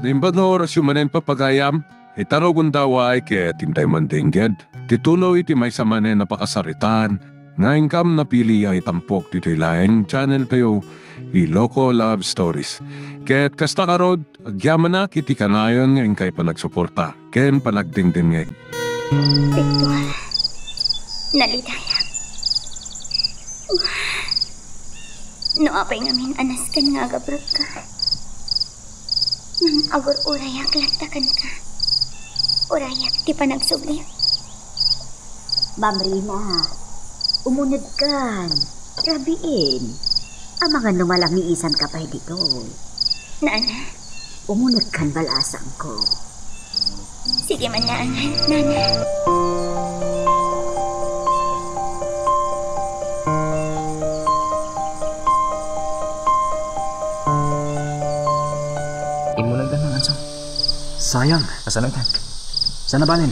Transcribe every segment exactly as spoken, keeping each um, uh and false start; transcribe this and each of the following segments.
Naimbag nga orasyo manen, papagayam, ita gundaway ket intay mandengged ti tuloy iti maysa manen a pakasaritaan nga inkam napili a itampok ditoy laeng channel tayo, Ilocos Love Stories. Ket kasta ngarud, agyamanak iti kanayon nga inkay panagsuporta ken panagdengdengngeg. Victor, nalidayak. No apay ngamin a nasken nga agabrek ka, ngem agur-urayak latta kenka. Urayak ti panagsubli. Ma'am Rina, umunegkan. Rabiin. Amangan no malamiisanka pay ditoy. Nana. Umunegkan, balasangko. Sige man laengen, Nana. Immuneg da, Manganso. Sayang. Kasano ita? Saan a balen?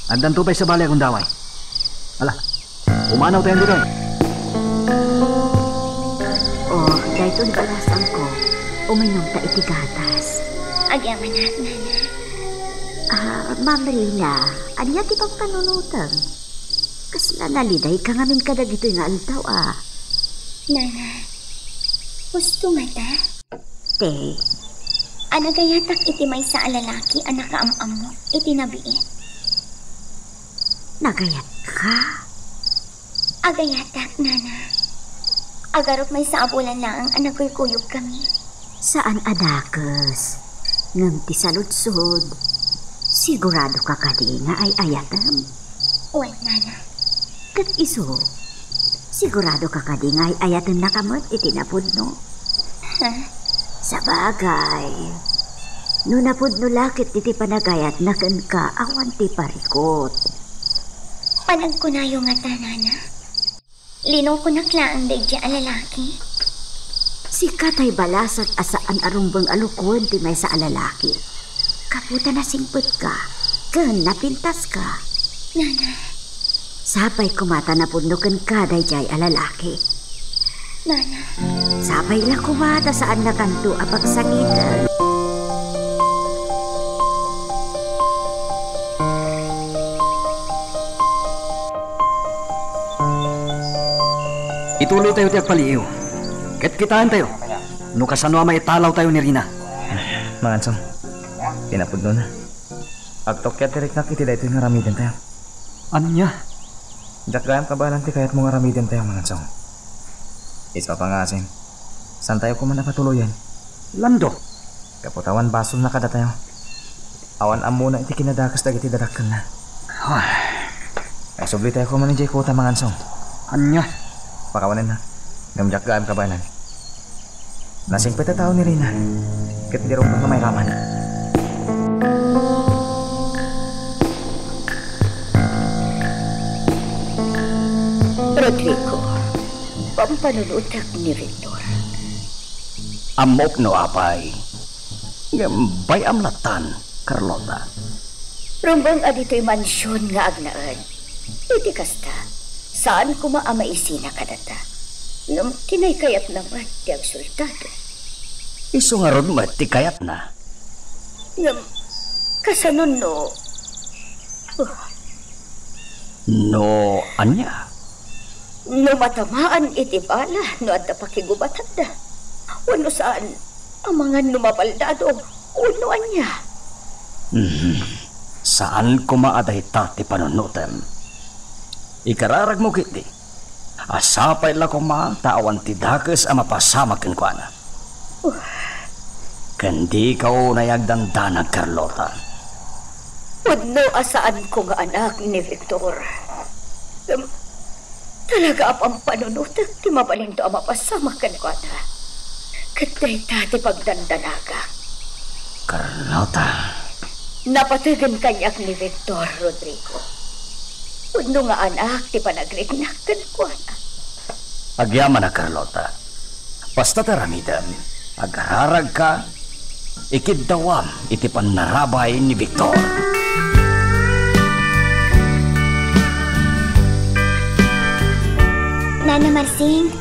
Addanto pay sa bale a gundaway. Ala, pumanaw tayo ditoy. Oh, daytoy balasangko. Uminom ta iti gatas. Agyamanak, Nana. Ah, Ma'am Rina, ania ti pampanunotem? Kasla nalidayka ngamin kadagitoy nga aldaw, a. Nana, husto ngata? Te. A nagayatak iti maysa a lalaki a nakaam-ammo iti nabiit. Nagayatka? Agayatak, Nana. Agarop maysa a bulan laeng a nagkuykuyogkami. Saan a dakes, ngem ti saludsod, siguradoka kadi nga ay-ayatem? Wen, Nana. Ket isu, siguradoka kadi nga ay-ayatennaka met iti napudno? Ha? Sabagay, no napudno la ket iti panagayatna kenka, awan ti parikut. Panagkunayo ngata, Nana? Linokonak laeng daydiay a lalaki? Sika tay balasang a saan a rumbeng a lukoen ti maysa a lalaki. Gapu ta nasingpetka ken napintaska. Nana. Sapay koma ta napudno kenka daydiay a lalaki. Nana. Sapay la koma ta saannakanto a pagsangiten. Ituloy tayo ti agpaliiw. Ket kitaen tayo no kasano a maitalaw tayo ni Rina. Manganso, ti napudnona, agtukkiat ti riknak iti daytoy nga aramiden tayo. Ania? Diak gayam kabaelan ti kayatmo nga aramiden tayo, Manganso. Isu a pangasim, saan tayo koma a patuloyen? Lando. Gapu ta awan basolna kadatayo. Awan ammona iti kinadakes dagiti dadakkelna. Ay. Ay, subli tayo koma idiay kota, Manganso. Ania? Pakawanenna. Ngem diak gayam kabaelan. Nasingpet a tao ni Rina. Ket di rumbeng a mairaman. Rodrigo, pampanunotek ni Victor. Ammok no apay. Ngem bay-am lattan, Carlota. Rumbeng a ditoy mansion nga agnaed. Iti kasta, saan koma a maisina kadata. Ngem kinaykayatna met ti agsoldado. Isu ngarud met ti kayatna. Ngem, kasano no, oh. No ania? No matamaan iti bala no adda pakigubatanda. Wenno saan, amangan no mabaldado wenno ania. Mhm. Saan koma a dayta ti panunotem. Ikararagmo ketdi a sapay la koma ta awan ti dakes a mapasamak kenkuana. Ken dika unay agdandanag, Carlota. Pudno a saanko nga anak ni Victor. Ngem, talaga a pampanunotek ti mabalinto a mapasamak kenkuana. Ket dayta ti pagdandanagak. Carlota. Napategen kaniak ni Victor, Rodrigo. Pudno nga anak ti panagriknak kenkuana. Agyamanak, Carlota. Basta ti aramidem, agararagka, ikiddawam iti pannarabay ni Victor. Nana Marsing,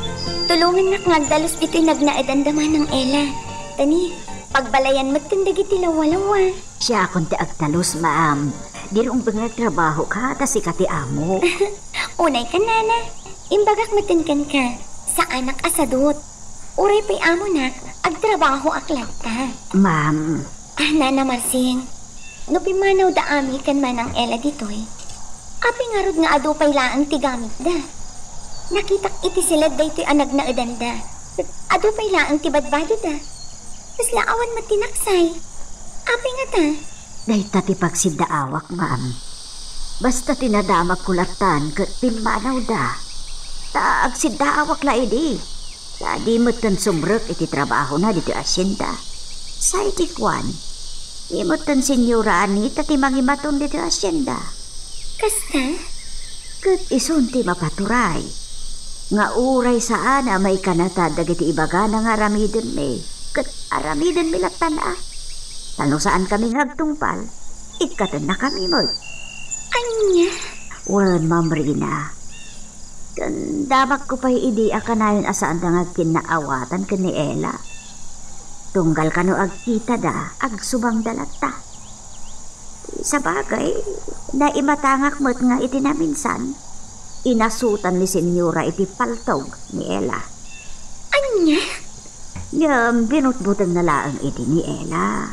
tulongannak nga agdalus ditoy nagnaedan da Manang Ella. Tani, Pagbalayan metten dagiti lawalawa. Siakon ti agtalus, ma'am. Di rumbeng nga agtrabahoka, ta sika ti amo. Unay ka, nana. Imbagak metten kenka, saanak a sadut. Uray pay amonak, agtrabahoak latta. Ma'am. Ah, Nana Marsing, no pimmanawda Ami ken Manang Ela ditoy, apay ngarud nga adu pay laeng ti gamitda? Nakitak iti siled daytoy a nagnaedanda. Adu pay laeng ti badbadoda. Kasla awan met ti naksay. Apay ngata? Dayta ti pagsiddaawak, ma'am. Basta ti nadamagko lattan ket pimmanawda. Ta agsiddaawak la idi. Ta di metten sumrek iti trabahona ditoy hacienda. Say ti kuan, di metten Senyora Anita ti mangimaton ditoy hacienda. Kasta? Ket isun ti mapaturay nga uray saan a maikanatad dagiti ibagana nga aramidenmi, ket aramidenmi lattan a. Ta no saankami nga agtungpal, ikkatennakami met. Ania? Wen, Ma'am Rina. Ken damagko pay idi a kanayon a saanda nga agkinnaawatan ken ni Ela. Tunggal kano agkitada, agsubangda latta. Sabagay, naimatangak met nga iti naminsan, inasutan ni Senyora iti paltog ni Ela. Ania? Ngem binutbutengna laeng idi ni Ela.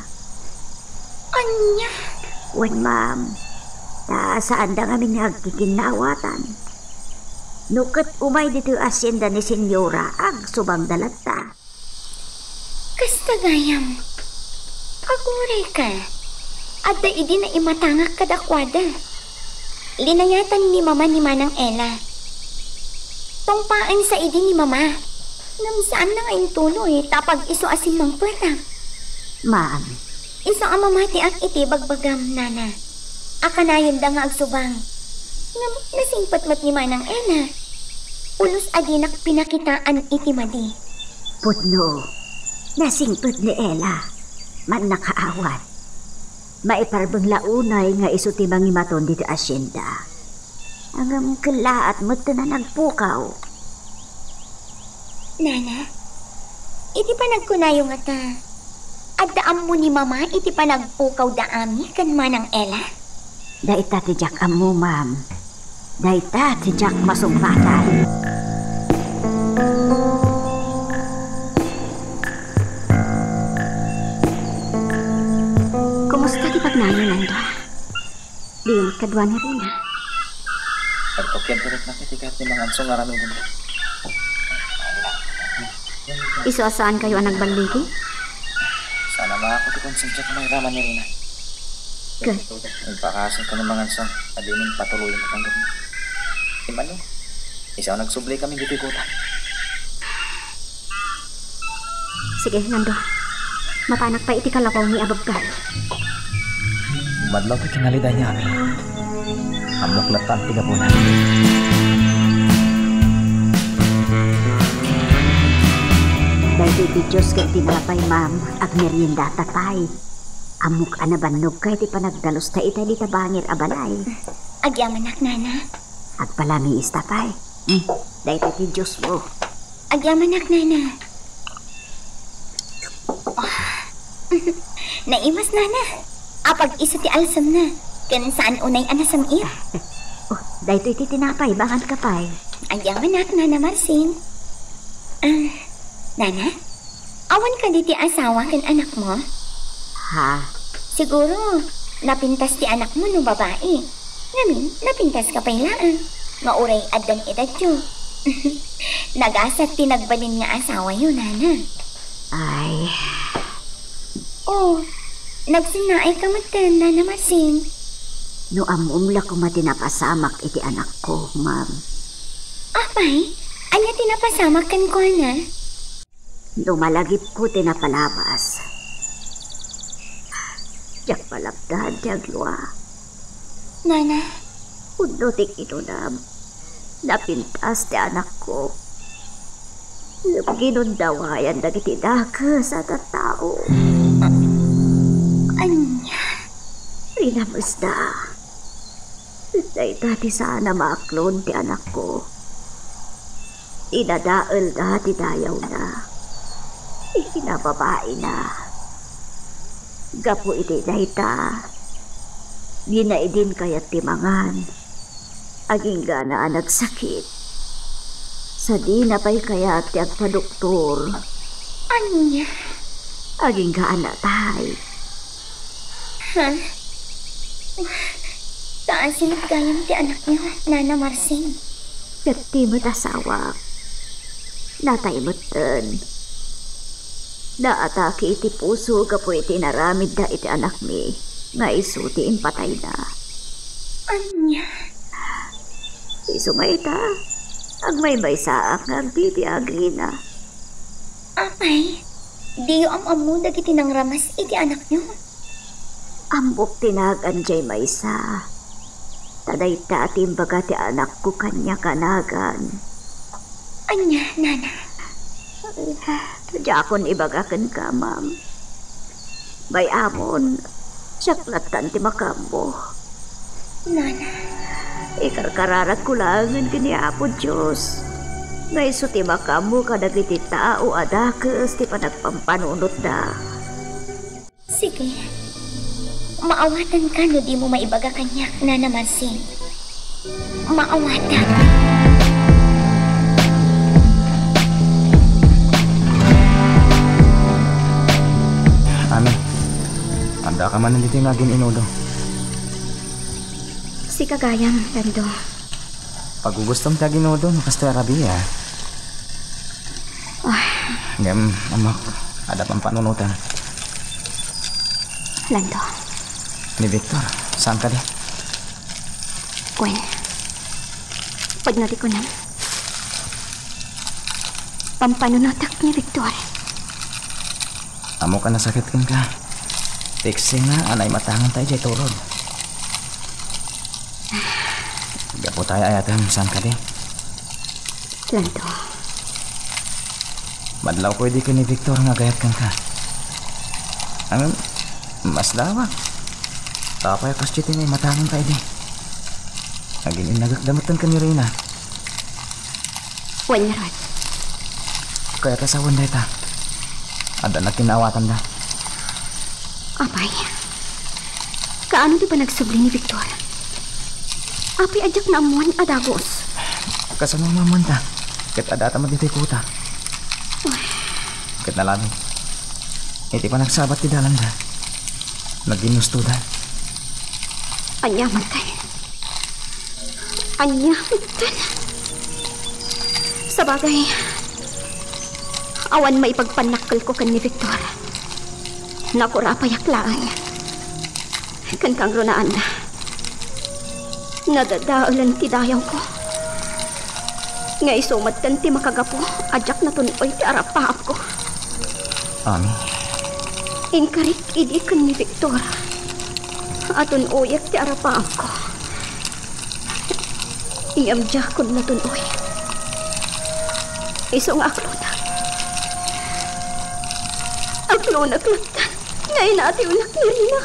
Ania? Wen, ma'am. Ta saanda ngamin nga agkikinnaawatan. No ket umay ditoy hacienda ni Senyora, agsubangda latta. Kasta gayam. Agurayka. Adda idi naimatangak kadakuada. Linayatan ni Mama ni Manang Ela. Tungpaensa idi ni Mama. Ngem saanna nga intuloy ta pag-isu a simmangpetak. Ma'am. Isu a mamatiak iti bagbagam, Nana. A kanayonda nga agsubang. Ngem nasingpet met ni Manang Ela. Pulos a dinak pinakitaan iti madi. Pudno, nasingpet ni Ela. Mannakaawat. Maiparbeng la unay nga isu ti mangimaton ditoy hacienda. Ngem kellaat metten a nagpukaw. Nana, iti panagkunayo ngata, adda ammo ni Mama iti panagpukawda Ami ken Manang Ela? Dayta ti diak ammo, ma'am. Dayta ti diak masungpatan. Kumusta ti pagnayon, Nando? Diyo met kadua ni Rina. Agtukian ti riknak iti kayat ni Manganso nga aramiden. Isu a saankayo a nagballigi? Sana maako ti konsensiak a mairaman ni Rina. Ket? Impakaasingko ni Manganso a dimi patuloyen ti panggepna. Immano, isu a nagsubli kami ditoy kota. Sige, Nando. Mapanak pay iti kalawawmi a babgal. Madlaw ti kinaliday ni Ami. Ammok latta ti gapuna. Daytoy ti juice ken tinapay, ma'am. Agmeriendata pay. Ammok a nabannogka iti panagdalusta ita dita bangir a balay. Agyamanak, Nana. Agpalamiista pay. Hmm, daytoy ti juice mo. Agyamanak, Nana. Ah. Naimas, Nana. Apag-isu ti alsemna. Ken saan unay a nasam-it. Oh, daytoy ti tinapay, banganka pay. Agyamanak, Nana Marsing. Ah, Nana? Awan kadi ti asawa ken anakmo? Ha? Siguro, napintas ti anakmo no babai. Ngamin, napintaska pay laeng. Nga uray addan edadyo. Nagasat ti nagbalin nga asawayo, Nana. Ay. Oh, nagsinnaayka metten, Nana Marsing. No ammom la koma ti napasamak iti anakko, ma'am. Apay, ania ti napasamak kenkuana? No malagipko ti napalabas, diak malabdan ti aglua. Nana. Pudno ti kinunam, napintas ti anakko. Ngem ginundawayan dagiti dakes a tattao. Ania? Rinamesda. Dayta ti saan a maaklon ti anakko. Inadaelda ti dayawna. Ikinababaina. Gapu iti dayta, dina idin kayat ti mangan. Aginggana a nagsakit. Sadina pay kayat ti agpadoktor. Ania? Aginggana tay. Ha? Kaasi met gayam ti anakyo, Nana Marsing. Ket ti met asawak. Natay metten. Naatake iti puso gapu iti inaramidda iti anakmi nga isu ti impatayna. Ania? Isu nga ita, agmaymaysaak nga agbibiag ina. Apay, diyo am-ammo dagiti nangramas iti anakyo? Ammok ti nagan jay maysa. Ta dayta ti imbaga ti anakko kaniak a nagan. Ania, Nana? Diakon ibaga kenka, ma'am. Bay-amon, siak lattan ti makaammo. Nana. Ikarkararagko laengen ken ni Apo Dios nga isu ti makaammo kadagiti tao a dakes ti panagpampanunotda. Sige. Maawatanka no dimo maibaga kaniak, Nana Marsing. Maawatak. Ami, andaka manen ditoy nga agin-inudo. Sika gayam, Lando. Pagugustom ti aginudo no kastoy a rabii, a. Ah. Ngem, amak, adda pampanunotan. Lando. Ni Victor, saan kadi? Wen, pudno ti kunam. Pampanunotek ni Victor. Ammok a nasakit kenka. Ti eksena a naimatangan tayo jay turod. Gapu ta ay-ayatem, saan kadi? Lando. Madlawko idi ken ni Victor nga agayat kenka. Ngem, maslawak. Apay a kasdi ti naimatangan tayo idi? Agin-innagek da metten ken ni Reyna. Wen ngarud. Kayat a sawen dayta. Adda nagkinnaawatanda. Apay, kaano ti panagsubli ni Victor? Apay a diak naammuan a dagus? Kasano a mamanta? Ket addata met ditoy kuta. Uy. Ket nalabit. Iti panagsabat ti dalanda, nagginustoda. Ania man tay? Ania metten? Sabagay, awan maipagpannakkelko ken ni Victor. Nakurapayak laeng. Ken kangrunaanna, nadadaelen ti dayawko. Nga isu metten ti makagapu a diak natun-oy ti arapaapko. Ami. Inkarik idi ken ni Victor a tun-oyek ti arapaapko. Ngem diakon natun-oy. Isu nga aklonak. Aklonak latta nga inatiwnak ni Rina.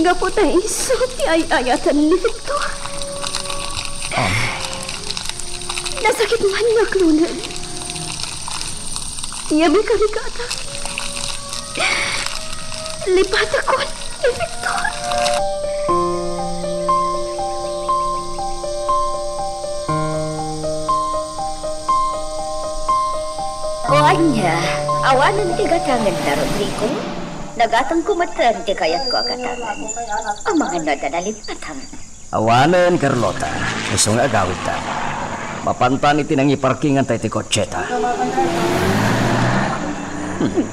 Gapu ta isu ti ay-ayatan ni Victor. Ah. Nasakit man nga aklonen. Ngem ikarigata. Lipatakon ni Victor. O ania, awanen ti gatangen da, Rodrigo? Nagatangko metten ti kayatko a gatangen. Amangan no adda nalipatang. Awanen, Carlota. Isu nga agawidta. Mapantan iti nangiparkinganta iti kotseta. Hmm.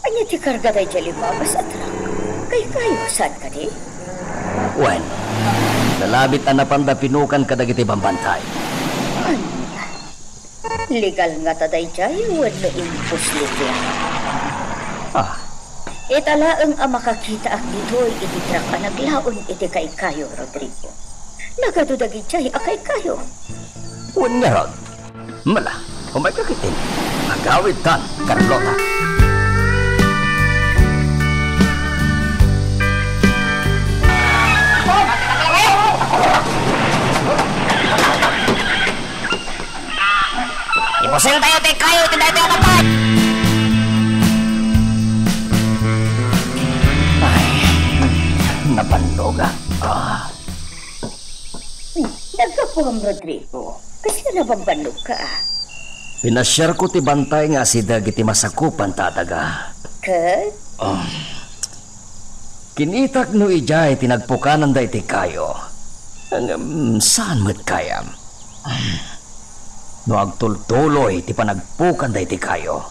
Ania ti karga daydiay limmabas a truck? Kaykayo, saan kadi? Wen, nalabit a napanda pinukan kadagiti bambantay. Ania? Legal ngata daydiay wenno imposible? Ah. Ita laeng a makakitaak ditoy iti truck a naglaon iti kaykayo, Rodrigo. Nagadu dagidiay a kaykayo. Wen ngarud. Mala, umayka ketdin. Agawidtan, Carlota. Ipusiltayo ti kayo ti daytoy a patay! Bannoga. Ah. Naggapuam, Rodrigo. Kasla nabambannog ka, ah. Pinasiarko ti bantay nga asideg iti masakupan ta adaga. Ket? Ah. Kinitak no idiay ti nagpukanan daytoy kayo. Ngem saan met gayam. No agtultuloy ti panagpukan daytoy kayo,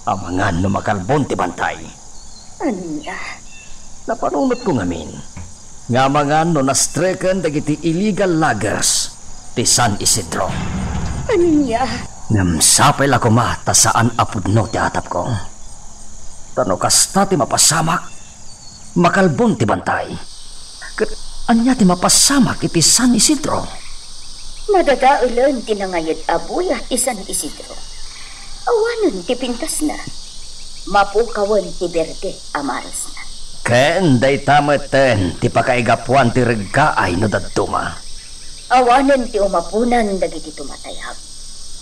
amangan no makalbon ti bantay. Ania? Napanunotko ngamin nga amangan no nastreken dagiti illegal loggers ti San Isidro. Ania? Ngem sapay la koma ta saan a pudno ti atapko. Ta no kasta ti mapasamak, makalbon ti bantay. Ket ania ti mapasamak iti San Isidro? Madadaelen ti nangayed a buya ti San Isidro. Awanen ti pintasna. Mapukawen ti berde a marisna. Ken dayta metten ti pakaigapuan ti reggaay no dadduma. Awanen ti umaponan dagiti tumatayab.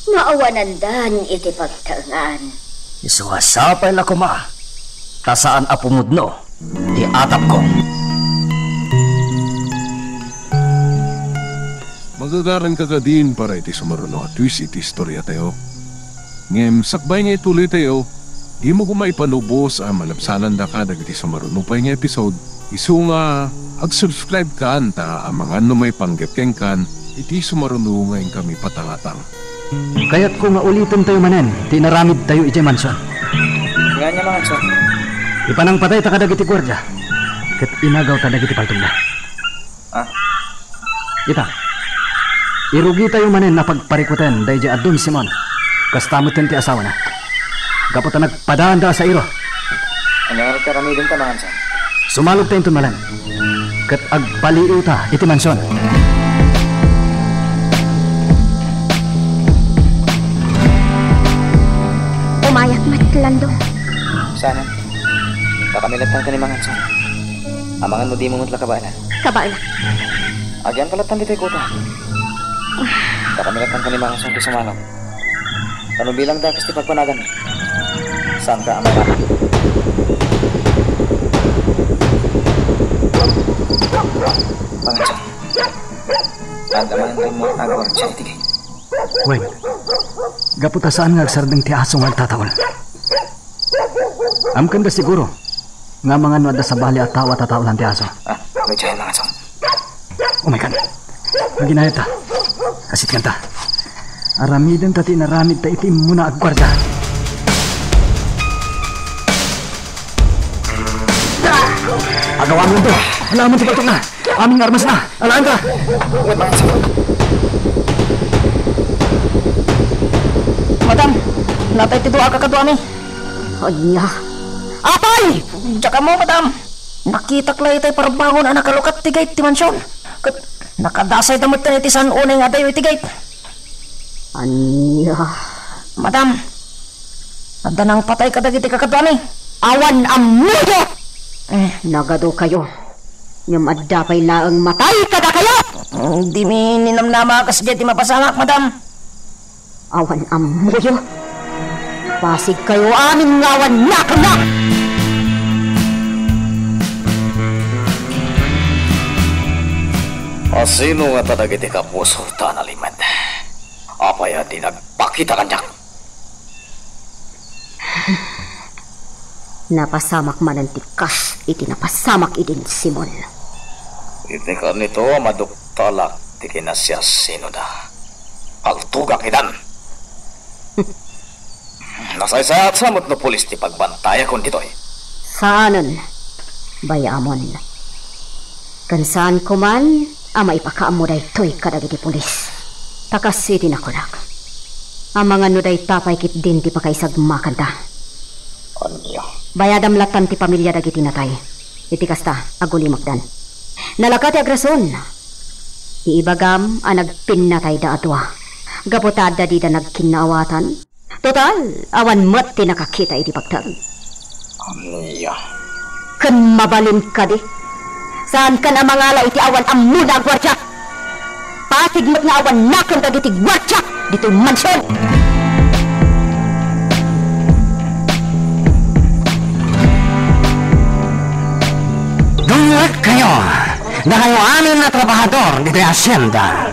Naawanandan iti pagtaengan. Isu a sapay la koma ta saan a pumudno ti atapko. Magagaran ka kadin para iti sumaruno a twist iti istoriatayo. Ngem sakbay nga ituloytayo, dimo koma ipanubos a malabsanandaka dagiti sumaruno pay nga episode, isu nga ag-subscribe kan ta amangan no maipanggep kenkan iti sumaruno nga inkami patangatang. Kayatko nga ulitentayo manen ti inaramidtayo idiay mansion. Ania, Mangansion? Ipanangpatayta kadagiti guardia, ket inagawta dagiti paltogna. Ah. Ita, irugitayo manen a pagparikuten daydiay a Don Simon. Kasta metten ti asawana. Gapu ta nagpadaanda a sairo. Ania ngarud ti aramidenta, Mangansion? Sumalogta inton malem. Ket agpaliiwta iti mansion. Umayak met, Lando. Saan? Pakamilattan ka ni Mangansion. Amangan no dimo met la kabaelan. Kabaelak. Agian ka lattan ditoy kuta. Pakamilattan ka ni Mangansion ti sumalog. Tano bilang dakes ti pagpanagan. Saan ka a mabati? Mangansion. Adda manen rimmuar a guardia iti gate. Wen, gapu ta saan nga agsardeng ti aso nga agtataul. Amkanda siguro nga amangan no adda sabali a tao a tataulan ti aso. Ah, no diay, Mangansion. Umaykan. Aginayadta. Asitkanta. Aramidenta ti inaramidta iti immuna a guardia. Agawam, Lando. Alaamon ti paltogna. Amin nga armasna. Alaanka. Madam, natay ti dua a kakaduami. Ania? Apay! Diak ammo, madam. Nakitak la itay parbangon a nakalukat ti gate ti mansion. Ket nakadasayda metten iti saan unay nga adayo iti gate. Ania? Madam, adda nangpatay kadagiti kakaduami. Awan ammoyo! Eh. Nagadukayo. Ngem adda pay laeng matay kadakayo! Mm, dimi ninamnama a kasdiay ti mapasamak, madam. Awan ammoyo. Pasigkayo amin nga awan nakemna! A sino ngata dagiti kapuso ta nalimed? Apay a di nagpakita kaniak? Napasamak manen ti kas iti napasamak idin, Simon. Iti kanito a maduktalak ti kinasiasinoda, paltogak itan. Nasaysayaat sa met no pulis ti pagbantayakon ditoy? Saanen, bay-amon. Ken saanko man a maipakaammo daytoy kadagiti pulis. Ta kas iti nakunak, amangan no dayta pay ketdin ti pakaisagmakanta. Ania? Bayadam lattan ti pamilia dagiti natay. Iti kasta, agulimakdan. Nalaka ti agrason. Ti ibagam a nagpinnatayda a dua. Gapu ta adda dida nagkinnaawatan. Total, awan met ti nakakita iti pagtaeng. Ania? Ken mabalin kadi? Saankan a mangala iti awan ammona a guardia. Pasig met nga awan nakem dagiti guardia ditoy mansion. Dumngeg kayo Dakayo amin a trabahador ditoy hacienda.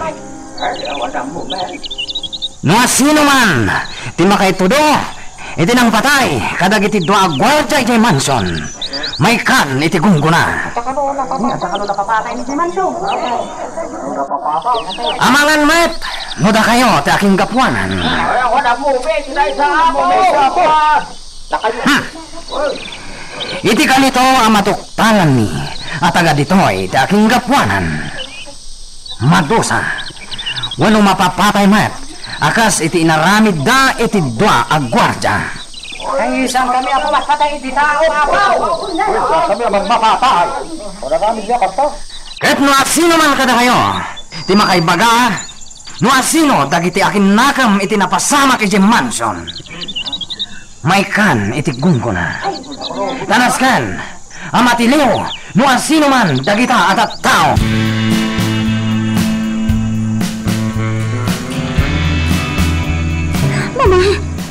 No asino man ti makaitudo iti nangpatay kadagiti dua a guardia idiay mansion, maikkan iti gunggona. Amangan met no dakayo ti akinggapuanan. Hmm. Iti kanito a matuktalanmi a taga ditoy ti akinggapuanan, madusa wenno mapapatay met a kas iti inaramidda iti dua a guardia. Ay, saan kami a mapatay iti tao, Apo? Saan kami a mapatay? Ket no asino man kadakayo ti makaibaga no asino dagiti akinnakam iti napasamak idiay mansion, maikkan iti gunggona. Tanasken a matiliw no asino man dagita a tattao. Mama,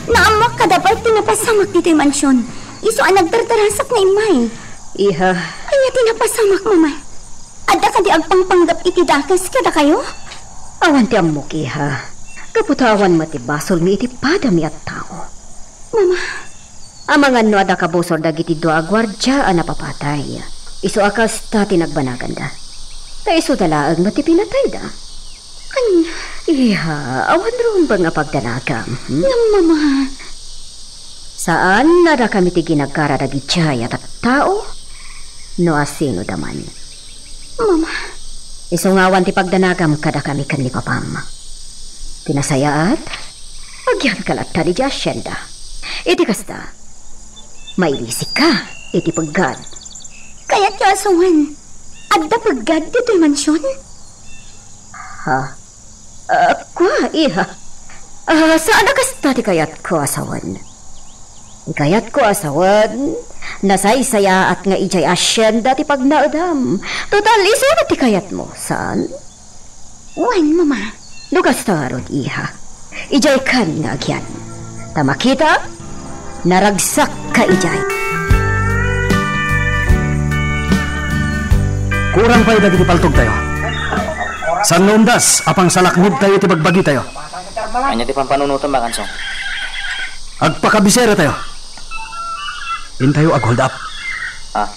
naammok kada part ti napasamak ditoy mansion. Isu a nagdardarasakna immay. Iha. Ania ti napasamak, Mama? Adda kadi agpangpanggep iti dakes kadakayo? Awan ti ammok, iha. Gapu ta awan met ti basolmi iti padami a tao. Mama. Amangan no adda kabusor dagiti dua a guardia a napapatay. Isu a kasta ti nagbanaganda. Ta isuda laeng met ti pinatayda. Ania? Iha, awan rumbeng a pagdanagam, hmm? Ngem, Mama. Saan a dakami ti ginagara dagidiay a tattao no asinoda man. Mama. Isu nga awan ti pagdanagam kadakami ken ni papam. Ti nasayaat, agyanka latta idiay hacienda. Iti kasta, mailisikka iti peggad. Kayatyo a sawen, adda peggad ditoy mansion? Ha? Ah, kua, iha. Ah, saan a kasta ti kayatko a sawen. Ti kayatko a sawen, nasaysayaat nga idiay hacienda ti pagnaedam. Total, isu met ti kayatmo, saan? Wen, Mama. No kasta ngarud, iha, idiaykan nga agyan. Ta makita, naragsakka idiay. Kurang pay dagiti paltogtayo. Saan nga umdas a pangsalaknibtayo iti bagbagitayo. Ania ti pampanunotem, Mangansong? Agpakabiseratayo. Intayo ag-hold up. Ah.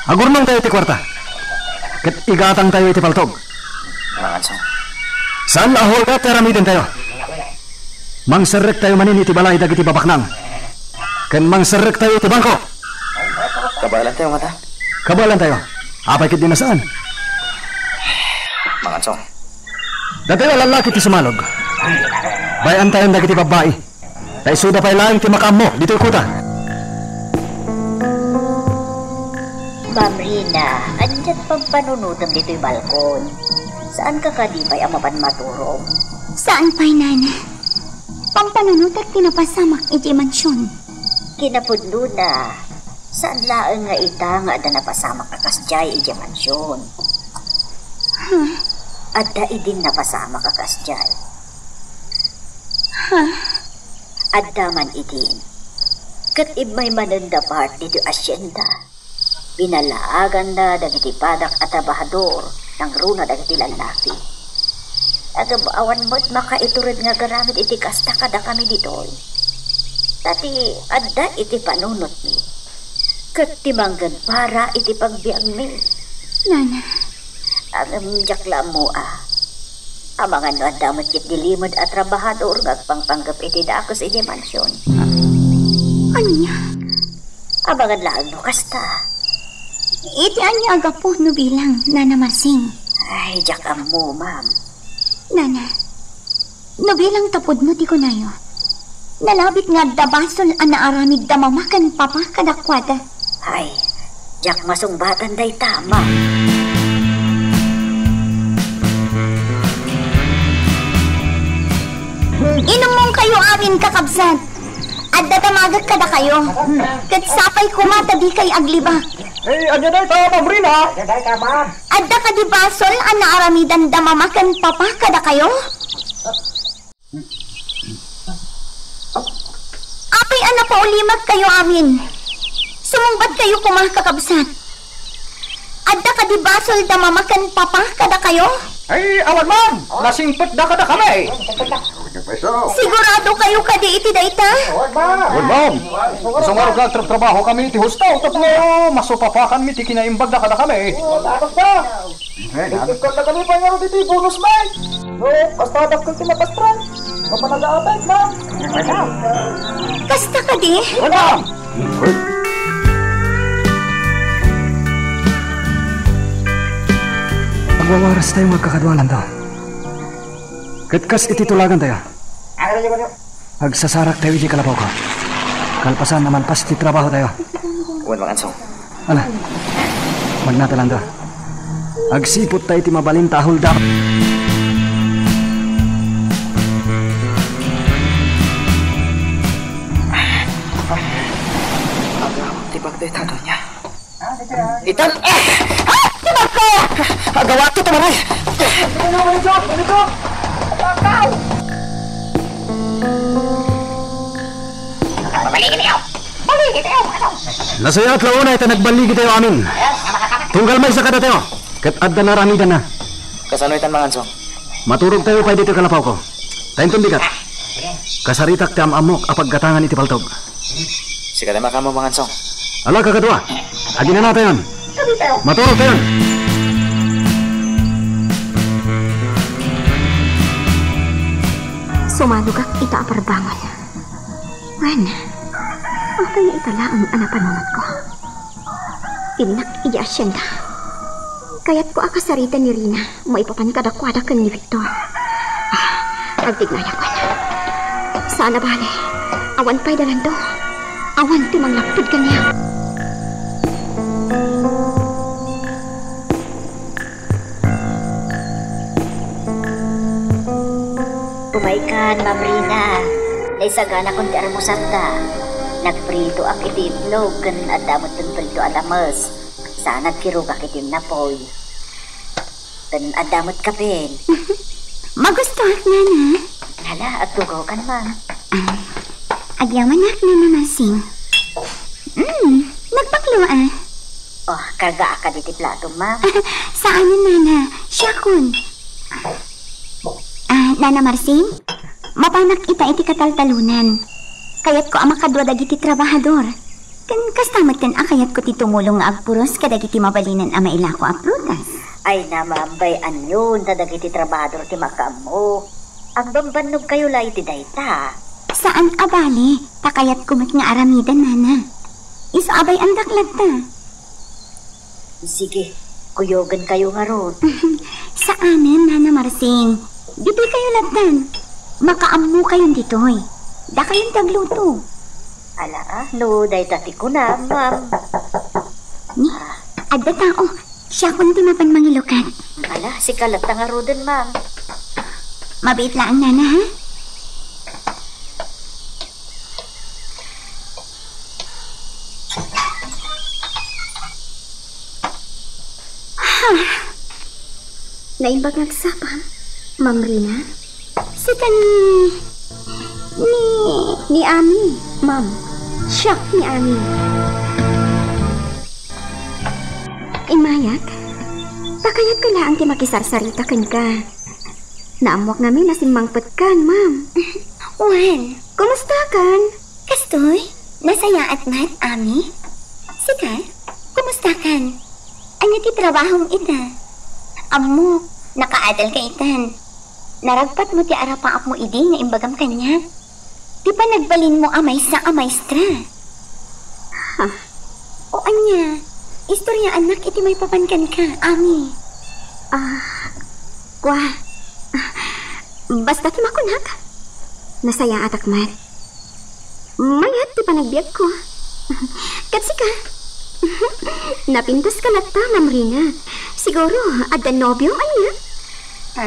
Agurnongtayo iti kuarta. Ket igatangtayo iti paltog. Mangansong. Saan a hold up ti aramidentayo. Mangserrektayo manen iti balay dagiti babaknang. Ken mangserrektayo iti bangko. Kabaelantayo ngata? Kabaelantayo. Apay ketdi a saan? Mangansong. Datayo a lallaki ti sumalog. Bay-antayon dagiti babbai. Ta isuda pay laeng ti makaammo ditoy kuta. Ma'am Rina, ania't pampanunotem ditoy balkon? Saanka kadi pay a mapan maturom? Saan pay, Nana. Pampanunotek ti napasamak idiay mansion. Kinapudnona, saan laeng nga ita nga adda napasamak a kasdiay idiay mansion. Huh? Adda idin napasamak a kasdiay. Huh? Adda man idin. Ket immay manen da part ditoy hacienda. Binalaaganda dagiti padak a trabahador, nangruna dagiti lallaki. Agab-awan met makaitured nga agaramid iti kasta kadakami ditoy. Ta ti adda iti panunotmi, ket ti mangngeg para iti pagbiagmi. Nana. Ngem diak la ammo a. Amangan no adda met ketdi limed a trabahador nga agpangpanggep iti dakes iti mansion. Ania? Amangan laeng no kasta. Iti ania a gapu no bilang, Nana Marsing? Ay, diak ammo, ma'am. Nana, no bilang ta pudno ti kunayo, nalabit nga adda basol a naaramid da mama ken papa kadakuada. Ay, diak masungbatanda dayta, ma'am. Inummongkayo amin, kakabsat. Adda damagek kadakayo. Ket sapay koma ta dikay aglibak. Eh, ania dayta, Ma'am Rina? Adda kadi basol a naaramidanda mama ken papa kadakayo? Apay a napaulimagkayo amin? Sumungbatkayo koma, kakabsat. Adda kadi basolda mama ken papa kadakayo? Ay, awan, ma'am. Nasingpetda kadakami. Sigurado kayo kadi iti dayta? Awan, ma'am. Isu ngarud nga agtrabtrabaho kami iti husto tapno masupapakanmi ti kinaimbagda kadakami. Ay, na. Ikkat na kami pa nga iti bonus, bay. No, basta dakkel ti mapastran. Mapanagaatay, ma'am. Kasta kadi? Awan, ma'am. Agwawaras tayo nga agkakadua, Lando. Ket kas iti tulagan tayo. Agsasarak tayo iti kalapawko. Kalpasan a malpas ti trabaho tayo. Wen, Mangansong. Ala, magnata, Lando. Agsiput tayo iti mabalin ta a hulda. Agawak ti bagdayta, Doña. Itan, ah! Ah! Tinagko! Agawak ti tumaray! Nasayaat la unay ta nagballigi tayo amin. Tunggal maysa kadatayo, ket adda naaramidanna. Kasano itan, Mangansong? Maturog tayo pay ditoy kalapawko. Ta inton bigat, kasaritak ti am-ammok a paggatangan iti paltog. Sika ti makaammo, Mangansong. Ala, kakadua. Aginana tayon. Maturog tayon. Sumalogak ita a parbangon. Wen, apay nga ita laeng a napanunotko? Innak idiay asienda. Kayatko a kasaritan ni Rina maipapan kadakuada ken ni Victor. Ah, agtignayak. Saan a bale. Awan pay da Lando. Awan ti manglapped kaniak. Umaykan, Ma'am Rina. Naisaganakon ti almusatta. Nagpritoak iti itlog ken adda met ti prito a dames. Saan nagkirugak iti napoy. Ken adda met kapen. Magustoak, Nana. Hala, agtugawkan, ma'am. Ah, agyamanak, Nana Masing. Mm, nagbaklo, ah. Oh, kargaak diti plato, ma'am. Saan, Nana? Siakon. Ah, Nana Marsing, mapanak ita iti kataltalonan. Kayatko a makadua dagiti trabahador. Ken kasta metten a kayatko ti tumulong nga agpuros kadagiti mabalinen a mailako a prutas. Ay, na, ma'am, bay-anyon ta dagiti trabahador ti makaammo. Agbambannogkayo la iti dayta. Saan a bale, ta kayatko met nga aramiden, Nana. Isu a bay-andak latta. Sige, kuyogenkayo ngarud. Saanen, Nana Marsing. Ditoykayo lattan. Makaammokayon ditoy. Dakayon ti agluto. Ala, ah, no dayta ti kunam, ma'am. Ni, adda tao. Siakon ti mapan mangilukat. Ala, sika latta ngaruden, ma'am. Mabiit laeng, Nana, ha? Ha? Naimbag nga agsapa, Ma'am Rina? Sika ni, ni, ni Ami, Ma'am. Siak ni Ami. Immayak, ta kayatko laeng ti makisarsarita kenka. Naammoak ngamin a simmangpetkan, Ma'am. Wen. Kumustakan? Kastoy, nasayaat met, Ami? Sika, kumustakan? Ania ti trabahom ita? Ammok, nakaadalka itan. Naragpatmo ti arapaapmo idi nga imbagam kaniak. Ti panagbalinmo a maysa a maestra. Ha? O ania, istoryaannak iti maipapan kenka, Ami. Ah, kua. Basta ti makunak. Nasayaatak met. Mayat ti panagbiagko. Ket sika? Napintaska latta, Ma'am Rina. Siguro, adda nobiom, ania? Ha?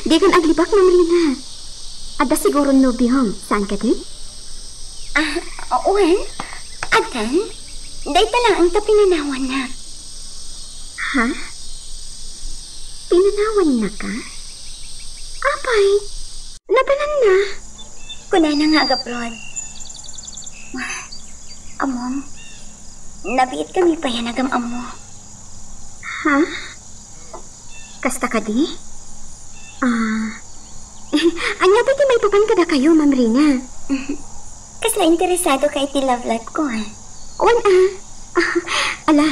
Dikan aglibak, Ma'am Rina. Adda siguro nobiom, saan kadi? Ah, wen. Addan. Dayta laeng ta pinanawanna. Ha? Pinanawannaka? Apay, nabananna? Kunana nga agabroad. Ammom, Nabiitkami pay a nagam-ammo. Ha? Kasta kadi? Ah. Ania ti maipapan kadakayo, Ma'am Rina? Kasla interesadoka iti love life ko, ah? Wen, ah. Ah, ala,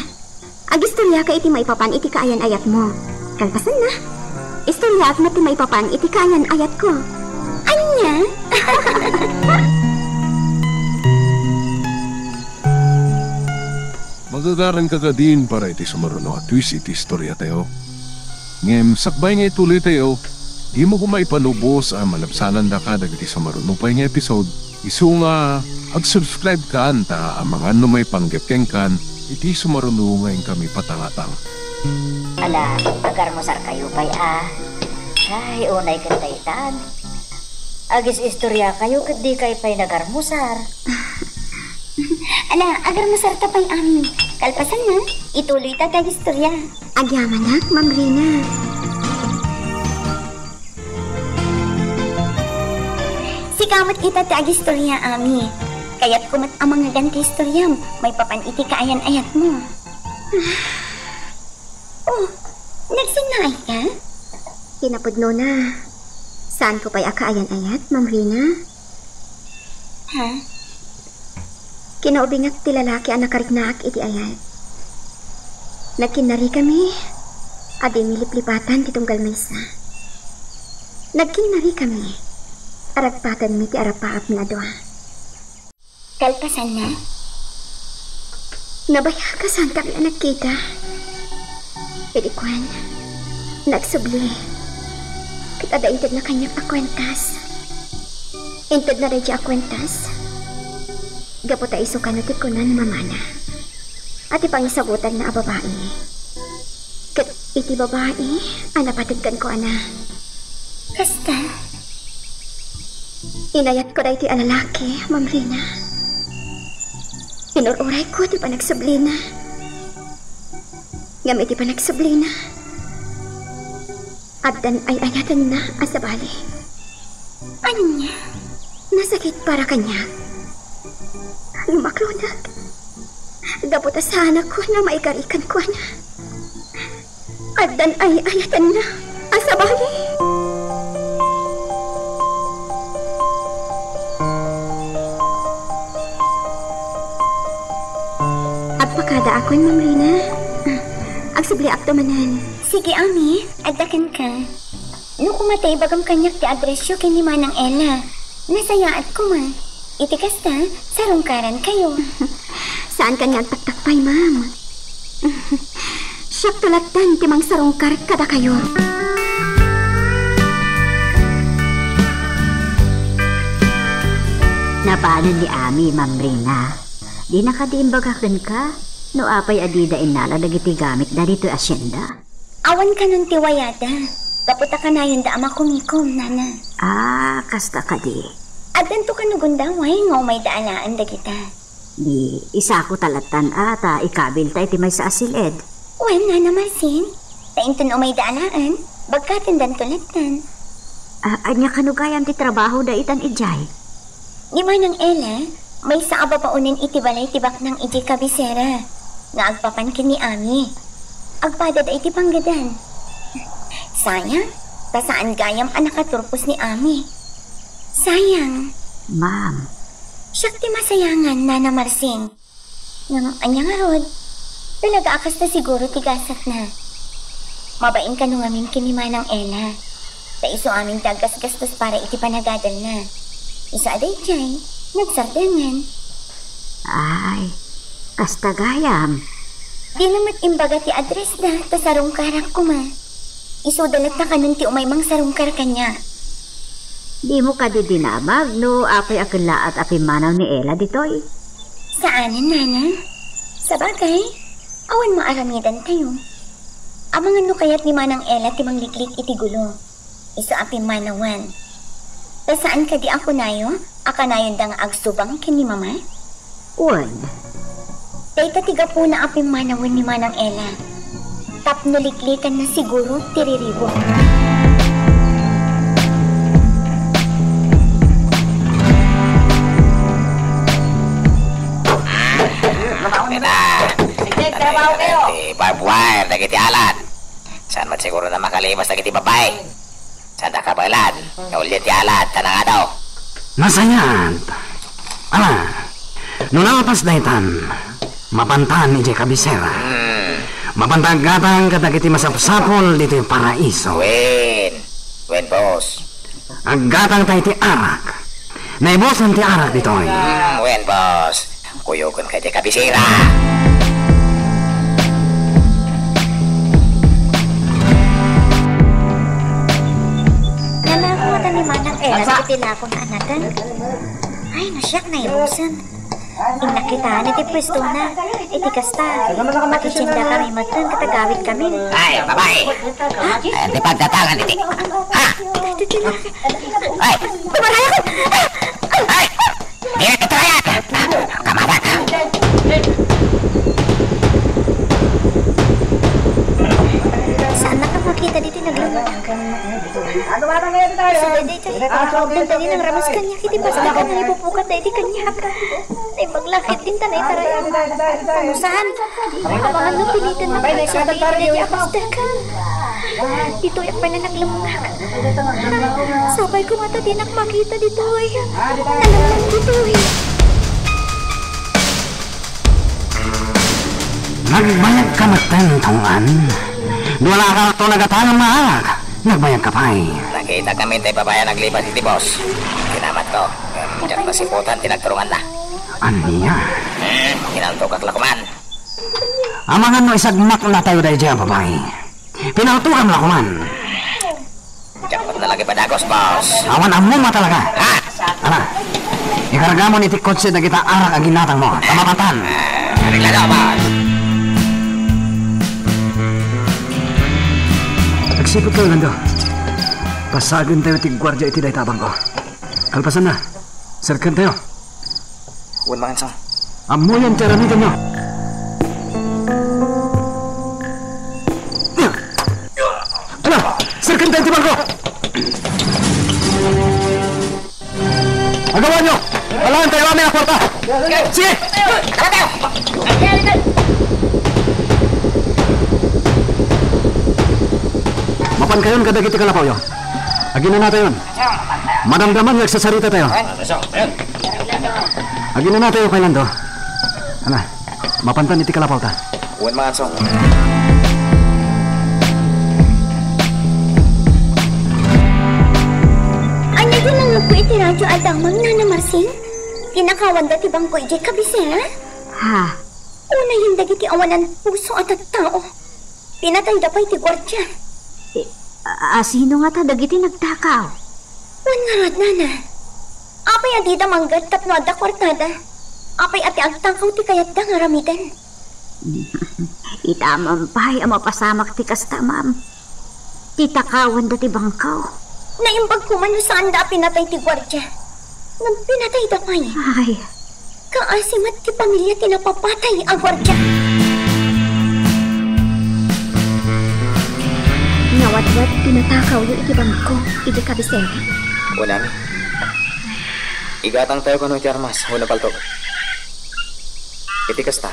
agistoriaka iti maipapan iti kaayan-ayatmo. Kalpasanna, istoriaak met ti maipapan iti kaayan-ayatko. Ania? Magagaranka kadin para iti sumaruno a twist iti istoriatayo. Ngem sakbay nga ituloytayo, dimo koma ipalubos a malabsanandaka dagiti sumaruno pay nga episode. Isu nga, ag-subscribe kan ta amangan no maipanggep kenkan iti sumaruno nga inkami patangatang. Ala, agarmusarkayo pay a. Ay, unay ket daytan. Agis-istoriakayo ket dikay pay nagarmusar. Ala, agarmusarta pay, Ami. Kalpasanna, ituloyta ti agistoria. Agyamanak, Ma'am Rina. Sika met ita ti agistoria, Ami. Kayatko met a mangngegan ti istoriam maipapan iti kaayan-ayatmo. Oh, nagsinnaayka? Kinapudnona, saanko pay a kaayan-ayat, Ma'am Rina? Ha? Kinaubingak ti lalaki a nakariknaak iti ayat. Nagkinnarikami a dimi liplipatan ti tunggal maysa. Nagkinnarikami a ragpatenmi ti arapaapmi a dua. Kalpasanna, nabayag a saankami a nagkita. Idi kuan, nagsubli. Ket adda intedna kaniak a kuentas. Intedna daydiay a kuentas gapu ta isu kano ti kuna ni mamana a ti pangisagutanna a babai ket iti babai a napategkan kuana. Kasta, inayatko daytoy a lalaki, Ma'am Rina. Inur-urayko ti panagsublina. Ngem iti panagsublina, addan ay-ayatenna a sabali. Ania? Nasakit para kaniak. Lumaklonak. Gapu ta saanak kuana maikarikan kuana. Addan ay-ayatenna a sabali. Agpakadaakon, Ma'am Rina. Ah, agsubliakto manen. Sige, Ami. Adda kenka. No koma ta ibagam kaniak ti addressyo ken ni Manang Ella, nasayaat koma. Iti kasta, sarungkarankayo. Saankan nga agtaktak pay, ma'am. Siakto lattan ti mangsarungkar kadakayo. Nabanen ni Ami, Ma'am Rina. Dina kadi imbaga kenka no apay a dida innala dagiti gamitda ditoy asienda? Awan kanon ti wayada. Gapu ta kanayonda a makumikom, nana. Ah, kasta kadi. Addanto kano gundaway nga umayda alaen dagita. Di, isako ta lattan a ta ikabilta iti maysa a sil-ed. Wen, Nana Marcin, ta inton umayda alaen, bagkatendanto lattan. Ah, ania kano gayam ti trabahoda itan idiay? Ni Manang Ella, maysa a babaonen iti balay ti baknang idiay kabisera nga agpapan ken ni Ami. Agpadada iti panggedan. Sayang, ta saan gayam a nakaturpos ni Ami. Sayang. Ma'am. Siak ti masayangan, Nana Marcin. Ngem ania ngarud? Talaga a kasta siguro ti gasatna. Mabain kano ngamin ken ni Manang Ella. Ta isu amin ti aggasgastos para iti panagadalna. Isu a daydiay, nagsardengen. Ay, kasta gayam. Dina met imbaga ti addressda, ta sarungkarak koma. Isuda latta kanon ti umay mangsarungkar kaniak. Dimo kadi dinamag no apay a kellaat a pimmanaw ni Ella ditoy? Saanen, Nana. Sabagay, awan maaramidantayo. Amangan no kayat ni Manang Ella ti mangliklik iti gulo. Isu a pimmanawan. Ta saan kadi a kunayo a kanayonda nga agsubang ken ni Mama? Wen. Dayta ti gapuna a pimmanawen ni Manang Ella. Tapno liklikanna siguro ti riribuk. Ti barbed wire dagiti alat. Saan met siguro a makalibas dagiti babai? Saan ta kabaelan nga ulian ti alat ta nangadaw? Nasayat. Ala, no napas daytan, mapantan idiay kabisera. Hmm. Mapanta aggatang kadagiti masapsapul ditoy paraiso. Wen. Wen, boss. Aggatang ta iti arak. Naibusan ti arak ditoy. Hmm, wen, boss. Kuyogen ka iti kabisera. Nanako ata ni Manang Ella iti lako nga anaken. Ay, no siak, naibusan. Innak kitaen iti pwestona. Iti kasta, makitiendakami metten ket agawidkami. Ay, babai! Ha? Ay, di pagdatangan iti... Ha? Ay, tumarayak! Ay! Di na iti rayak! Kamadak! Saan na ka makita ditoy naglunod? Saan ditoy? Dagdagdi nang ramas kaniak iti pastakan nga ipupukat daydi kaniak. Naimbag la ketdin ta naitarayan. Amusan? Amangan no piniten na pay sa daydi a pastakan. Ditoy ak pay naglemngak. Sapay koma ta dinak makita ditoy. Alam lang ditoy. Nagbayag ka metten, Tong-an. Dua la a karton a gatang a maarak. Nagbayag ka pay. Nakita kami tay babai a naglibas iti bus. Kinamatko. Ngem diak nasiputan ti nagturunganna. Ania? Hmm, kinaltokak la koman. Amangan no isagmak na tayo daydiay a babai. Pinaltokam la koman. Diak met nalagi padagos, boss. Awan ammom a talaga. Ah! Ala, ikargamon iti kotse dagita arak a ginatangmo. Ta mapantan. Ah, areglado, boss. Agsipud tayo, Lando. Pasagen tayo ti guardia iti dayta a bangko. Kalpasan na, serken tayo. Wen, Manang Ansong. Ammoyon ti aramidenyo. Ala, serken tayo ti bangko. Agawanyo! Alaen tayo amin a kwarta! Sige! Mapan kayon kadagiti kalapawyo. Aginana tayon. Madamdaman nga agsasarita tayo. Aginana tayo, Pailando. Ala, mapantan iti kalapawta. Wen, Manang Ansong. Ania ti nangngegko iti radio a damang, Nana Marsing? Tinakawanda ti bangko idiay kabisera? Ha? Unayen dagiti awanan puso a tattao. Pinatayda pay ti guardia. Eh, a-, a-, sino ngata dagiti nagtakaw? Wen ngarud, Nana. Apay a dida manggad tapno adda kuartada? Apay a ti agtakaw ti kayatda nga aramiden? Ita man pay a mapasamak ti kasta, ma'am. Ti takawanda ti bangko. Naimbag koma no saanda a pinatay ti guardia. Ngem pinatayda pay. Ay. Kaasi met ti pamilia ti napapatay a guardia. Nawadwad ti natakawyo iti bangko iti kabisera? Wen, Ami. Igatangtayo kano iti armas wenno palto. Iti kasta,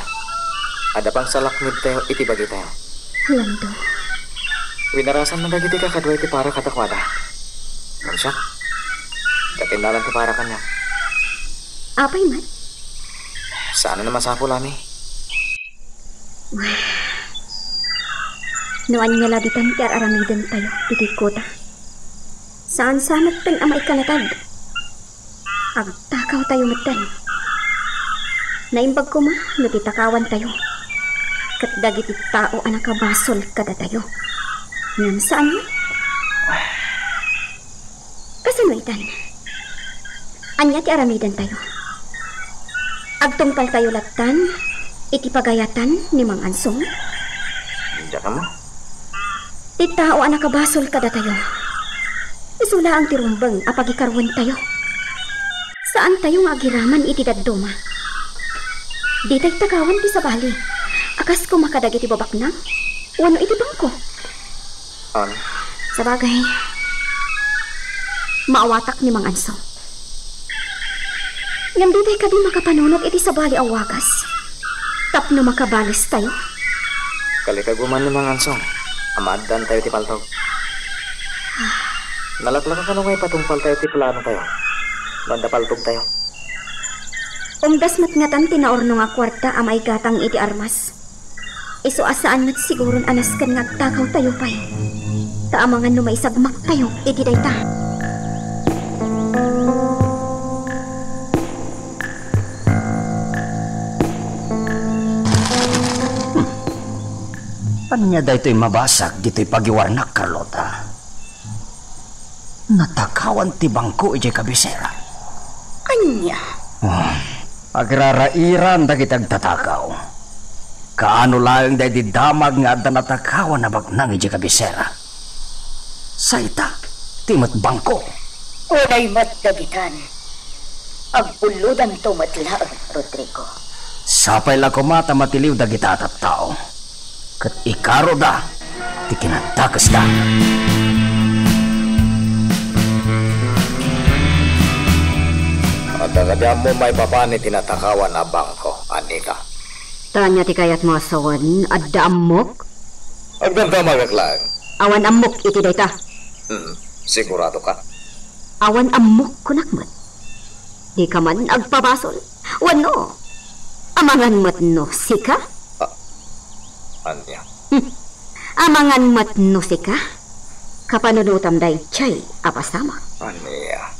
adda pangsalaknibtayo iti bagitayo. Lando. Winarasanna dagiti kakadua iti para kadakuada. Ngem siak, ket innalan ti para kaniak. Apay met? Saan a masapul, Ami. No ania la ditan ti ar-aramidentayo iti kuta, saan sa metten a maikanatag. Agtakawtayo metten. Naimbag koma no ti takawantayo ket dagiti tao a nakabasol kadatayo. Ngem saan met? Kasano itan? Ania ti aramidentayo? Agtungpaltayo lattan iti pagayatan ni Mang Ansong? Diak ammo. Ti tao a nakabasol kadatayo, isu laeng ti rumbeng a pagikaruentayo. Saantayo nga agiraman iti dadduma. Ditay takawan ti sabali a kas koma kadagiti babaknang wenno iti bangko. An? Sabagay, maawatak ni Mang Ansong. Ngem ditay kadi makapanunot iti sabali a wagas tapno makabalistayo? Balik ka man ni Mang Ansong. Amaaddan tayo ti paltog. Nalaklaka kano nga ipatungpal tayo ti plano tayo? No adda paltog tayo. Umdas met ngatan ti naurno nga kuarta a maigatang iti armas. Isu a saan met siguron a nasken nga agtakaw tayo pay. Ta amangan no maisagmak tayo iti dayta. Ania daytoy mabasag ditoy pagiwarnak, Carlota? Natakawan ti bangko idiay kabisera. Ania? Ah, agrarairan dagiti agtatakaw. Kaano laeng daydi damag nga adda natakawan a baknang idiay kabisera? Sayta, ti met bangko. Unay met dagitan. Agbullodanto met laeng, Rodrigo. Sapay la koma ta matiliw dagita a tattao. Ket ikaroda ti kinadakesda. Adda kadi ammo maipapan iti natakawan a bangko, Anita? Ta ania ti kayatmo a sawen? Adda ammok? Agdamdamagak laeng. Awan ammok iti dayta. Hmm, sigurado ka? Awan ammok, kunak met. Dika man agpabasol. Wenno, amangan met no sika? Ah, ania? Hmm. Amangan met no sika? Kapanunotam daydiay a pasamak. Ania?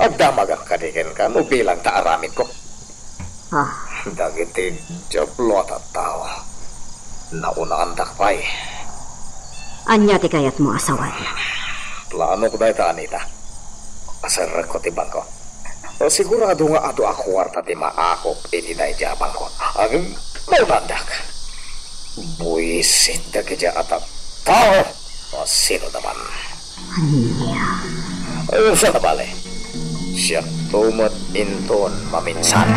Agdamagak kadi kenka no bilang ta aramidko? Ah. Dagiti diablo a tattao. Naunaandak pay. Ania ti kayatmo a sawen? Planok dayta, Anita. Aserrekko ti bangko. Sigurado nga adu a kuarta ti maakop iti daydiay a bangko. Ngem, naunaandak. Buisit dagiti a tattao. O sino da man. Ania? Ay, saan a bale? Siakto met inton maminsan.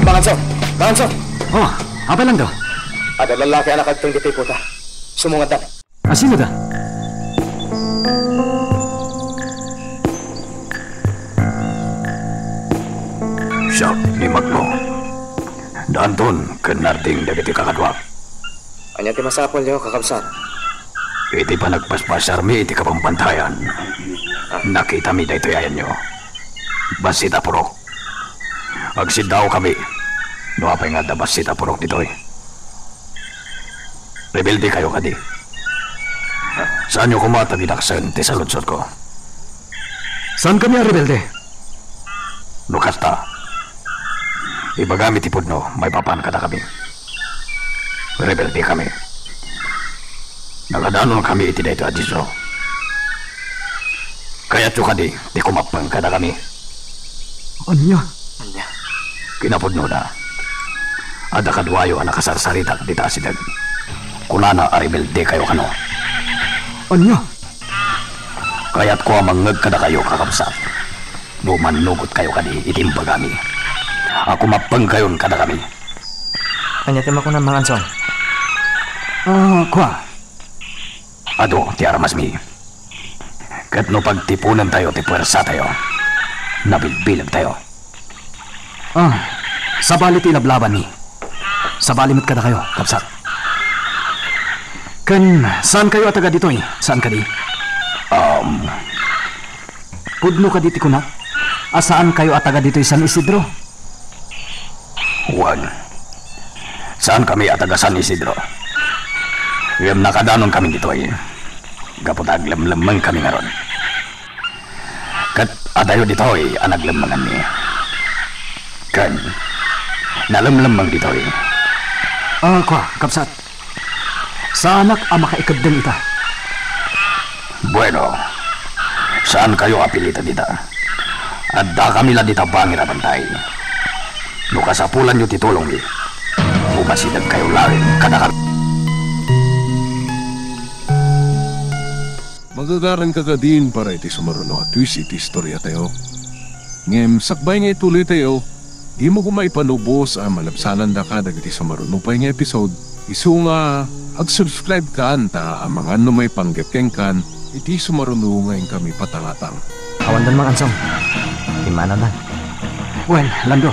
Manganso! Manganso! Oh, apay lanto? Adda lallaki a nakagteng ditoy puta. Sumungaddan. A sino da? Siak ni Magno. Danton ken Narding dagiti kakaduak. Ania ti masapulyo, kakabsat? Iti panagpaspasiarmi iti kabambantayan, nakitami daytoy ayanyo. Bassit a purok. Agsiddaawkami no apay nga adda bassit a purok ditoy. Rebeldekayo kadi? Saanyo koma a tagidaksen ti saludsodko? Saankami a rebelde. No kasta, ibagami ti pudno maipapan kadakami. Rebeldekami. Nakadanonkami iti daytoy a diestro. Kayatyo kadi ti kumappeng kadakami? Ania? Ania? Kinapudnona, adda kaduayo a nakasarsaritak dita asideg. Kunana a rebeldekayo kano. Ania? Kayatko a mangngeg kadakayo, kakabsat, no mannugotkayo kadi iti imbagami a kumappengkayon kadakami. Ania ti makunam, Manganso? Ah, kua. Adu ti armasmi. Ket no pagtiponentayo ti puersatayo, nabilbilegtayo. Ah, sabali ti ilablabanmi. Sabali met kadakayo, kabsat. Ken saankayo a taga ditoy, saan kadi? Um, Pudno kadi ti kunak a saankayo a taga ditoy San Isidro? Wen, saankami a taga San Isidro. Ngem nakadanonkamin ditoy gapu ta aglemlemmengkami ngarud. Ket adayo ditoy a naglemmenganmi. Ken nalemlemmeng ditoy. Ah, kua, kabsat. Saanak a makaikeddeng ita. Bueno, saankayo a piliten ita. Addakami la dita bangir a bantay. No kasapulanyo ti tulongmi, umasidegkayo laeng kadakami. Magagaranka kadin para iti sumaruno a twist iti istoriatayo. Ngem sakbay nga ituloytayo, dimo koma ipanubos a malabsanandaka dagiti sumaruno pay nga episode. Isu nga, ag-subscribe kan ta amangan no maipanggep kenkan iti sumaruno nga inkami patangatang. Awan dan, Mang Ansong. Immanawdan. Wen, Lando.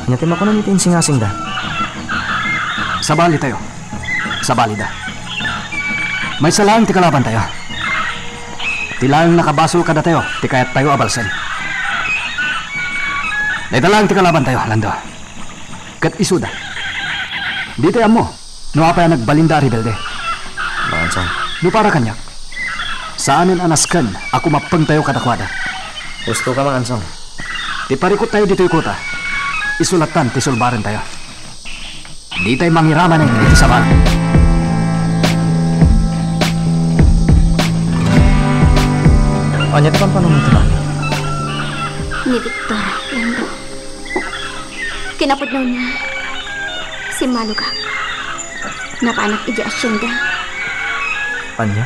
Ania ti makunan iti insingasingda? Sabalitayo. Sabalida. Maysa laeng ti kalabantayo. Ti laeng nakabasol kadatayo ti kayattayo a balsen. Dayta laeng ti kalabantayo, Lando. Ket isuda. Ditoy ammo no apay a nagbalinda a rebelde. Mangang Ansong. No para kaniak, saanen a nasken a kumappengtayo kadakuada. Husto ka, Mangang Ansong. Ti parikuttayo ditoy kuta, isu lattan ti sulbarentayo. Ditay mangiramanen iti sabali. Ania ti panpanunot ti bana? Ni Victor, Lando. Kinapudnona, simmalogak. Napanak idiay asienda. Ania?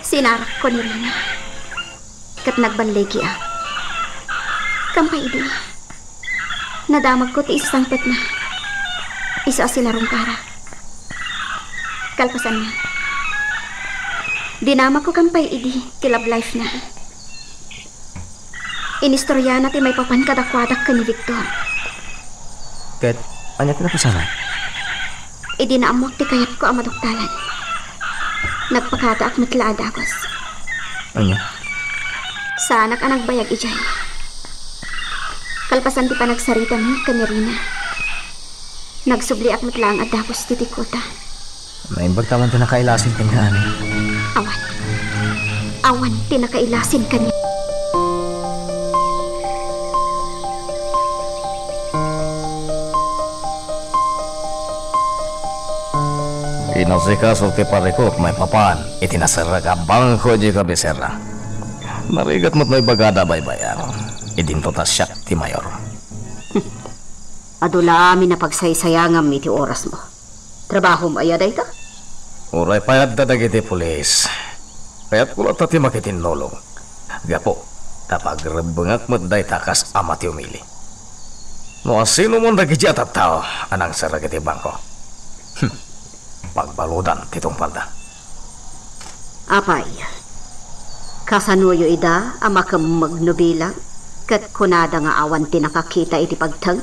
Sinarakko ni Rina. Ket nagballigiak. Kampay idi, nadamagko ti isasangpetna. Isu a sinarungkarak. Kalpasanna, dinamagko kampay idi ti love life na. Inistoriana ti maipapan kadakuadak ken ni Victor. Ket ania ti napasana? Idi naammoak ti kayatko a maduktalan, nagpakadaak met la a dagus. Ania? Saanak a nagbayag idiay. Kalpasan ti panagsaritami ken ni Rina, nagsubliak met laeng a dagus ditoy kuta. Naimbag ta awan ti nakailasin kaniak, ani? Awan. Awan ti nakailasin kaniak. Inasikaso ti parikut maipapan iti naserrek a bangko idiay kabisera. Narigat met no ibagada a baybay-an. Idinto ta siak ti mayor. Adu la amin a pagsaysayangam iti orasmo. Trabahom aya dayta? Uray pay adda dagiti pulis, kayatko latta ti makitinnulong. Gapu ta pagrebbengak met dayta kas ama ti umili. No asino man dagiti a tattao a nangserrek iti bangko, hmm, pagbaludan ti tungpalda. Apay, kasanoyo ida a makemmeg no bilang ket kunada nga awan ti nakakita iti pagteng?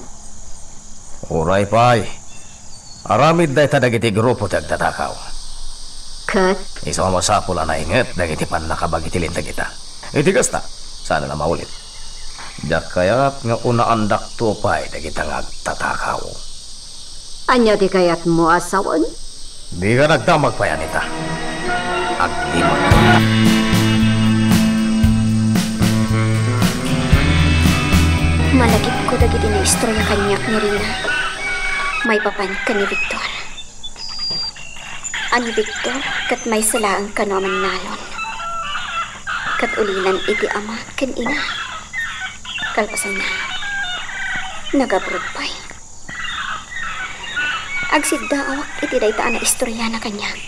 Uray pay, aramid dayta dagiti grupo ti agtatakaw. Ket? Isu a masapul a nainget dagiti pannakabag iti linteg ita. Iti kasta, saan a maulit. Diak kayat nga unaandakto pay dagita nga agtatakaw. Ania ti kayatmo a sawen? Dika nagdamag pay, Anita. Aglima. Malagipko dagiti naistorya kaniak ni Rina maipapan ken ni Victor. A ni Victor ket maysa laeng kano a mannalon. Ket ulinan iti ama ken ina. Kalpasanna, nagabroad pay. Agsiddaawak iti dayta a naistoryana kaniak.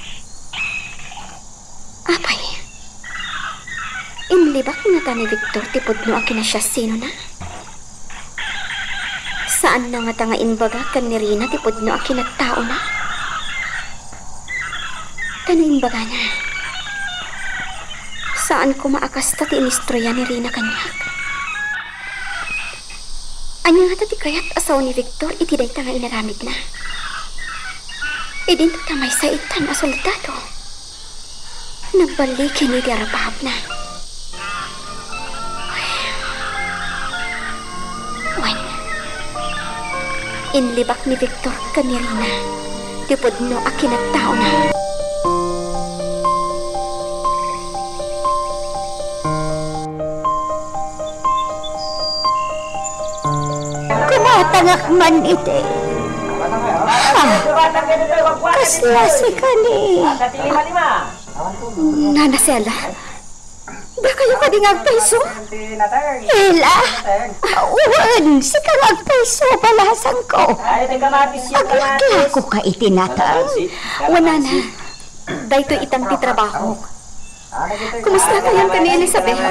Apay, inlibak ngata ni Victor ti pudno a kinasiasinona? Saanna ngata nga imbaga ken ni Rina ti pudno a kinattaona? Ta no imbagana, saan koma a kasta ti inistorya ni Rina kaniak. Ania ngata ti kayat a sao ni Victor iti dayta nga inaramidna? Idinto ta maysa itan a soldado. Nagballigi iti arapaapna. Wen, inlibak ni Victor ken ni Rina ti pudno a kinattaona. Kumatangak man iti. Ah, kasla sika ni. Nana Sela, dakayo kadi nga agpayso? Ela, wen, sika nga agpayso, balasangko. Aglaklako ka iti natang. Wen, nana, daytoy itan ti trabahok. Kumusta kayon ken ni Elizabeth?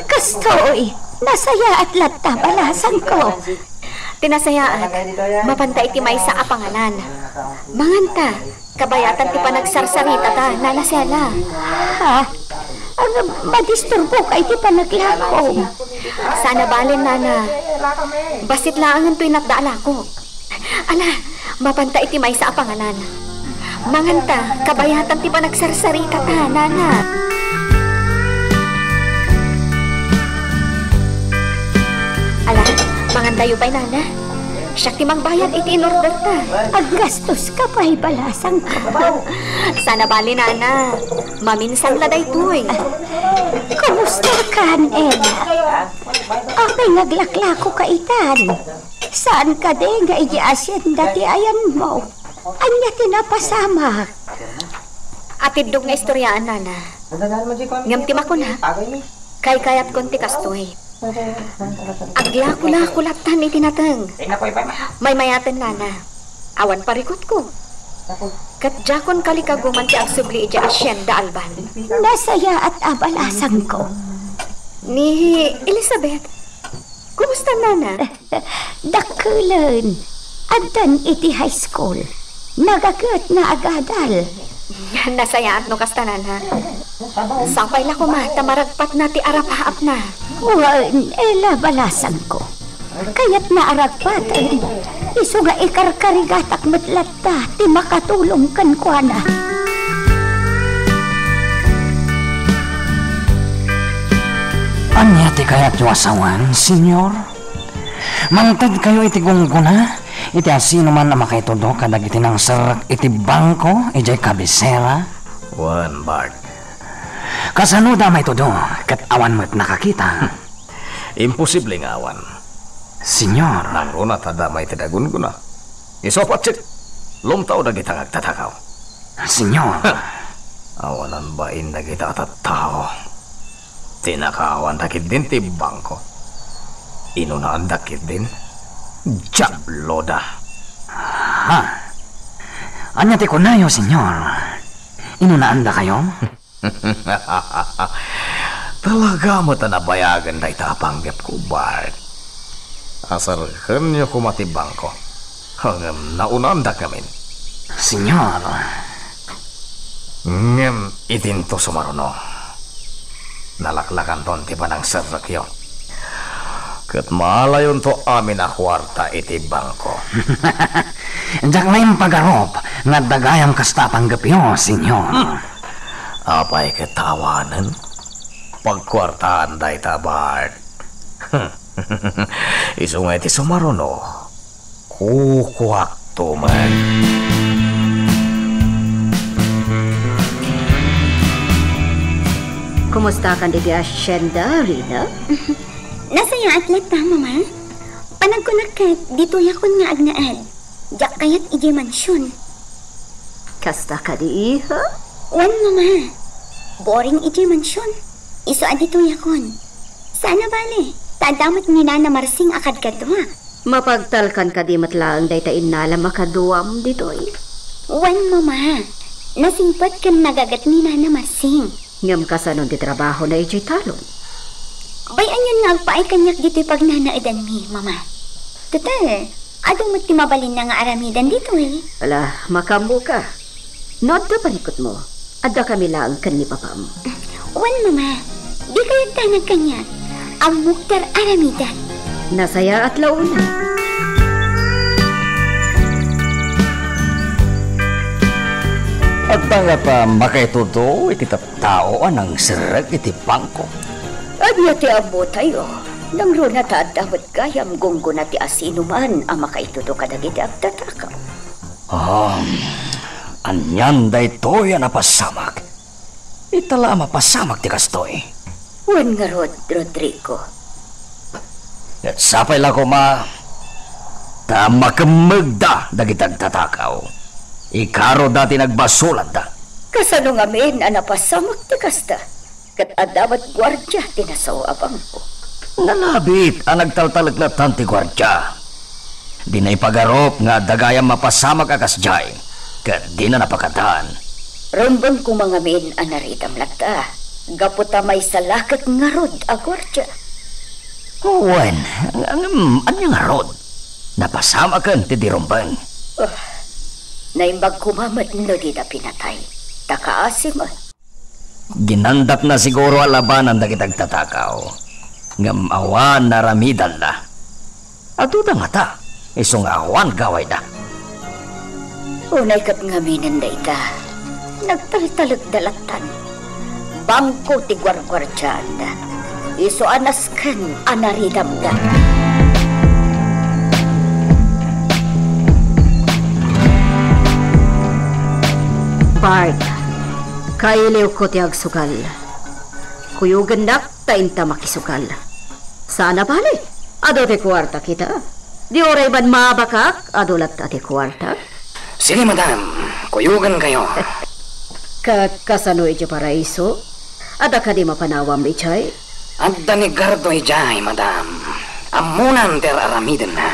Kastoy, nasayaat latta, balasangko. Ti nasayaat, mapanta iti maysa a panganan. Manganta, kabayatan ti panagsarsaritata, Nana Sela. Ha? Madisturboka iti panaglakom. Saan a bale, nana. Bassit laengen toy natda a lakok. Ala, mapanta iti maysa a panganan. Manganta, kabayatan ti panagsarsarita ta, nana. Ala, mangantayo pay, nana. Siak ti mangbayad iti in-order ta. Aggastoska pay, balasangko. Saan a bale, nana. Maminsan la daytoy. Kumusta kan, Ella? Apay nga aglaklakoka itan? Saan kadi nga idiay asienda ti ayanmo? Ania ti napasamak? Atiddog nga istoriaan, nana. Ngem ti makuna, kaykayatkon ti kastoy. Aglakolakolattan iti nateng. Maymayaten, nana. Awan parikutko. Ket diakon kalikaguman ti agsubli idiay asienda Alban. Nasayaat a balasangko. Ni Elizabeth, kumusta, nana? Dakkelen. Addan iti high school. Nagaget nga agadal. Nasayaat no kasta, nana. Sapay la koma ta maragpatna ti arapaapna. Wen, Ella, balasangko. Kayatna a ragpaten. Isu nga ikarkarigatak met latta ti makatulong kenkuana. Ania ti kayatyo a sawen, Señor? Mangtedkayo iti gunggona iti asinoman a makaitudo kadagiti nangserrek iti bangko idiay kabisera? Wen, Bart. Kasanoda maitudo ket awan met nakakita? Imposible nga awan. Señor. Nangruna ta adda maited a gunggona. Isu a patsit, lumtaw dagita nga agtatakaw. Señor. Awanan bain dagita a tattao. Tinakawan da ketdin ti bangko. Inunaanda ketdin. Diablo da. Ha? Ania ti kunayo, Señor? Inunaandakayo? Talaga met a nabayagen dayta a panggepko, Bart. Aserrekenyo koma ti bangko. Ngem naunaandak ngamin. Señor. Ngem idinto sumaruno. Nalaklakanton ti panangserrekyo. Ket maalayonto amin a kuarta iti bangko. Diak la impagarup nga adda gayam kasta a panggepyo, Señor. Hmm. Apay ket awanen? Pagkuartaan dayta, Bart. Isu nga iti sumaruno, kukuakto met. Kumustakan iti asienda, Rina? Nasayaat latta, Mama. Panagkunak ket, ditoyakon nga agnaed. Diak kayat idiay mansion. Kasta kadi, iha? Wen, Mama. Boring idiay mansion. Isu a ditoyakon. Saan a bale, ta adda met ni Nana Marsing a kadkaduak. Mapagtalkan kadi met laeng dayta innalam a kaduam ditoy? Wen, Mama. Nasingpet ken nagaget ni Nana Marsing. Ngem kasano ti trabahona idiay talon? Bay-anyon nga agpaay kaniak ditoy pagnanaedanmi, Mama. Total, adu met ti mabalinna nga aramidan ditoy. Ala, makaammoka. No adda parikutmo, addakami laeng ken ni papam. Wen, Mama. Dika agdanag kaniak. Ammok ti ar-aramidan. Nasayaat la unay. Adda ngata makaitudo iti tattao a nangserrek iti bangko? Ania ti ammotayo? Nangruna ta adda met gayam gunggona ti asinoman a makaitudo kadagiti agtatakaw. Um, anian daytoy a napasamak? Ita la a mapasamak ti kastoy. Wen ngarud, Rodrigo. Ket sapay la koma ta makemmegda dagiti agtatakaw. Ikaroda ti nagbasolatda. Kasano ngamin a napasamak ti kasta? Ket adda met guardia ti nasao a bangko. Nalabit a nagtaltaleklattan ti guardia. Dina ipagarup nga adda gayam mapasamak a kasdiay, ket dina napakadaan. Rumbeng koma ngamin a naridam latta, gapu ta maysa la ket ngarud a guardia. Wen, ngem ania ngarud? Napasamaken ti di rumbeng. Ah, naimbag koma met no dida pinatay, ta kaasi met. Ginandakna siguro a labanan dagiti agtatakaw, ngem awan naaramidanna. Aduda ngata, isu nga awan gawayda. Unay ket ngamin dayta, nagtaltalekda lattan. Bangko ti guarguardian. Isu a nasken a naridamda. Bart, kailiwko ti agsugal. Kuyogennak ta inta makisugal. Saan a bale, adu ti kuarta kita. Di uray ban maabakak, adu latta ti kuarta. Sige, madam. Kuyogankayo. Ket kasano idiay Paraiso? Adda kadi mapanawam idiay? Adda ni Gardo idiay, madam. Ammonan ti ar-aramidenna.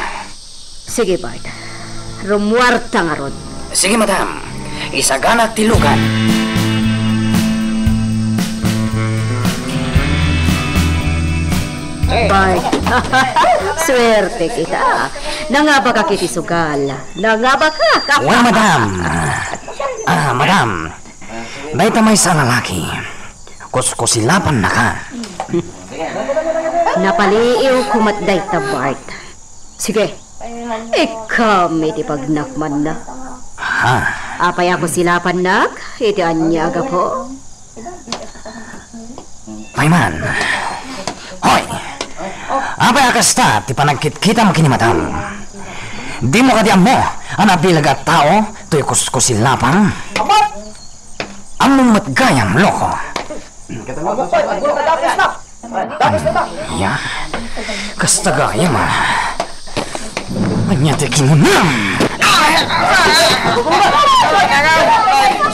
Sige, Bart. Rummuarta ngarud. Sige, madam. Isaganak ti lugan. Bart. Suerte kita. Nangabakak iti sugal. Nangabakak. Wen, madam. Ah, madam. Dayta maysa a lalaki. Kuskusilapannaka. Napaliiwko met dayta, Bart. Sige, ikam iti pagnakmanna. Ha? Apay a kusilapannak iti ania a gapu? Payman. Hoy! Apay a kasta ti panagkitkitam ken ni madam? Dimo kadi ammo a nabileg a tao toy kuskusilapang? Ammom met gayam, loko. Ya, kasta gayam, a. Ania ti kinunam?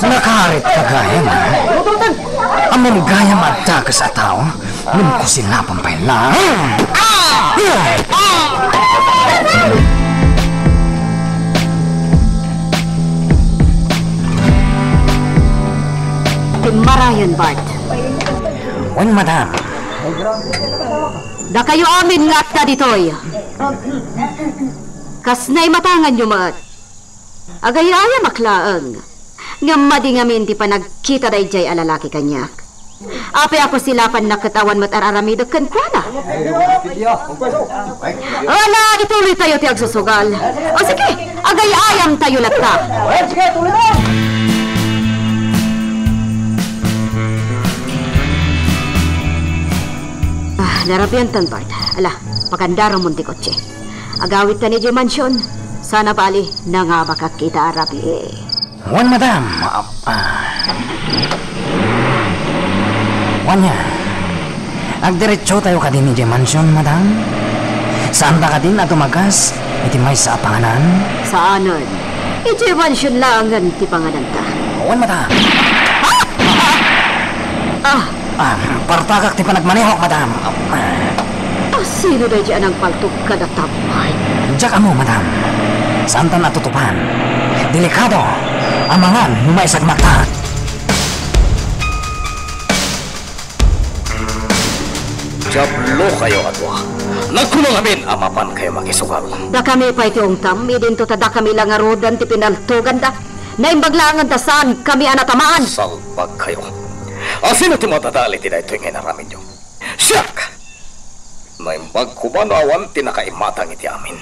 Nakarit ka gayam, a. Ammom gayam a dakes a tao, ngem kusilapang pay laeng. Timmarayon, Bart. Wen, madam. Dakayo amin nga adda ditoy. Kas naimatanganyo met. Agay-ayamak laeng. Ngem madi ngamin ti panagkita daydiay a lalaki kaniak. Apay a kusilapannak ket awan met ar-aramidek kenkuana? Ala, ituloytayo ti agsusugal. O sige, agay-ayamtayo latta. Ah, narabianton, Bart. Ala, pagandaramon ti kotse. Agawidtan idiay mansion. Saan a bale, nangabakak ita a rabii. Wen, madam. Ah, ah. Wen, ania? Agdiretsotayo kadin idiay mansion, madam? Saanta kadin a tumagas iti maysa a panganan? Saanen. Idiay mansion laengen ti pangananta. Wen, madam. Ah! Ah, partagak ti panagmanehok, madam. Ah. A sino daydiay a nangpaltog kada tappay? Diak ammo, madam. Saantan a tutupan. Delikado. Amangan no maisagmakta. Diablokayo a dua. Nagkuno ngamin a mapankayo makisugal. Dakami pay ti ungtam, idinto ta dakami la ngaruden ti pinaltoganda. Naimbag laengen ta saankami a natamaan. Salbagkayo. A sino ti madadal iti daytoy nga inaramidyo? Siak! Naimbag koma no awan ti nakaimatang iti amin.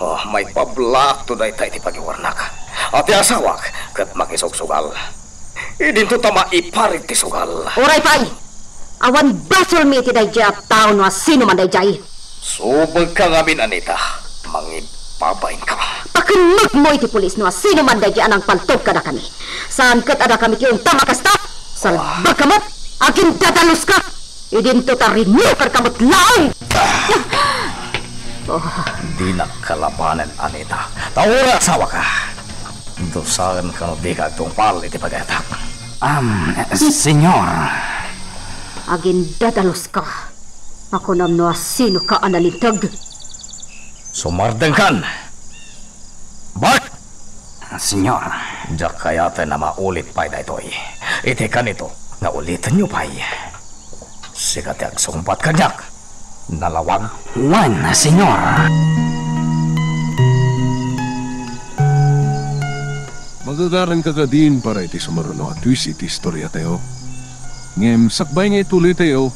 Oh, maipablakto dayta iti pagiwarnak. A ti asawak ket makisugsugal. Idinto ta maiparit ti sugal. Uray pay! Awan basolmi iti daydiay a tao no a sino man daydiay. Subegka ngamin, Anita. Mangibbabainka. Pakemmegmo iti pulis no a sino man daydiay a nangpaltog kadakami. Saan ket a dakami ti ungtam a kasta. Salbagka met. Agindadaluska. Idinto ta rinukarka met laeng. Oh. Dinak kalabanen, Anita. Ta uray asawaka. Dusaen kano dika agtungpal iti pagayatak. Am, senyor. Agindadaluska. Akunam no a sinoka a nalinteg. Sumardengkan. Bart! Senyor. Diak kayaten a maulit pay daytoy. Iti kanito, nga ulitenyo pay. Sika ti agsungbat kaniak. Nalawag. Wen, senyor. Magagaranka kadin para iti sumaruno a twist iti istoriatayo. Ngem sakbay nga ituloytayo,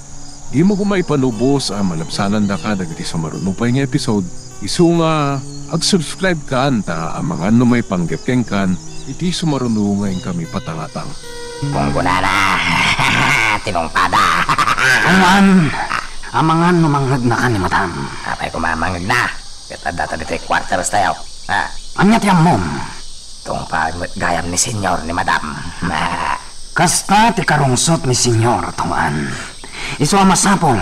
dimo koma ipanubos a malabsanandaka dagiti sumaruno pay nga episode. Isu nga ag-subscribe kan ta amangan no maipanggep kenkan iti sumaruno nga inkami patangatang. Punggonana, tinungpada. Amangan, amangan no mangngegnakan ni Madam. Apay koma mangngegna? Ket adda ta ditoy quarters tayo. Ah. Ania ti ammom? Tungpal met gayam ni Senyor ni Madam. Ah. Kasta ti karungsot ni Senyor, Tong An. Isu a masapul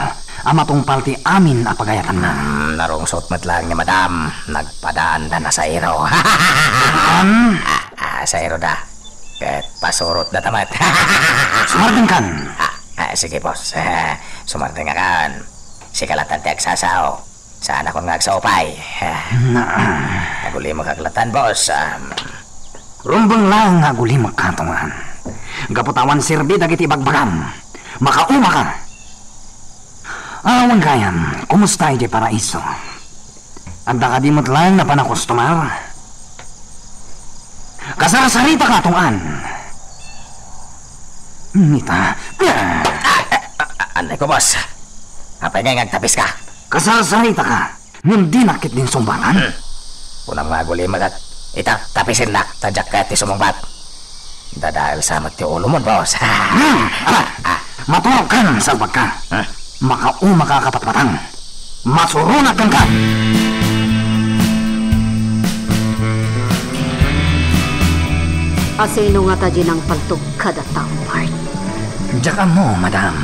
a matungpal ti amin a pagayatanna. Hmm, narungsot met laeng ni Madam. Nagpadaanda na sairo. An? Ah, ah, sairo da. Ket pasurot da ta met. Sumardengkan. Ah, ah, sige, boss. Sumardengakan. Sika latta ti agsasao. Saanakon nga agsaupay. Na. Agulimekak latan, boss. Um, Rumbeng laeng nga agulimekka, Tong An. Gapu ta awan serbi dagiti ibagbagam. Makaumaka. Awan gayam, kumusta idiay Paraiso? Adda kadi met laeng napan a kustomar? Kasarsaritaka, Tong An. Nita. Ah, ah, ah, anay ko, boss. Apay ngay nga agtapiska? Kasarsaritaka. Ngem dinak ketdin sungbatan. Hmm. Kunam nga agulimekak. Ita, tapisennak, ta diak kayat ti sumungbat. Dadael sa met ti ulomon, boss. Hmm. Ah, ah. Maturogkan, salbagka. Ah. Makaumaka a kapatpatang. Masuronak kenka. Asino ngata diay nangpaltog kadataon, Bart? Diak ammo, madam.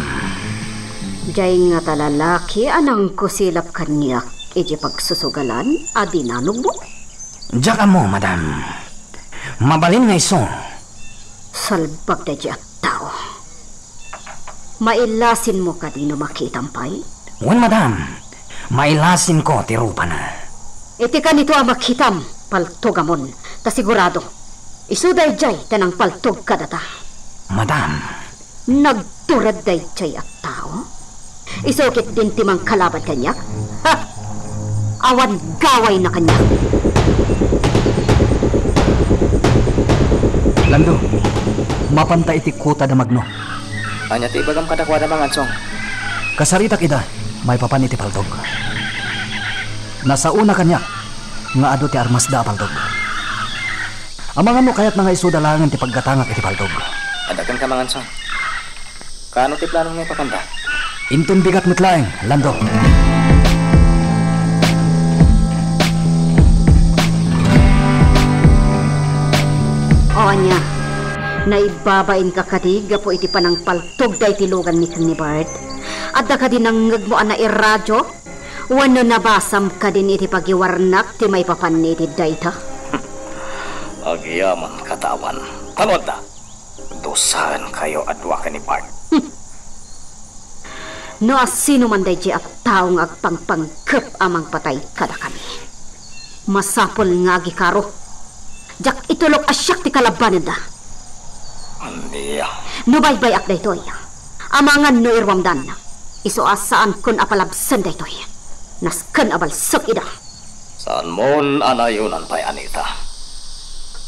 Diay ngata lalaki a nangkusilap kaniak idiay pagsusugalan a dinanogmo? Diak ammo, madam. Mabalin nga isu. Salbag daydiay a tao. Mailasinmo kadi no makitam pay? Wen, madam. Mailasinko ti rupana. Iti kanito a makitam, paltogamon, ta sigurado, isu daydiay ti nangpaltog kadata. Madam. Nagtured daydiay a tao? Isu ketdin ti mangkalabad kaniak? Ha! Awan gawayna kaniak. Lando, mapanta iti kuta da Magno. Ania ti ibagam kadakuada, Mangansong? Kasaritak ida, maipapan iti paltog. Nasaona kaniak nga adu ti armasda a paltog. Amangan no kayatna nga isuda laengen ti paggatangak iti paltog. Adda kenka, Mangansong. Kaano ti planom nga ipapanda? Inton bigat met laeng, Lando. O ania, naibabainka kadi gapu iti panangpaltog daytoy luganmi ken ni Bart? Adda kadi nangngegmo a nairadyo? Wenno nabasam kadin iti pagiwarnak ti maipapan iti dayta? Agyamankata awan. Tano adda? Dusaenkayo a dua ken ni Bart. Hmm. No asinoman daydiay a tao nga agpangpanggep a mangpatay kadakami, masapul nga agikaro. Diak itulok a siak ti kalabanenda. Ania? No baybay-ak daytoy, amangan no iruamdan, isu a saankon a palabsen daytoy. Nasken a balsek ida. Saanmon a nayonan pay, Anita.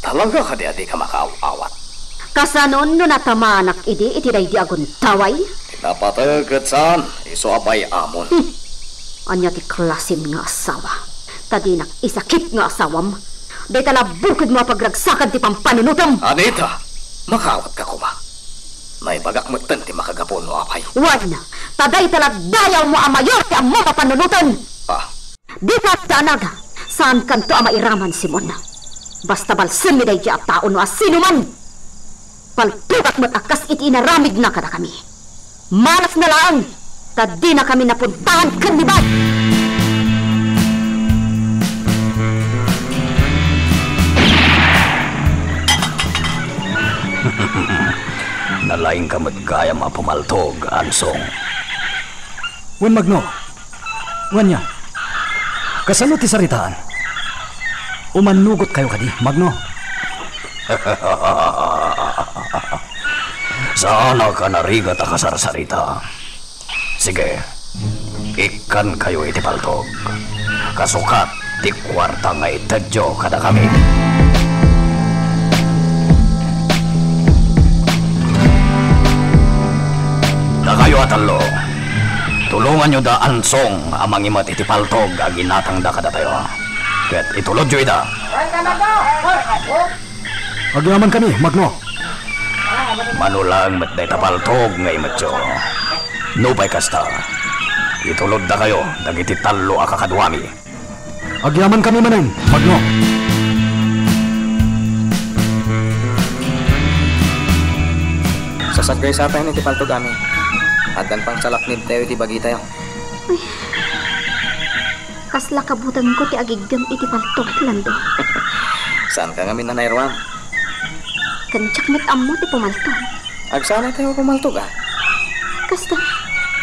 Talaga kadi a dika makaaw-awat? Kasano no natamanak idi iti daydi a guntaway? Ti napateg ket saan, isu a bay-amon. Hmm. Ania ti klasim nga asawa? Ta dinak isakit nga asawam. Dayta la bukodmo a pagragsakan ti pampanunotem. Anita, makaawatka koma. Naibagak metten ti makagapu no apay. Wen, ta dayta la dayawmo a mayor ti ammom a panunoten. Ah. Dika agdanag. Saankanto a mairaman, Simon. Basta balsenmi daydiay a tao no asinoman. Paltogak met a kas iti inaramidna kadakami. Malasna laeng, ta dinakami napuntahan ken ni Bart. Nalaingka met gayam a pumaltog, Ansong. Wen, Magno. Wen, ania? Kasano ti saritaan? Umannugotkayo kadi, Magno? Saanak a narigat a kasarsarita. Sige, ikkankayo iti paltog. Kasukat ti kuarta nga itedyo kadakami. Tallo. Tulonganyo da Ansong a mangimet iti paltog a ginatangda kadatayo. Ket itulodyo ida. Agyamankami, Magno. Mano laeng met dayta paltog nga imetyo. Nupay kasta, ituloddakayo dagiti tallo a kakaduami. Agyamankami manen, Magno. Sasaggaysatayon iti paltog amin. Addan pangsalaknibtayo iti bagitayo. Ay, kasla kabutengko ti agiggem iti paltog, Lando. Saanka ngamin a nairuam? Ken diak met ammo ti pumaltog. Agsanay tayo pumaltog, a? Kasta.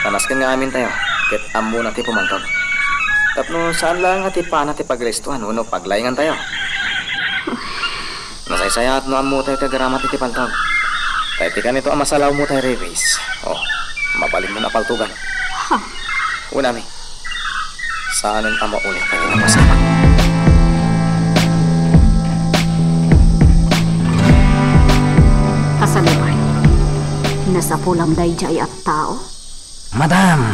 Kanasken nga amintayo, ket ammona ti pumaltog. Tapno saan laeng a ti pana ti paglistoan wenno paglaingantayo. Nasaysayaat no ammotayo ti agaramat iti paltog. Ta iti kanito a masalawmotayo, Reyes. O, mabalinmon a paltogan. Ha? Unami. Saanen a maulit a kinapasamak. Kasaluay, nasapulam daydiay a tao? Madam,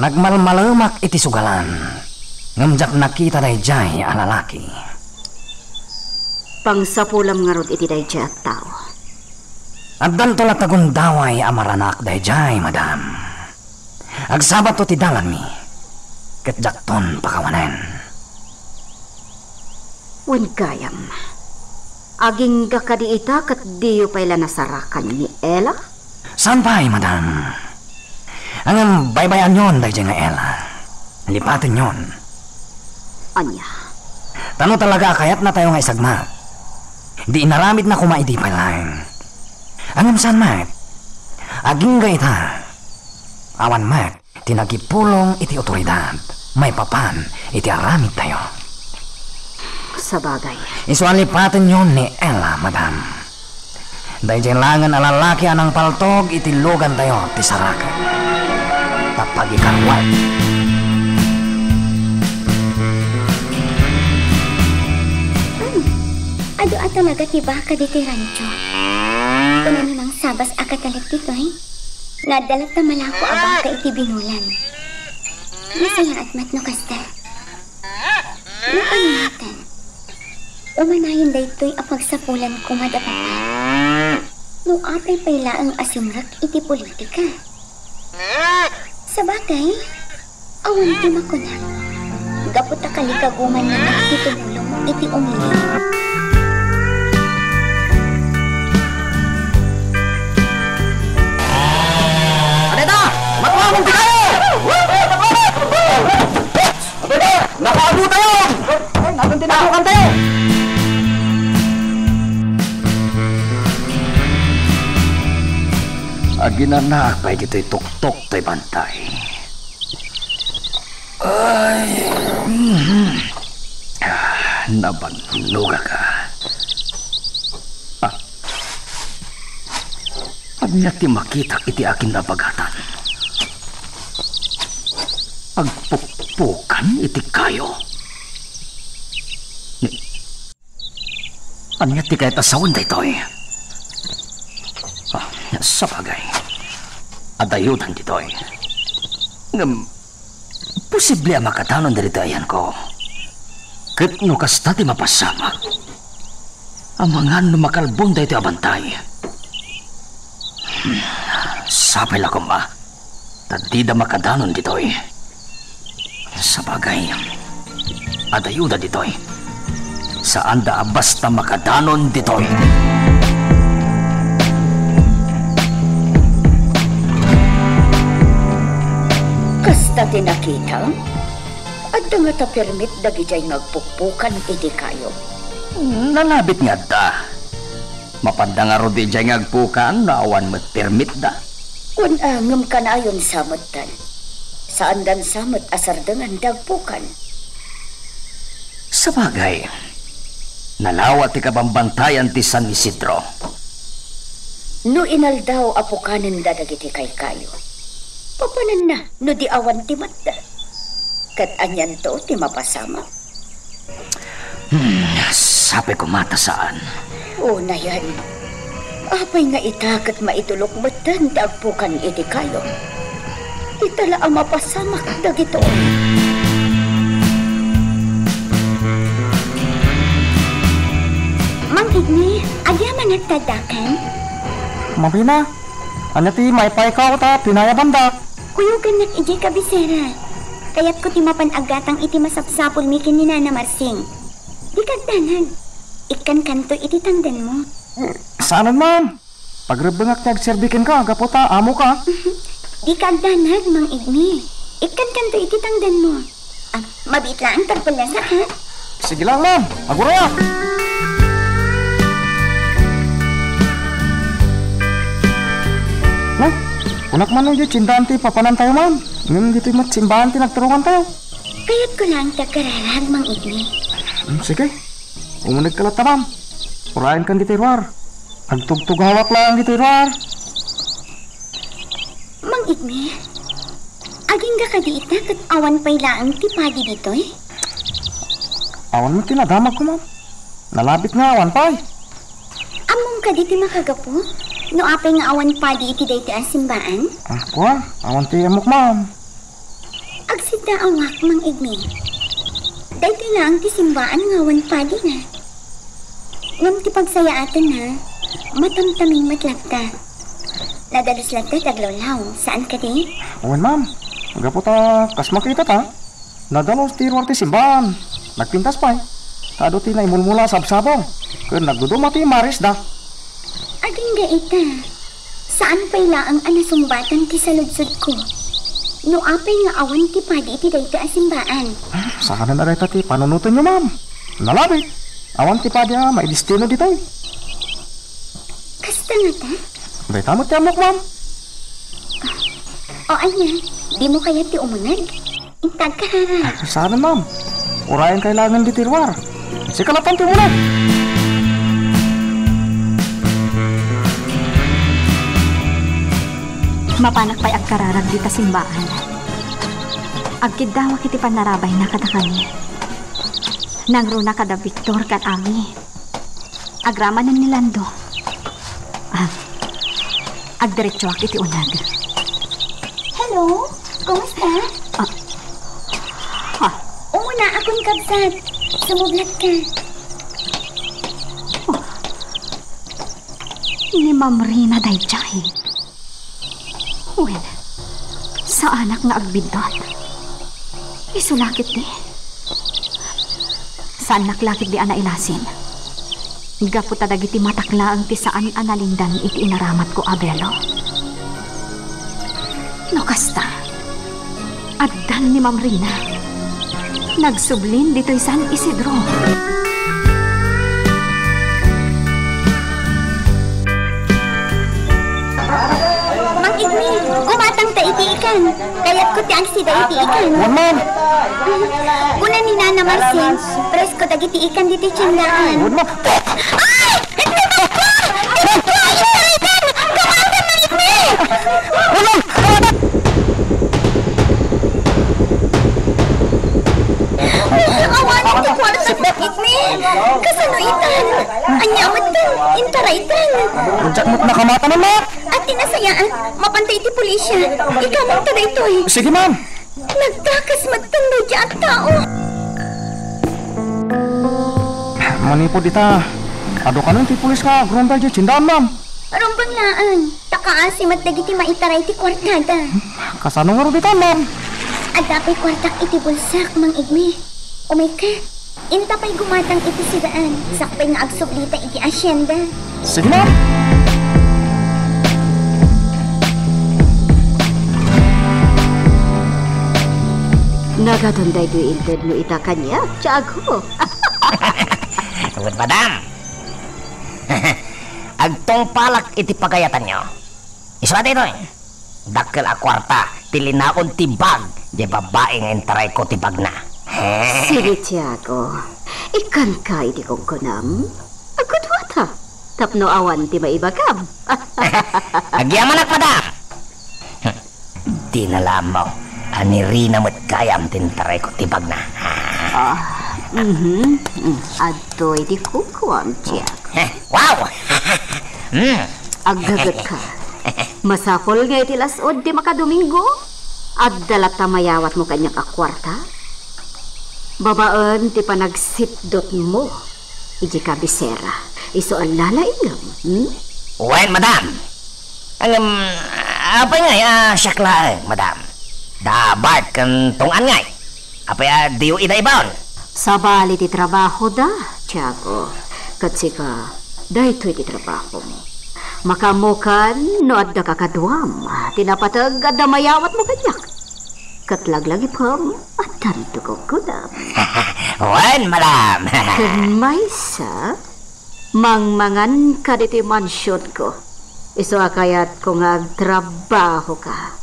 nagmalmalemak iti sugalan, ngem diak nakita daydiay a lalaki. Pangsapulam ngarud iti daydiay a tao. Addanto la tagundaway a maranak daydiay, madam. Agsabatto ti dalanmi, ket diakton pakawanen. Wen gayam, agingga kadi ita ket diyo pay la nasarakan ni Ella? Saan pay, madam. Ngem baybay-anyon daydiay nga Ella. Lipatenyon. Ania? Ta no talaga a kayatnatayo nga isagmak, di inaramidna koma idi pay laeng. Ngem saan met. Agingga ita. Awan met ti nagipulong iti otoridad maipapan iti aramidtayo. Sabagay. Isu a lipatenyon ni Ella, madam. Daydiay laengen a lalaki a nangpaltog iti lugantayo ti sarakan. Ta pagikaruat. Ano? Adu a talaga ti baka ditoy rancho. Kuna ni Mang Sabas a katalek ditoy. Nadala ta malako a baka iti binulan. Nasayaat met no kasta. No kayat, umanayon daytoy a pagsapulan koma da Papa. No apay pay laeng a simrek iti politika. Sabagay, awan ti makuna. Gapu ta kalikagumanna met ti tumulong iti umili. Adayta! Matuangon ti kayo! Adayta! Nakaabutayon! Ay, nagun ti nabukan tayo! Aginanak pay ditoy tuktok toy bantay. Ay, mhm. Ah, nabannogak, ah. Ah. Ania ti makitak iti akin a bagatan? Agpukpukan iti kayo? Ni, ania ti kayat a sawen daytoy? Ah, sabagay. Adayodan ditoy. Ngem, posible a makadanon dagiti ayanko. Ket no kasta ti mapasamak, amangan no makalbon daytoy a bantay. Hmm, sapay la koma. Ta dida makadanon ditoy. Sabagay, adayoda ditoy. Saanda a basta makadanon ditoy. Kasta ti nakitam? Adda ngata permit dagidiay nga agpukpukan iti kayo? Nalabit nga adda. Mapanda ngarud idiay nga agpukan no awan met permitda? Wen, a, ngem kanayon sa metten. Saandan sa met a sardengan ti agpukan. Sabagay, nalawa ti kabambantayan ti San Isidro. No inaldaw a pukanenda dagiti kaykayo, papananna no di awan ti matda. Ket anianto ti mapasamak? Hmm, sapay koma ta saan. Unayen, apay nga ita ket maitulok metten ti agpukan iti kayo? Ita la a mapasamak dagitoy. Mang Igni, agyamanak ta addakan? Marina, ania ti maipaykaw ta pinayabandak? Kuyogannak idiay kabisera. Kayatko ti mapan aggatang iti masapsapulmi ken ni Nana Marsing. Dika agdanag. Ikkankanto iti tangdanmo. Saanen, ma'am. Pagrebbengak ti agserbi kenka gapu ta amoka. Dika agdanag, Mang Igni. Ikkankanto iti tangdanmo. Ah, mabiit laeng ta agpellasak, ha? Sige lang, ma'am. Agurayak. No? Kunak man no, diay tiendaan ti papanantayo, ma'am. Ngem ditoy met simbahan ti nagturongantayo. Kayatko laeng ti agkararag, Mang Igni. Hmm, sige. Umunegka latta, ma'am. Urayenkan ditoy ruar. Agtugtugawak laeng ditoy ruar. Mang Igni, agingga kadi ita ket awan pay laeng ti padi ditoy? Awan met ti nadamagko, ma'am. Nalabit nga awan pay. Ammom kadi ti makagapu no apay nga awan padi iti daytoy a simbaan? Ah, kuan, awan ti ammok, ma'am. Agsiddaawak, Mang Igni. Daytoy laeng ti simbaan nga awan padina. Ngem ti pagsayaatenna, matamtaming met latta. Nadalus latta ti aglawlaw, saan kadi? Wen, ma'am. Gapu ta kas makitata, nadalus ti ruar ti simbaan. Nagpintas pay. Ta adu ti naimulmula a sabsabong. Ken nagduduma ti marisda. Agingga ita, saan pay laeng a nasungbatan ti saludsodko. No apay nga awan ti padi iti daytoy a simbaan? Saanen a dayta ti panunotenyo, ma'am. Nalabit. Awan ti padi a maidestino ditoy. Kasta ngata? Dayta met ti ammok, ma'am. O ania, dimo kayat ti umuneg? Inta agkararag. Saan, ma'am? Urayen kay laengen ditoy ruar. Sika latta ti umuneg. Mapanak pay agkararag dita simbaan. Agkiddawak iti pannarabayna kadakami. Nangruna kada Victor ken Ami. Agramanen ni Lando. Ah, agdiretsoak iti uneg. Hello? Kumusta? Ah. Ah. Umunaakon, kabsat. Sumublatka. Oh. Ni Ma'am Rina daydiay. Wen, saanak nga agbiddut. Isu la ketdi. Saannak la ketdi a nailasin. Gapu ta dagiti matak laeng ti saan a nalingdan iti inaramatko a belo. No kasta, addan ni Ma'am Rina. Nagsublin ditoy San Isidro. Mang Igni, gumatang ta iti ikan. Kayatko ti agsida iti ikan. Wen, ma'am. Kuna ni Nana Marcel, presko dagiti ikan ditoy tiendaan. Wen, ma'am. Ay! Itnibakko! Itnibakko! Itnibakko! Kawasan, Mang Igni! Awan ti kuarta, Mang Igni! Kasano itan? Ania metten? Intaraytan! Diak met nakamatanan, ma'am! Ati nasayaan, mapanta iti pulisya. Ikamangta daytoy. Sige, ma'am. Nagtakas metten daydiay a tao. Manipud ita, adu kanon ti pulis nga agronda idiay tiendaan, ma'am? Rumbeng laeng, ta kaasi met dagiti maitaray ti kuartada. Kasano ngarud ita, ma'am? Adda pay kuartak iti bulsak, Mang Igni. Umayka. Inta pay gumatang iti sidaan, sakbay nga agsublita iti asienda. Sige, ma'am. Nagaton daytoy intedmo ita kaniak, Tiago. Wen, madam. Agtungpalak iti pagayatanyo. Isu a daytoy. Dakkel a kuarta ti linaon ti bag diay babbai nga intarayko ti bagna. Sige, Tiago. Ikkanka iti kunkunam. Agkudwata tapno awan ti maibagam. Agyamanak, madam. Dina la ammo a ni Rina met gayam ti intarayko ti bagna. Ah, mhm. Mm, adtoy ti kukuam, Tiago. Wow! Mm. Aggagetka. Masapul nga iti las-ud ti makadomingo. Adda latta mayawatmo kaniak a kuarta? Babaen ti panagsitdotmo idiay kabisera, isu a lalaingem, hmm? Wen, madam. Ngem, apay ngay a siak laeng, madam? Da Bart ken Tong-an ngay? Apay a diyo ida ibaon? Sabali ti trabahoda, Tiago. Ket sika, daytoy ti trabahomo. Makaammokan no adda kakaduam ti napateg a adda mayawatmo kaniak. Ket laglagipem, addanto gudgudam. Wen, madam. Ken maysa, mangmanganka ditoy mansionko. Isu a kayatko nga agtrabahoka.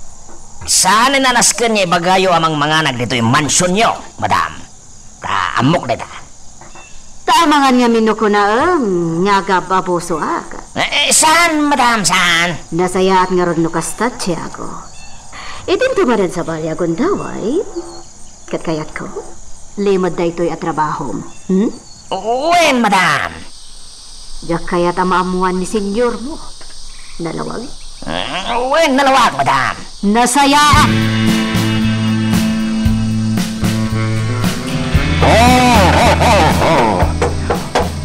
Saan a nasken nga ibagayo a mangmanganak ditoy mansionyo, madam. Ta ammok dayta. Ta amangan ngamin no kunaem nga agab-abusoak. Eh, eh, saan, madam, saan? Nasayaat ngarud no kasta, Tiago. Idinto manen sabali a gundaway. Ket kayatko, limed daytoy a trabahom. Hmm? Wen, madam. Diak kayat a maammoan ni senyormo. Nalawag? Mm, wen, nalawag, madam. Nasayaat! Ho, ho, ho, ho.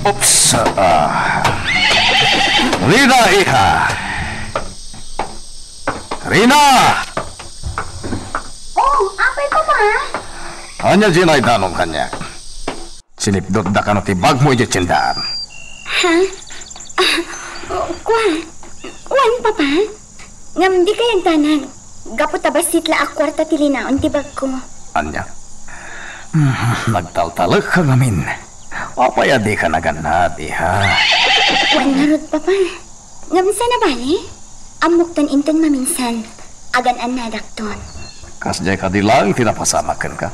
Oops, ah. Rina, iha. Rina! Oh, apay, Papa? Ania diay naidanom kaniak? Sinipdotda kano ti bagmo idiay tiendaan? Ha? Ah, kua? Wen, Papa. Ngem dika agdanag. Gapu ta bassit la a kuarta ti linaon ti bagko. Ania? Hmm, nagtaltalekka ngamin. Apay a dika nagannad, iha? Wen ngarud, Papa. Ngem saan a bale? Ammokton inton maminsan. Agan-annadakton. Kasdiay kadi laeng ti napasamak kenka?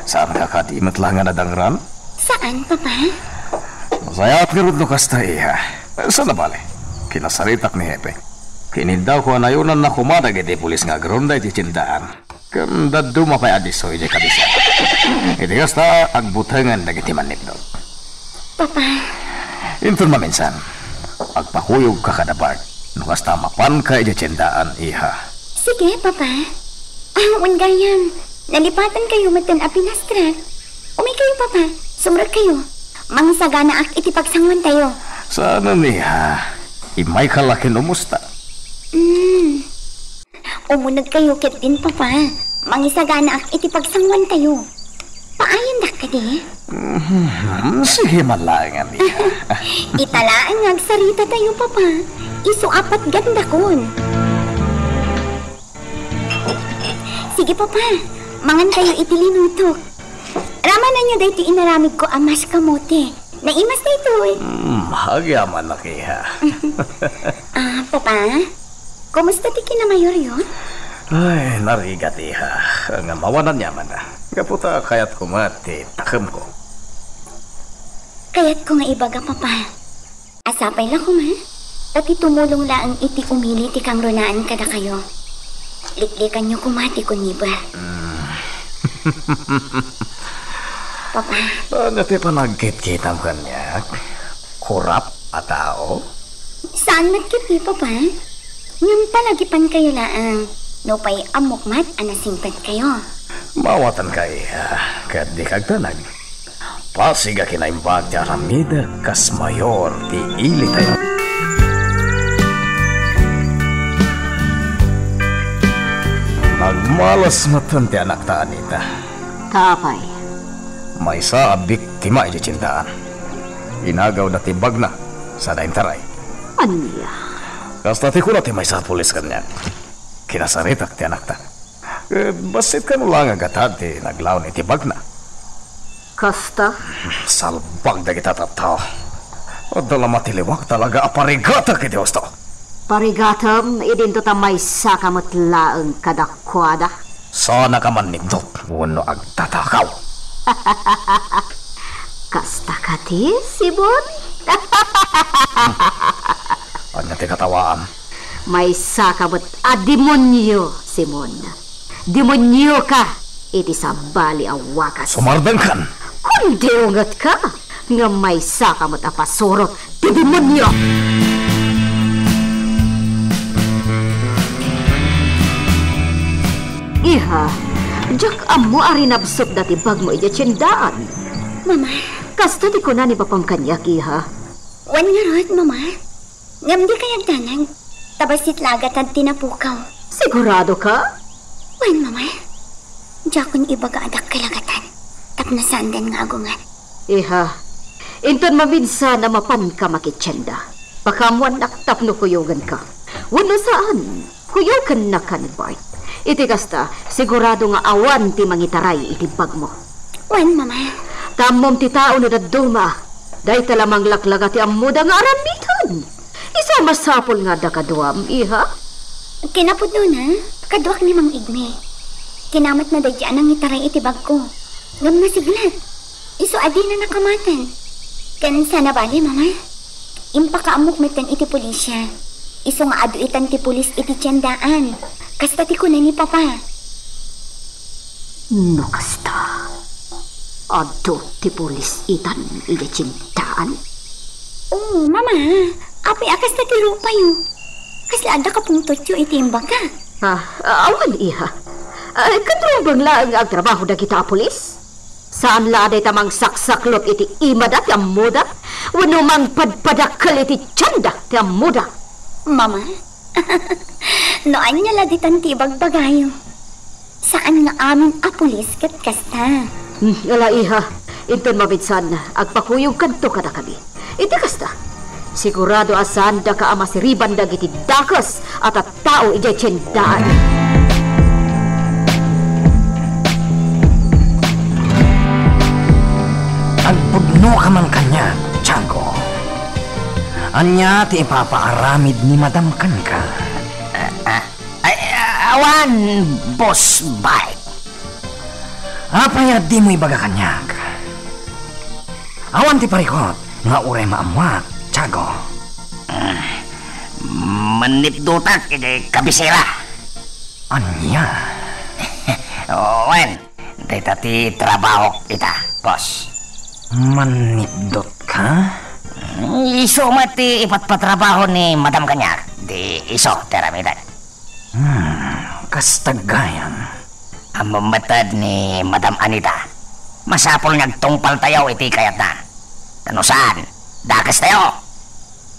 Saanka kadi met la nga nadangran? Saan, Papa? Nasayaat ngarud no kasta, iha. Saan a bale? Kinasaritak ni Hepe. Kinidawko a nayunanna koma dagiti pulis nga agronda iti tiendaan. Ken dadduma pay a disso idiay kabisera. Iti kasta, agbutengen dagiti mannipdot. Papa. Inton maminsan, agpakuyogka kada Bart. No kasta, mapanka idiay tiendaan, iha. Sige, Papa. Ah, wen gayam, nalipatankayo metten a pinastrak. Umay kayo, Papa. Sumrekkayo. Mangisaganaak iti pagsanguantayo. Saan, iha. Immayka la ken umusta. Hmm. Umunegkayo ketdin, Papa. Mangisaganaak iti pagsanguantayo. Paayandak kadi? Mhm, sige man laeng, iha. Ita laeng nga agsaritatayo, Papa. Isu a patgandakon. Sige, Papa. Mangankayo iti linutok. Ramananyo daytoy inaramidko a mash kamote. Naimas daytoy. Hmm, agyamanak, iha. Ah, Papa? Kumusta ti kinamayoryo? Ay, narigat, iha. Ngem awan aniaman. Gapu ta kayatko met ti takemko. Kayatko nga ibaga, Papa. A sapay la koma, ta ti tumulong laeng iti umili ti kangrunaan kadakayo. Liklikanyo koma ti kunniba. Mm. Papa. Ania ti panagkitkitam kaniak? Kurap a tao? Saan met ketdi, Papa. Ngem palagipankayo laeng, nupay ammok met a nasingpetkayo. Mawatanka, iha, ket dika agdanag. Pasig a kinaimbag ti aramidek kas mayor ti ilitayo. Nagmalas metten ti anakta, Anita. Ta apay? Maysa a biktima idiay tiendaan. Inagawda ti bagna, sada intaray. Ania? Kasta ti kuna ti maysa a pulis kaniak. Kinasaritak ti anakta. Ket bassit kano la nga gatad ti naglaon iti bagna. Kasta? Salbag dagita tattao. Adda la matiliwak talaga a parigatek iti husto. Parigatem, idinto ta maysaka met laeng kadakuada. Saanaka mannipdot wenno agtatakaw? Kasta kadi, Simon? Ania ti katawaam? Maysaka met a demonio, Simon. Demonioka iti sabali a wagas. Sumardengkan! Kundi ungetka, ngem maysaka met a pasurot ti demonio! Ih, Diak ammo a rinabsotda ti bagmo idiay tiendaan. Mama. Kasta ti kuna ni papam kaniak, iha. Wen ngarud, Mama. Ngem dika agdanag. Ta bassit la a gatad ti napukaw. Sigurado ka? Wen, Mama. Diakon ibaga a dakkel a gatad. Tapno saandan nga agungan. Iha, inton maminsan a mapanka makitienda, pakaammoannak tapno kuyoganka. Wenno saan, kuyogannaka ni Bart. Iti kasta, sigurado nga awan ti mangitaray iti bagmo. Wen, Mama. Ta ammom ti tao no dadduma, dayta la manglaklaga ti ammoda nga aramiden. Isu a masapul nga adda kaduam, iha? Kinapudnona, kaduak ni Mang Igme. Kinamatna daydi a nangitaray iti bagko. Ngem nasiglat. Isu a dina nakamatan. Ken sana bale, Mama. Impakaammok metten iti pulisya. Isu nga adu itan ti pulis iti tiendaan. Kasta ti kuna ni Papa. No kasta, adu ti pulis itan idiay tiendaan? Oo, Mama. Apay a kasta ti rupayo? Kasla adda kapungtotyo iti imbaga? Ah, awan, iha. Ah, ket rumbeng laeng nga agtrabaho dagita a pulis? Saan la a dayta mangsaksaklop iti imada ti ammoda wenno mangpadpadakkel iti tienda ti ammoda? Mama, no ania la ditan ti ibagbagayo? Saan nga amin a pulis ket kasta. Hmm, ala, iha, inton maminsan, agpakuyogkanto kadakami. Iti kasta, sigurado a saandaka a masiriban dagiti dakes a tattao idiay tiendaan. Agpudnoka man kaniak, Tiago. Ania ti ipapaaramid ni Madam kenka? Ah, ah, ay, ah, awan, Boss Bart. Apay a dimo ibaga kaniak? Awan ti parikut nga uray maammuak, Tiago. Ah, mannipdutak iti kabisera. Ania? Wen, dayta ti trabahok ita, boss. Mannipdutka? Isu met ti ipatpatrabaho ni Madam kaniak, di isu ti aramidek. Hmm, kasta gayam. Ammom metten ni Madam Anita, masapul nga agtungpaltayo iti kayatna. Ta no saan, dakestayo.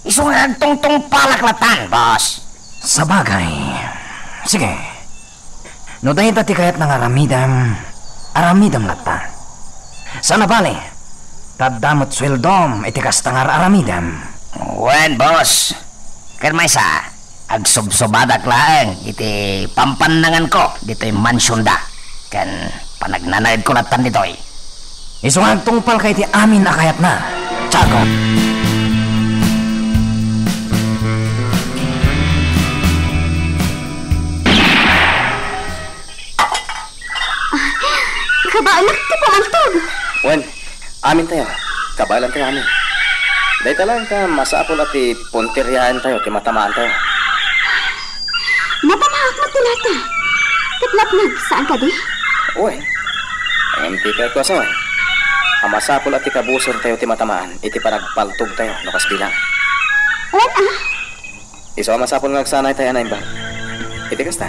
Isu nga agtungtungpalak lattan, boss. Sabagay. Sige. No dayta ti kayatna nga aramidem, aramidem latta. Saan a bale, ta adda met sueldom iti kasta nga ar-aramidem. Wen, boss. Ken maysa, agsubsubadak laeng iti pampannanganko ditoy mansionda ken panagnanaedko lattan ditoy. Isu nga agtungpalka iti amin a kayatna, Tiago. Kabaelak ti pamantog. Wen, amintayo. Kabaelantayo amin. Dayta laeng ta masapul a ti punteriaentayo ti matamaantayo. Natamaak met ti lata. Ket napnag, saan kadi? Wen. Ngem ti kayatko a sawen, a masapul a ti kabusortayo ti matamaan iti panagpaltogtayo no kas bilang. Wen, ah? Isu a masapul nga agsanaytayo a naimbag. Iti kasta,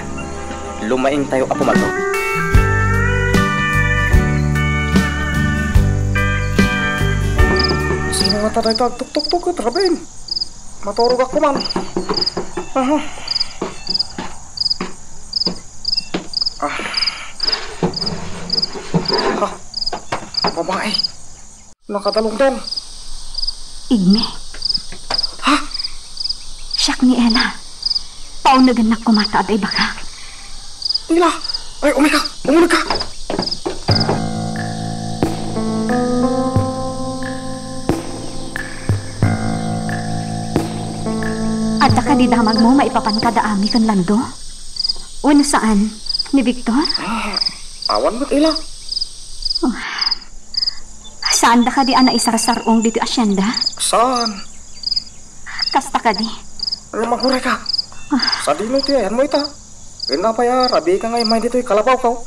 lumaingtayo a pumaltog. Sino ngata dayta agtuktuktok ket raben? Maturogak koman. Aha. Ah. Ha. Babae. Nakadalungdong. Igme. Ha? Siak ni Ella. Paunegennak koma ta adda ibagak. Ella! Ay, umay ka! Umuneg ka! Adda kadi damagmo maipapan kada Ami ken Lando? Wenno saan, ni Victor? Ah, awan met, Ella. Oh. Saanda kadi a naisarsar-ong ditoy asienda? Saan? Kasta kadi? Ano, maguray ka? Ah. Sadino ti ayanmo ita? Ken apay a rabii ka nga immay ditoy kalabawko?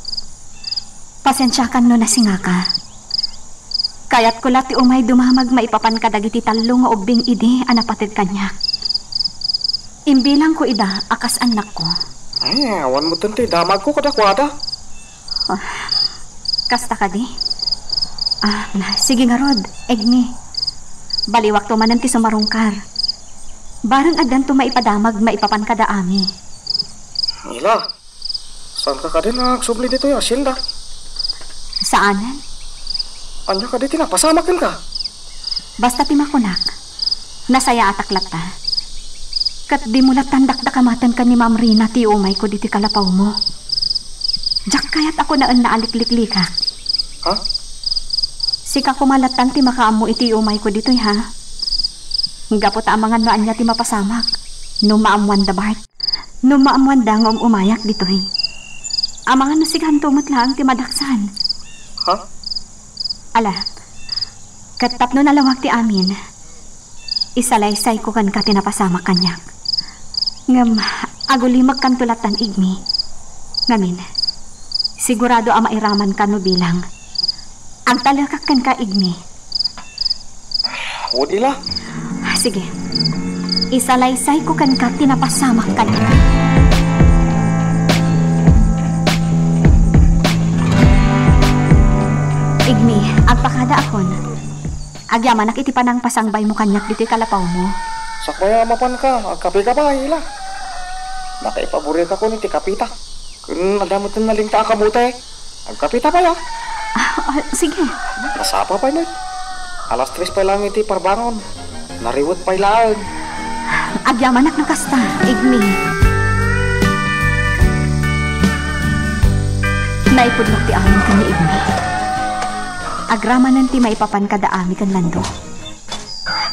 Pasensiakan no nasingaka. Kayatko la ti umay dumamag maipapan kadagiti tallo nga ubbing idi a napated kaniak. Imbilangko ida a kas annakko. Ay, awan metten ti damagko kadakuada. Oh, kasta kadi? Ah, sige ngarud, Igmi. Baliwakto manen ti sumarungkar. Bareng addanto maipadamag maipapan kada amin. Ila, saanka kadi nga agsubli ditoy a asienda? Saanen. Ania kadi ti napasamak kenka? Basta ti makunak, nasayaatak latta. Ket dimo lattan dakdakamaten ken ni Ma'am Rina ti umayko ditoy kalapawmo. Diak kayat a kunaenna a likliklikak. Ha? Sika koma lattan ti makaammo iti umayko ditoy, ha? Gapu ta amangan no ania ti mapasamak no maammoanda, Bart. No maammoanda nga um-umayak ditoy, amangan no sikanto met laeng ti madaksan. Ha? Ala, ket tapno nalawag ti amin, isalaysayko kenka ti napasamak kaniak. Ngem agulimekkanto lattan, Igmi. Ngamin, sigurado a mairamanka no bilang agtalekak kenka, Igmi. Wen ila. Sige. Isalaysayko kenka ti napasamak kaniak. Igmi, agpakadaakon. Agyamanak iti panangpasangbaymo kaniak ditoy kalapawmo. Sakbay a mapanka, agkapeka pay, ila. Nakaipaburikakon iti kapita. Ken adda met nalingta a kamote. Agkapita pay, a. Ah, ah, sige. Nasapa pay met. Alas tres pay laeng iti parbangon. Nariwet pay laeng. Agyamanak no kasta, Igmi. Naipudnok ti amin ken ni Igmi. Agramanen ti maipapan kada amin ken Lando.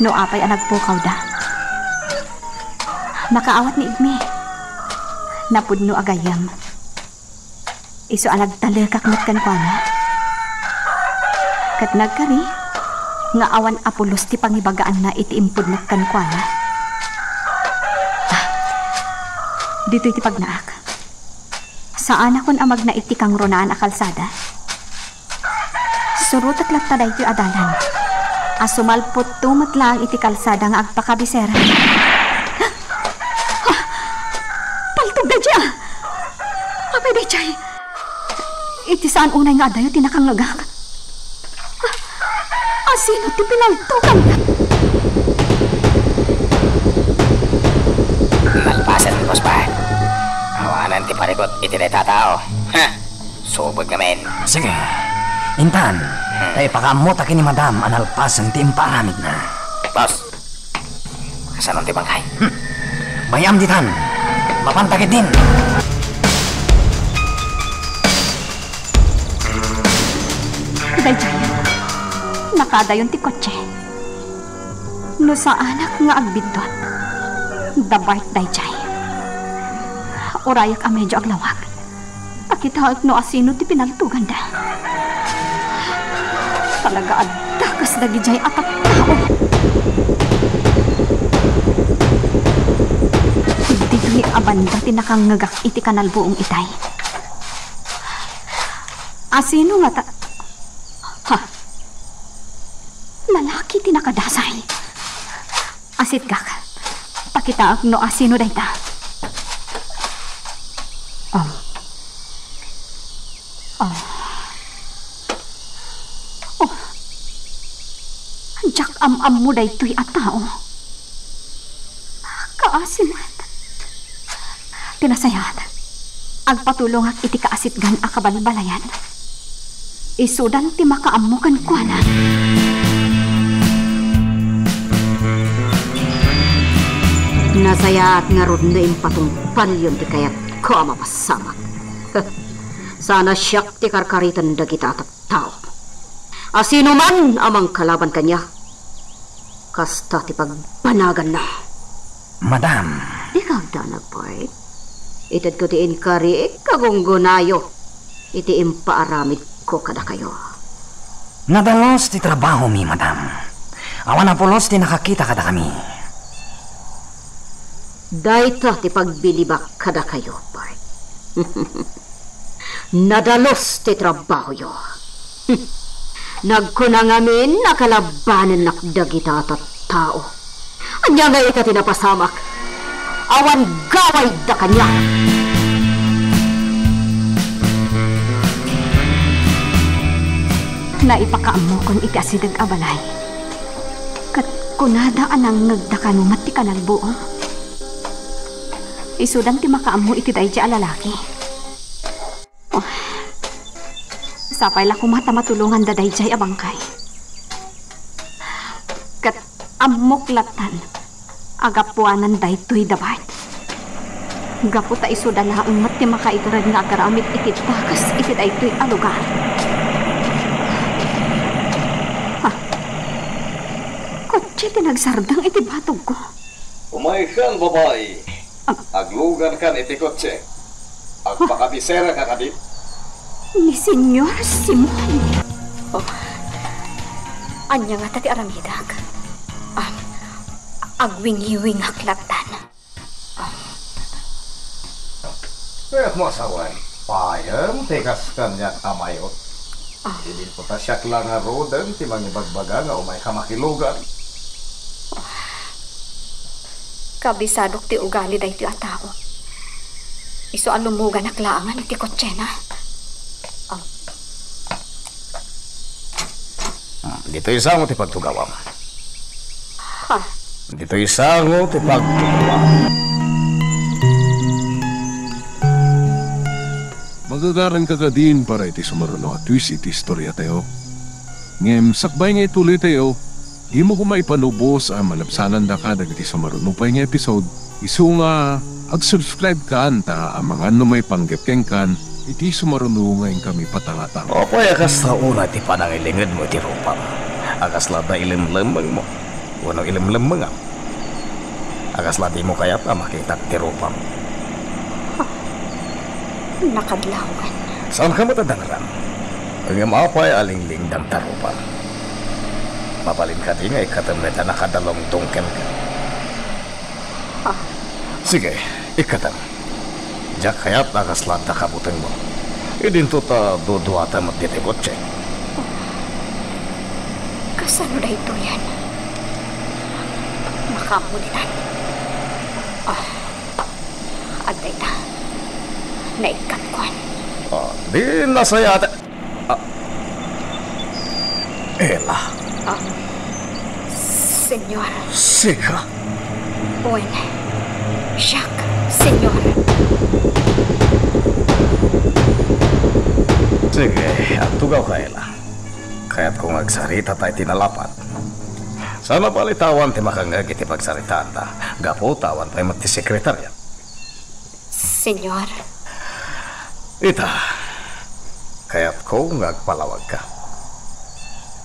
No apay a nagpukawda. Makaawat ni Igmi. Napudno a gayyem. Isu a nagtalekak met kenkuana. Ket nagkari nga awan a pulos ti pangibagaanna iti impudnek kenkuana. Ah, ditoy ti pagnaak. Saanakon a magna iti kangrunaan a kalsada. Surotek latta daytoy a dalan. A sumalputto met laeng iti kalsada nga agpakabiser. Ah! Paltog daydiay, a! Apay daydiay? Iti saan unay nga adayo ti nakangngegak. Ah! Asino ti pinaltoganda? Nalpasen, Boss Bart. Awanen ti parikut iti dayta a tao. Ha! Subod ngamin. Sige. Intan, hmm, ta ipakaammo ta ken ni Madam a nalpasen ti impaaramidna. Boss, kasano ti bangkay? Hmm. Bay-am ditan. Mapanta ketdin. Daydiay, nakadayon ti kotse. No saanak nga agbiddut, da Bart daydiay. Urayak a medyo aglawag. Pakitaek no asino ti pinaltoganda. Talaga adda kas dagidiay a tattao. Ditoy a banda ti nakangngegak iti kanal buong itay. Asino ngata? Ha? Lalaki ti nakadasay. Asitgak. Pakitaek no asino dayta. Um. Oh. Oh. Diak am-ammo daytoy a tao. Kaasi met. Ti nasayaat, agpatulongak iti kaasitgan a kabalbalayan. Isudan ti makaammo kenkuana. Nasayaat ngarud no impatungpalyon ti kayatko a mapasamak. Saan a siak ti karkariten dagita a tattao. Asinoman a mangkalaban kaniak, kasta ti pagbanaganna. Madam. Dika agdanag, Bart. Itedko ti inkari, kagunggonayo iti impaaramidko kadakayo. Nadalus ti trabahomi, madam. Awan a pulos ti nakakita kadakami. Dayta ti pagbilibak kadakayo, Bart. Nadalus ti trabahoyo. Nagkuna ngamin a kalabanennak dagita a tattao. Ania ngay ita ti napasamak? Awan gawayda kaniak. Naipakaammokon iti asideg a balay. Ket kunada a nangngegda kano met ti kanagbuom. Isudan ti makaammo iti daydiay a lalaki. Oh. Sapay la koma ta matulonganda daydiay a bangkay. Ket ammok lattan a gapuanan daytoy da Bart. Gapu ta isuda laeng met ti makaitred nga agaramid iti dakes iti daytoy a lugar. Ha? Kotse ti nagsardeng iti batogko. Umaykan, babai. Ah. Aglugankan iti kotse. Agpakabiseraka kadi? Ni Señor Simon. Oh. Ania ngata ti aramidak? Ah, agwingiwingak lattan. Ah. Kayatmo a sawen, payem ti kas kaniak a mayot. Ah. Idinto ta siak la ngaruden ti mangibagbaga nga umayka makilugan. Kabisadok ti ugali daytoy a tao. Isu a lumuganak laengen iti kotsena. Ah. Hmm, ditoy sango ti pagtugawam. Ha? Ditoy sango ti pagtugawam. Magagaranka kadin para iti sumaruno a twist iti istoriatayo. Ngem sakbay nga ituloytayo, dimo koma ipanubos a malabsanandaka dagiti sumaruno pay nga episode, isu nga ag-subscribe kan ta amangan no maipanggep kenkan iti sumaruno nga inkami patangatang. Apay a kasta unay ti panangilingedmo iti rupam? A kasla adda ilemlemmengmo wenno ilemlemmengam? A kasla dimo kayat a makitak ti rupam? Nakadlawan. Saanka met a dangrem? Ngem apay a linglingdam ta rupam? Mabalin kadi nga ikkatem met a nakadalungdong kenka? Ah. Sige, ikkatem. Diak kayat a kasla adda kabutengmo. Idinto ta duduata met ditoy kotse. Kasano daytoyen? Makaammo ditan. Ah, adda ita. Naikkat kuan. Ah, di nasayat. Ah. Ela. Ah, Señor. Sika? Wen, siak, Señor. Sige, agtugawka, Ela. Kayatko nga agsarita ta iti nalapat. Saan a bali ta awan ti makangngeg iti pagsaritaanta, gapu ta awan pay met ti sekretariat. Señor. Ita, kayatko nga agpalawagka.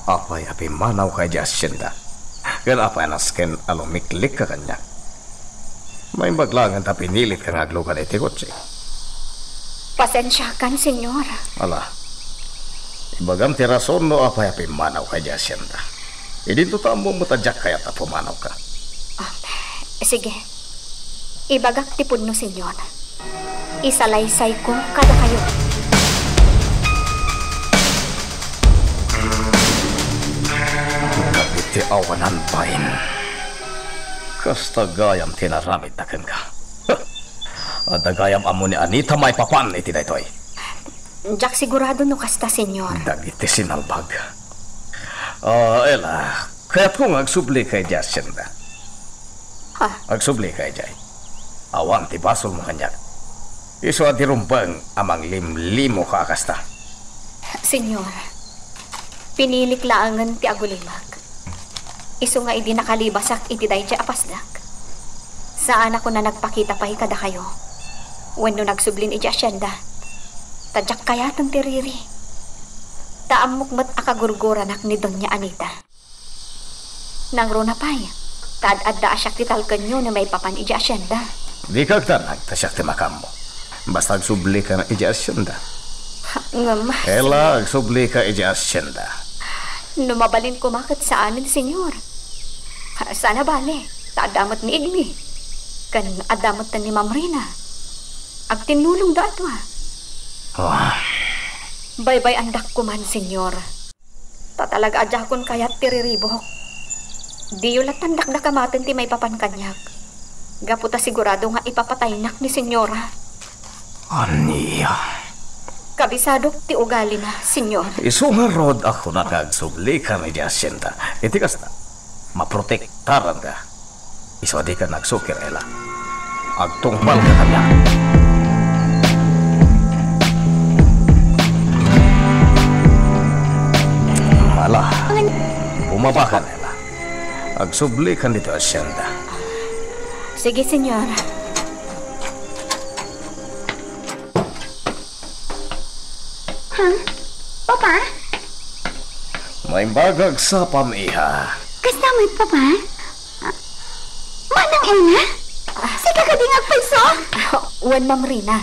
Apay a pimmanawka idiay asienda? Ken apay a nasken a lumiklikka kaniak? Naimbag laengen ta pinilitka nga aglugan iti kotse. Pasensiakan, Señor. Ala, ibagam ti rason no apay a pimmanawka idiay asienda. Idinto ta ammom met a diak kayat a pumanawka. Ah, sige. Ibagak ti pudno, Señor. Isalaysayko kadakayo. Dagiti awanan bain. Kasta gayam ti naramidda kenka. Adda gayam ammo ni Anita maipapan iti daytoy. Diak sigurado no kasta, Señor. Dagiti sinalbag. Ah, Ela, kayatko nga agsublika idiay asienda. Ha? Agsublika idiay. Awan ti basolmo kaniak. Isu a di rumbeng a manglimlimoka a kasta. Señor, pinilik laengen ti agulimek. Isu nga idi nakalibasak iti daydiay a pasdak, saanakon a nagpakita pay kadakayo wenno nagsublin idiay asienda, ta diak kayaten ti riri. Ta ammok met a kagurguranak ni Doña Anita. Nangruna pay, ta ad-adda a siak ti talkenyo no maipapan idiay asienda. Dika agdanag ta siak ti makaammo. Basta agsublika idiay asienda. Ha, ngem, Ela, agsublika idiay asienda. No mabalin koma ket saanen, Señor. Ha, saan a bale, ta adda met ni Igmi. Ken adda met ni Ma'am Rina. Agtinnulongda a dua. Ah. Baybay-andak koman, Señor. Ta talaga a diakon kayat ti riribok. Diyo lattan dakdakamaten ti maipapan kaniak. Gapu ta sigurado nga ipapataynak ni Señora. Ania? Kabisadok ti ugalina, Señor. Isu ngarud a kunak nga agsublikan idiay hasienda. Iti kasta, maprotektaranka. Isu a dika agsukir, Ella. Agtungpalka kaniak. Ala, bumabakan, Ella. Agsublikan ditoy hasienda. Sige, Señor. Ha? Papa? Maimbag nga agsapam, iha. Kasta met, Papa? Ah, Manang Ella? Sika kadi nga agpayso? Ah, wen, Ma'am Rina.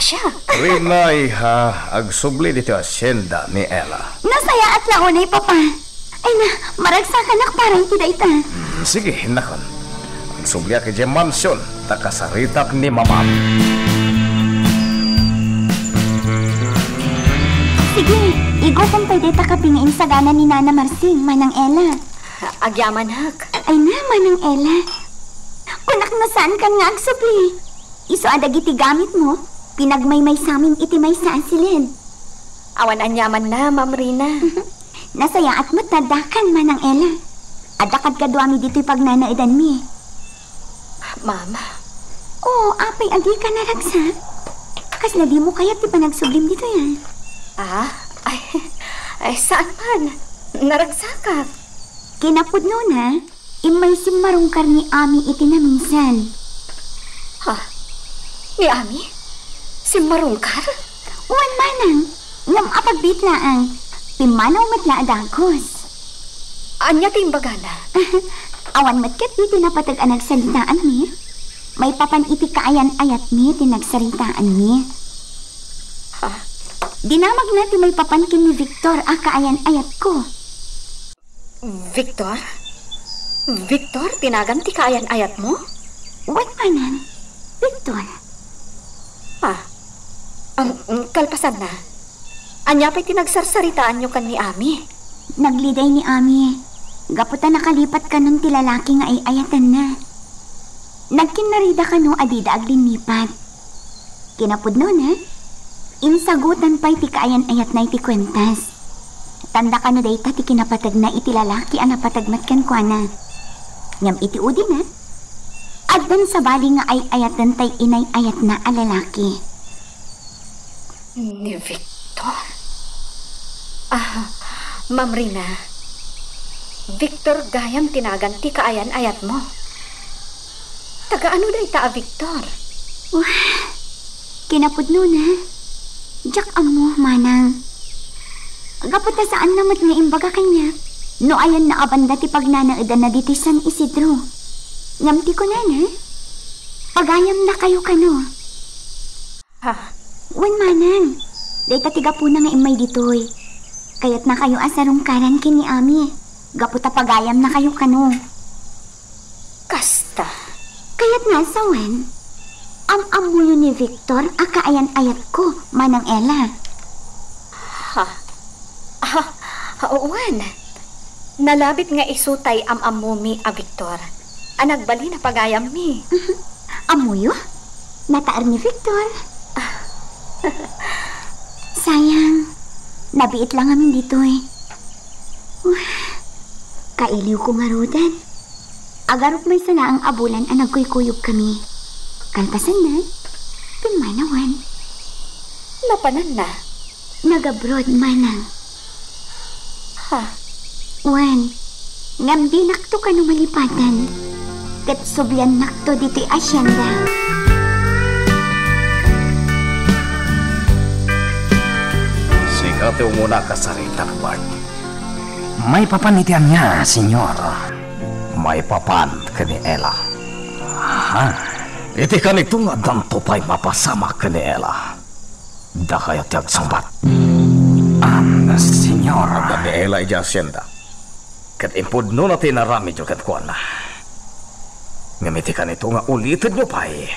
Siak. Rina, iha, agsubli ditoy hasienda ni Ella. Nasayaat la unay, Papa. Ay na, maragsakanak para iti dayta. Hmm, sige, innakon. Agsubliak idiay mansion, ta kasaritak ni Mamam. Sige, igupem pay dayta kape nga insagana ni Nana Marsing, Manang Ella. Agyamanak. Ay na, Manang Ella. Kunak no saankan nga agsubli. Isu a dagiti gamitmo, pinagmaymaysamin iti maysa a siled. Awan aniamanna, Ma'am Rina. Nasayaat met addakan, Manang Ella. Adda kadkaduami ditoy pagnanaedanmi. Ma'am. O, apay a dika naragsak? Kasla dimo kayat ti panagsublim ditoy, a? Ah? Ay, ay, saan man. Naragsakak. Kinapudnona, immay simmarungkar ni Ami iti naminsan. Ha? Ni Ami? Simmarungkar? Wen, manang. Ngem apagbiit laeng. Pimmanaw met la a dagus. Ania ti imbagana? Awan met ketdi ti napateg a nagsaritaanmi. Maipapan iti kaayan-ayatmi ti nagsaritaanmi. Ha? Dinamagna ti maipapan ken ni Victor a kaayan-ayatko. Victor? Victor ti nagan ti kaayan-ayatmo? Wen, manang. Victor. Ah, um, kalpasanna, ania pay ti nagsarsaritaanyo ken ni Ami? Nagliday ni Ami gapu ta nakalipat kanon ti lalaki nga ay-ayatenna. Nagkinnarida kano a dida aglinnipat. Kinapudnona, insagutan pay ti kaayan-ayatna iti kuentas. Tanda kano dayta ti kinapategna iti lalaki a napateg met kenkuana. Ngem iti udina, addan sabali nga ay-ayaten tay inay-ayatna a lalaki. Ni Victor? Ah, Ma'am Rina, Victor gayam ti nagan ti kaayan-ayatmo. Taga ano dayta a Victor? Wah, kinapudnona, diak ammo, manang. Gapu ta saanna met nga imbaga kaniak no ayanna a banda ti pagnanaedanna ditoy San Isidro. Ngem ti kunana, pagayamnakayo kano. Ha? Wen, manang. Dayta ti gapuna nga immay ditoy. Kayatnakayo a sarungkaran ken ni Ami. Gapu ta pagayamnakayo kano. Kasta. Kayatna a sawen, am-ammoyo ni Victor a kaayan-ayatko, Manang Ella. Ha? Ah, wen. Nalabit nga isu tay am-ammomi a Victor a nagbalin a pagayammi. Ammoyo? Nataer ni Victor. Sayang, nabiit la ngamin ditoy. Wah, kailiwko ngaruden. Agarup maysa laeng a bulan a nagkuykuyogkami. Kalpasanna, pimmanawan. Napananna? Nag-abroad, manang. Ha? Wen, ngem dinakto kano malipatan. Ket subliannakto ditoy asienda. Sika ti umuna a kasaritak, Bart. Maipapan iti ania, Señor? Maipapan ken ni Ella. Ha? Iti kanito nga addanto pay mapasamak ken ni Ella. Dakayo ti agsungbat. Am, Señor. Adda ni Ella idiay asienda. Ket impudnona ti inaramidyo kenkuana. Ngem iti kanito nga ulitenyo pay,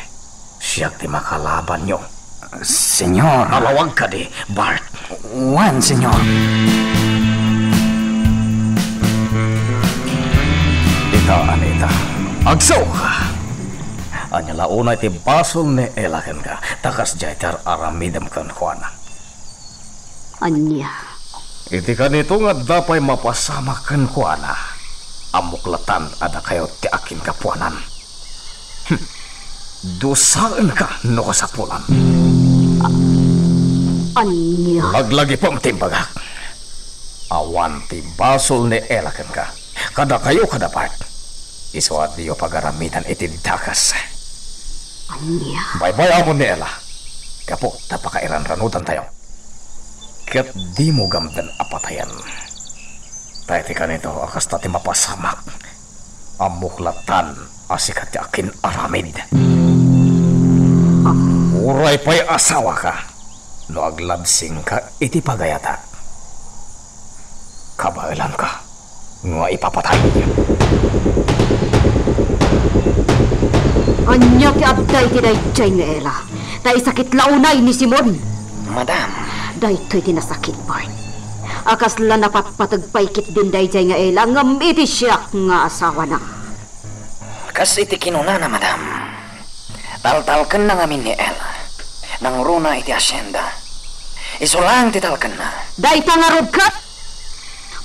siak ti makalabanyo. Señor. Alawag kadi, Bart. Wen, Señor. Ita, Anita. Agsao! Ania la unay ti basol ni Ella kenka, ta kasdiay ti ar-aramidem kenkuana. Ania? Iti kanito nga adda pay mapasamak kenkuana, ammok latan a dakayo ti akinkapuanan. Hmm. Dusaenka no kasapulan. A-, ania? Laglagipem ti imbagak. Awan ti basol ni Ella kenka. Kadakayo kada Bart. Isu a diyo pagaramidan iti dakes. Ania? Baybay-amon ni Ella. Gapu ta pakairanranudantayo. Ket dimo gamden a patayen. Ta iti kanito a kasta ti mapasamak, ammok latan a sika ti akin-aramid. Uray pay asawaka, no aglabsingka iti pagayatak, kabaelanka nga ipapatay. Ania ti adda iti daydiay nga Ella? Ta isakit la unay ni Simon. Madam. Daytoy ti nasakit, Bart. A kasla napatpateg pay ketdin daydiay nga Ella ngem iti siak nga asawana. Kas iti kinunana, madam. Taltalkenna ngamin ni Ella. Nangruna iti hacienda. Isu laeng ti talkenna. Dayta ngarud ket?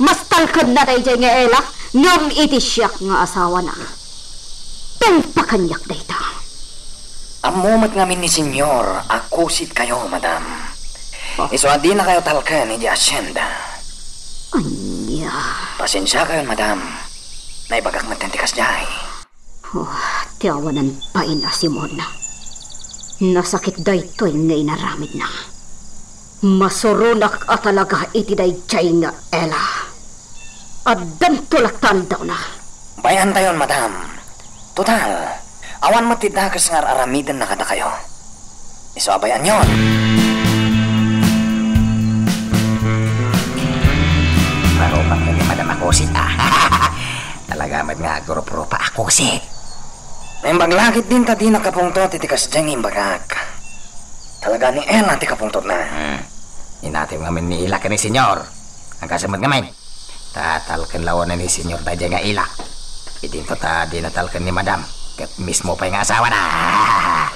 Mas talkenna daydiay nga Ella, ngem iti siak nga asawana. Tungpa kaniak dayta. Ammo met ngamin ni Senyor a kusitkayo, madam. Ah. Isu a dinakayo talken iti hacienda. Ania? Pasensiakayon, madam. Naibagak met ti kasdiay. Oh, ti awanan bain a Simon. Nasakit daytoy nga inaramidna. Masuronak a talaga iti daydiay nga Ella. Addanto lattan dawna. Bayantayon, madam. Total, awan met ti dakes nga ar-aramidenna kadakayo. Isu a bayanyon. Marupak ni Madam a kusit, ah. Talaga met nga agrup-rupa a kusit. Naimbag la ketdin ta dinak kapungtot iti kasdiay nga imbagak. Talaga ni Ella ti kapungtotna. Hmm. Inatib ngamin ni Ella ken ni Senyor. Agkasem met ngamin. Ta talken la unay ni Senyor daydiay nga Ella. Idinto ta dina talken ni Madam, ket mismo pay nga asawana.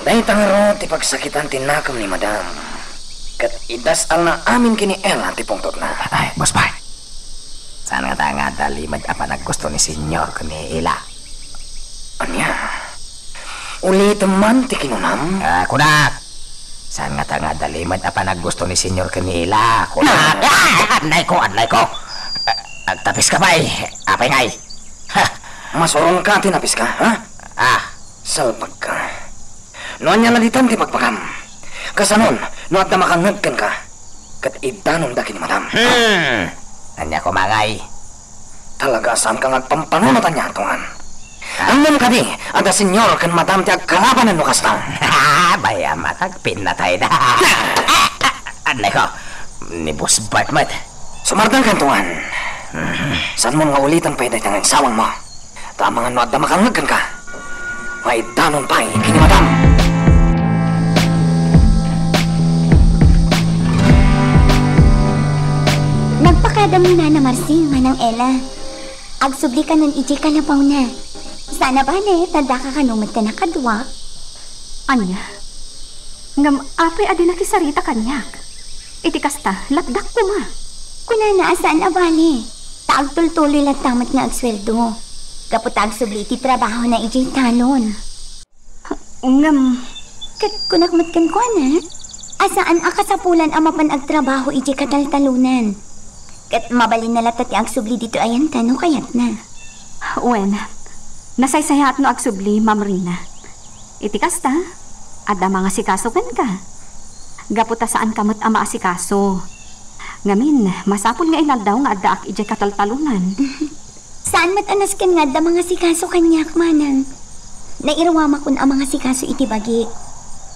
Dayta ngarud ti pagsakitan ti nakem ni Madam. Ket idas-alna amin ken ni Ella ti pungtotna. Ay, Boss Bart. Saan ngata nga adda limed a panaggusto ni Senyor ken ni Ella? Ania? Ulitem man ti kinunam? Ah, kunak. Saan ngata nga adda limed a panaggusto ni Senyor ken ni Ella? Kunak. Ah, adnayko, adnayko. Ah, agtapiska pay. Apay ngay? Ha? Masuronka ti napiska, ha? Ah. Salbagka. No ania la ditan ti bagbagam? Kasanon, no adda makangngeg kenka? Ket iddanonda ken ni Madam. Hmm. Ania koma ngay? Talaga a saanka nga agpampanunot ania, Antoine? Ah. Ammom kadi, adda Senyor ken Madam ti agkalabanen no kasta. Bay-am a tagpinnatayda. Adnayko, ni Boss Bart met. Sumardengka, Antoine. Mhm. Saanmon nga uliten pay dayta nga insawangmo. Ta amangan no adda makangngeg kenka, maiddanon pay ken ni Madam. Nagpakada ni Nana Marcing, Manang Ella. Agsubli kanon idiay kalabawna. Saan a bale, ta daka kano met a nakaduak. Ania? Ngem apay a di nakisarita kaniak? Iti kasta, lapdak koma. Kunana a saan a bale, ta agtultuloy latta met nga agsueldo, gapu ta agsubli iti trabahona idiay talon. Ngem, ket kunak met kenkuana a saan a kasapulan a mapan agtrabaho idiay kataltalonan. Ket mabalinna latta ti agsubli ditoy ayanta no kayatna. Wen, nasaysayaat no agsubli, Ma'am Rina. Iti kasta, adda mangasikaso kenka. Gapu ta saanka met a maasikaso. Ngamin, masapul nga inaldaw nga addaak idiay kataltalonan. Saan met a nasken nga adda mangasikaso kaniak, Manang. Nairuamakon a mangasikaso iti bagik.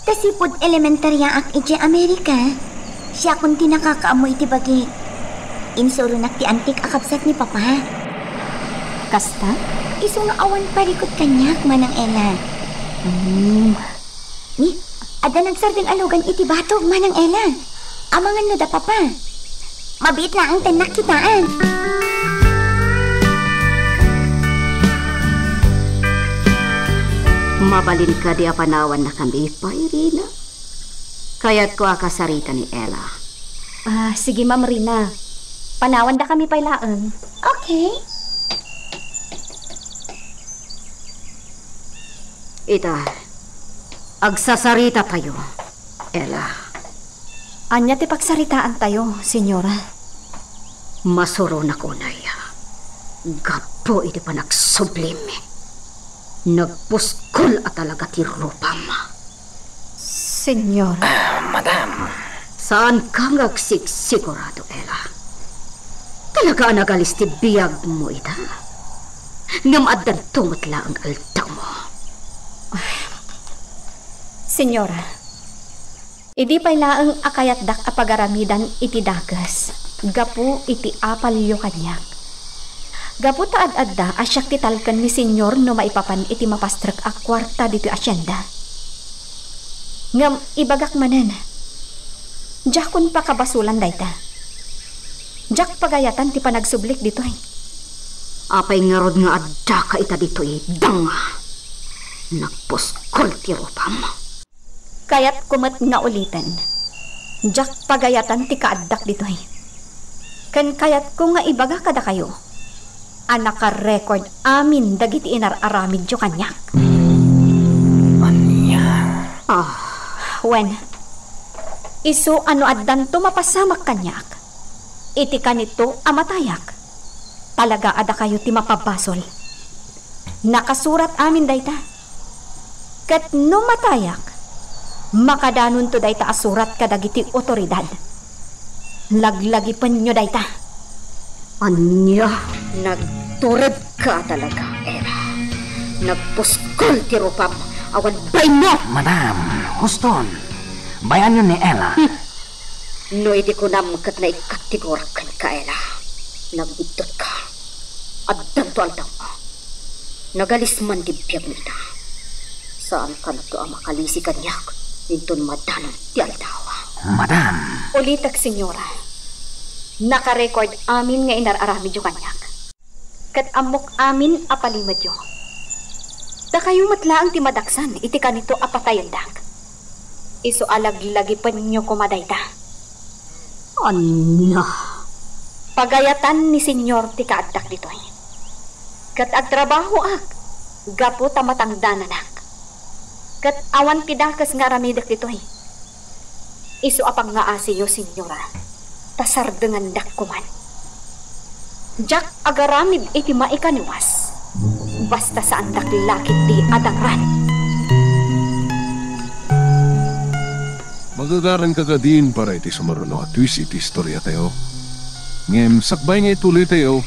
Ta sipud elementaryaak idiay Amerika, siakon ti nakakaammo iti bagik. Insuronak ti antik a kabsat ni Papa. Kasta? Isu nga awan parikut kaniak, Manang Ella. Hmm. Ni, adda nagsardeng a lugan iti batog, Manang Ella. Amangan no da Papa. Mabiit laeng tennak kitaan. Mabalin kadi a panawannakami pay, Rina? Kayatko a kasarita ni Ella. Ah, sige, Ma'am Rina. Panawandakami pay laeng. Okay. Ita, agsasarita tayo, Ella. Ania ti pagsaritaan tayo, Senyora? Masuronak unay, gapu iti panagsublim, nagpuskol a talaga ti rupam. Senyora. Ah, madam. Saanka nga agsigsigurado, Ella? Talaga a nagalis ti biagmo ita? Ngem addanto met laeng aldawmo. Senyora, idi pay laeng a kayatdak a pagaramidan iti dakes gapu iti apalyo kaniak. Gapu ta ad-adda a siak ti talken ni Señor no maipapan iti mapastrek a kuarta ditoy asienda. Ngem ibagak manen, diakon pakabasolan dayta. Diak pagayatan ti panagsublik ditoy. Apay ngarud nga addaka ita ditoy, danga? Nagpuskol ti rupam. Kayatko met nga uliten, diak pagayatan ti kaaddak ditoy. Ken kayatko nga ibaga kadakayo a naka-record amin dagiti inar-aramidyo kaniak. Ania? Ah. Wen, isu a no addanto mapasamak kaniak, iti kanito a matayak, talaga a dakayo ti mapabasol. Nakasurat amin dayta. Ket no matayak, makadanonto dayta a surat kadagiti otoridad. Laglagipenyo dayta. Ania? Nagturedka talaga, Ella. Nagpuskol ti rupam awan bainmo! Madam, huston. Bayanyo ni Ella. Hmm. No idi kunam ket naikattigorak kenka, Ella, nagbiddutko. Addanto aldaw. Nagalis man ti biagmo ita. Saan kanato a makalisi kaniak inton madanon ti aldaw. Madam! Ulitek, Señora. Naka-record amin nga inar-aramidyo kaniak. Ket ammok amin a palimedyo. Dakayo met laeng ti madaksan iti kanito a patayendak. Isu a laglagipenyo koma dayta. Ania? Pagayatan ni Señor ti kaaddak ditoy. Ket agtrabahoak gapu ta matangdananak. Ket awan ti dakes nga aramidek ditoy. Isu a pangngaasiyo, Señora, ta sardengandak koman. Diak agaramid iti maikaniwas, basta saandak la ketdi a dangran. Magagaranka kadin para iti sumaruno a twist iti istoriatayo. Ngem sakbay nga ituloytayo,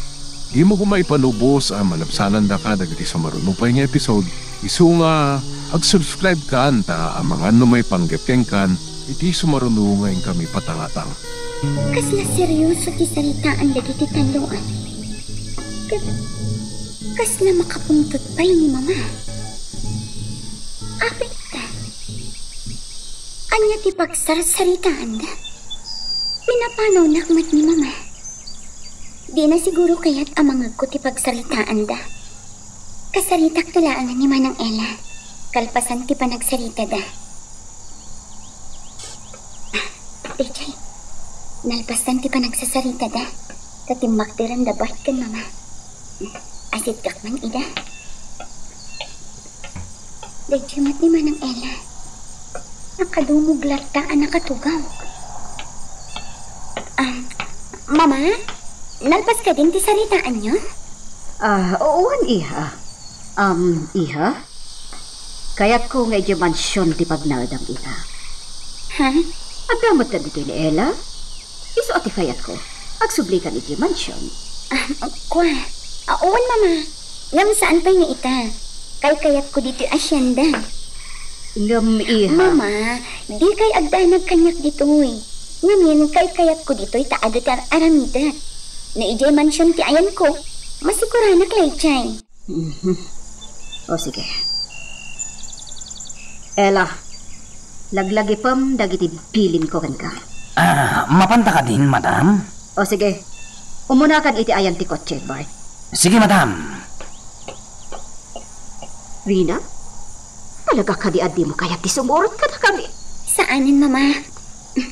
dimo koma ipalubos a malabsanandaka dagiti sumaruno pay nga episode, isu nga ag-subscribe kan ta amangan no maipanggep kenkan iti sumaruno nga inkami patangatang. Kasla serioso ti saritaan dagiti talloan. Ket kasla makapungtot pay ni Mama. Apay ta? Ania ti pagsarsaritaanda? Pinapanawnak met ni Mama. Dina siguro kayat a mangegko ti pagsaritaanda. Kasaritakto laeng ni Manang Ella, kalpasan ti panagsaritada. Ah, daydiay, nalpasan ti panagsasaritada, ta timmakderanda baet ken Mama. Asiddek man ida. Daydiay met ni Manang Ella. Nakadumog latta a nakatugaw. Ah, Mama, nalpas kadin ti saritaanyo? Ah, wen, iha. Um, iha? Kayatko nga idiay mansion ti pagnaedam, iha. Ha? Adda met ditoy ni Ella? Isu a ti kayatko. Agsublikan idiay mansion. Ah, kua. Ah, wen, Mama. Ngem saan pay nga ita. Kaykayatko ditoy asienda. Ngem, iha. Mama, dikay agdanag kaniak ditoy. Ngamin, kaykayatko ditoy ta adu ti ar-aramidek. No idiay mansion ti ayanko, masiguranak laydiay. Mhm. O, sige. Ella, laglagipem dagiti bilinko kenka. Ah, mapanta kadin, madam? O, sige. Umunakan iti ayan ti kotse, Bart. Sige, madam. Rina? Talaga kadi a dimo kayat ti sumurot kadakami? Saanen, Mama.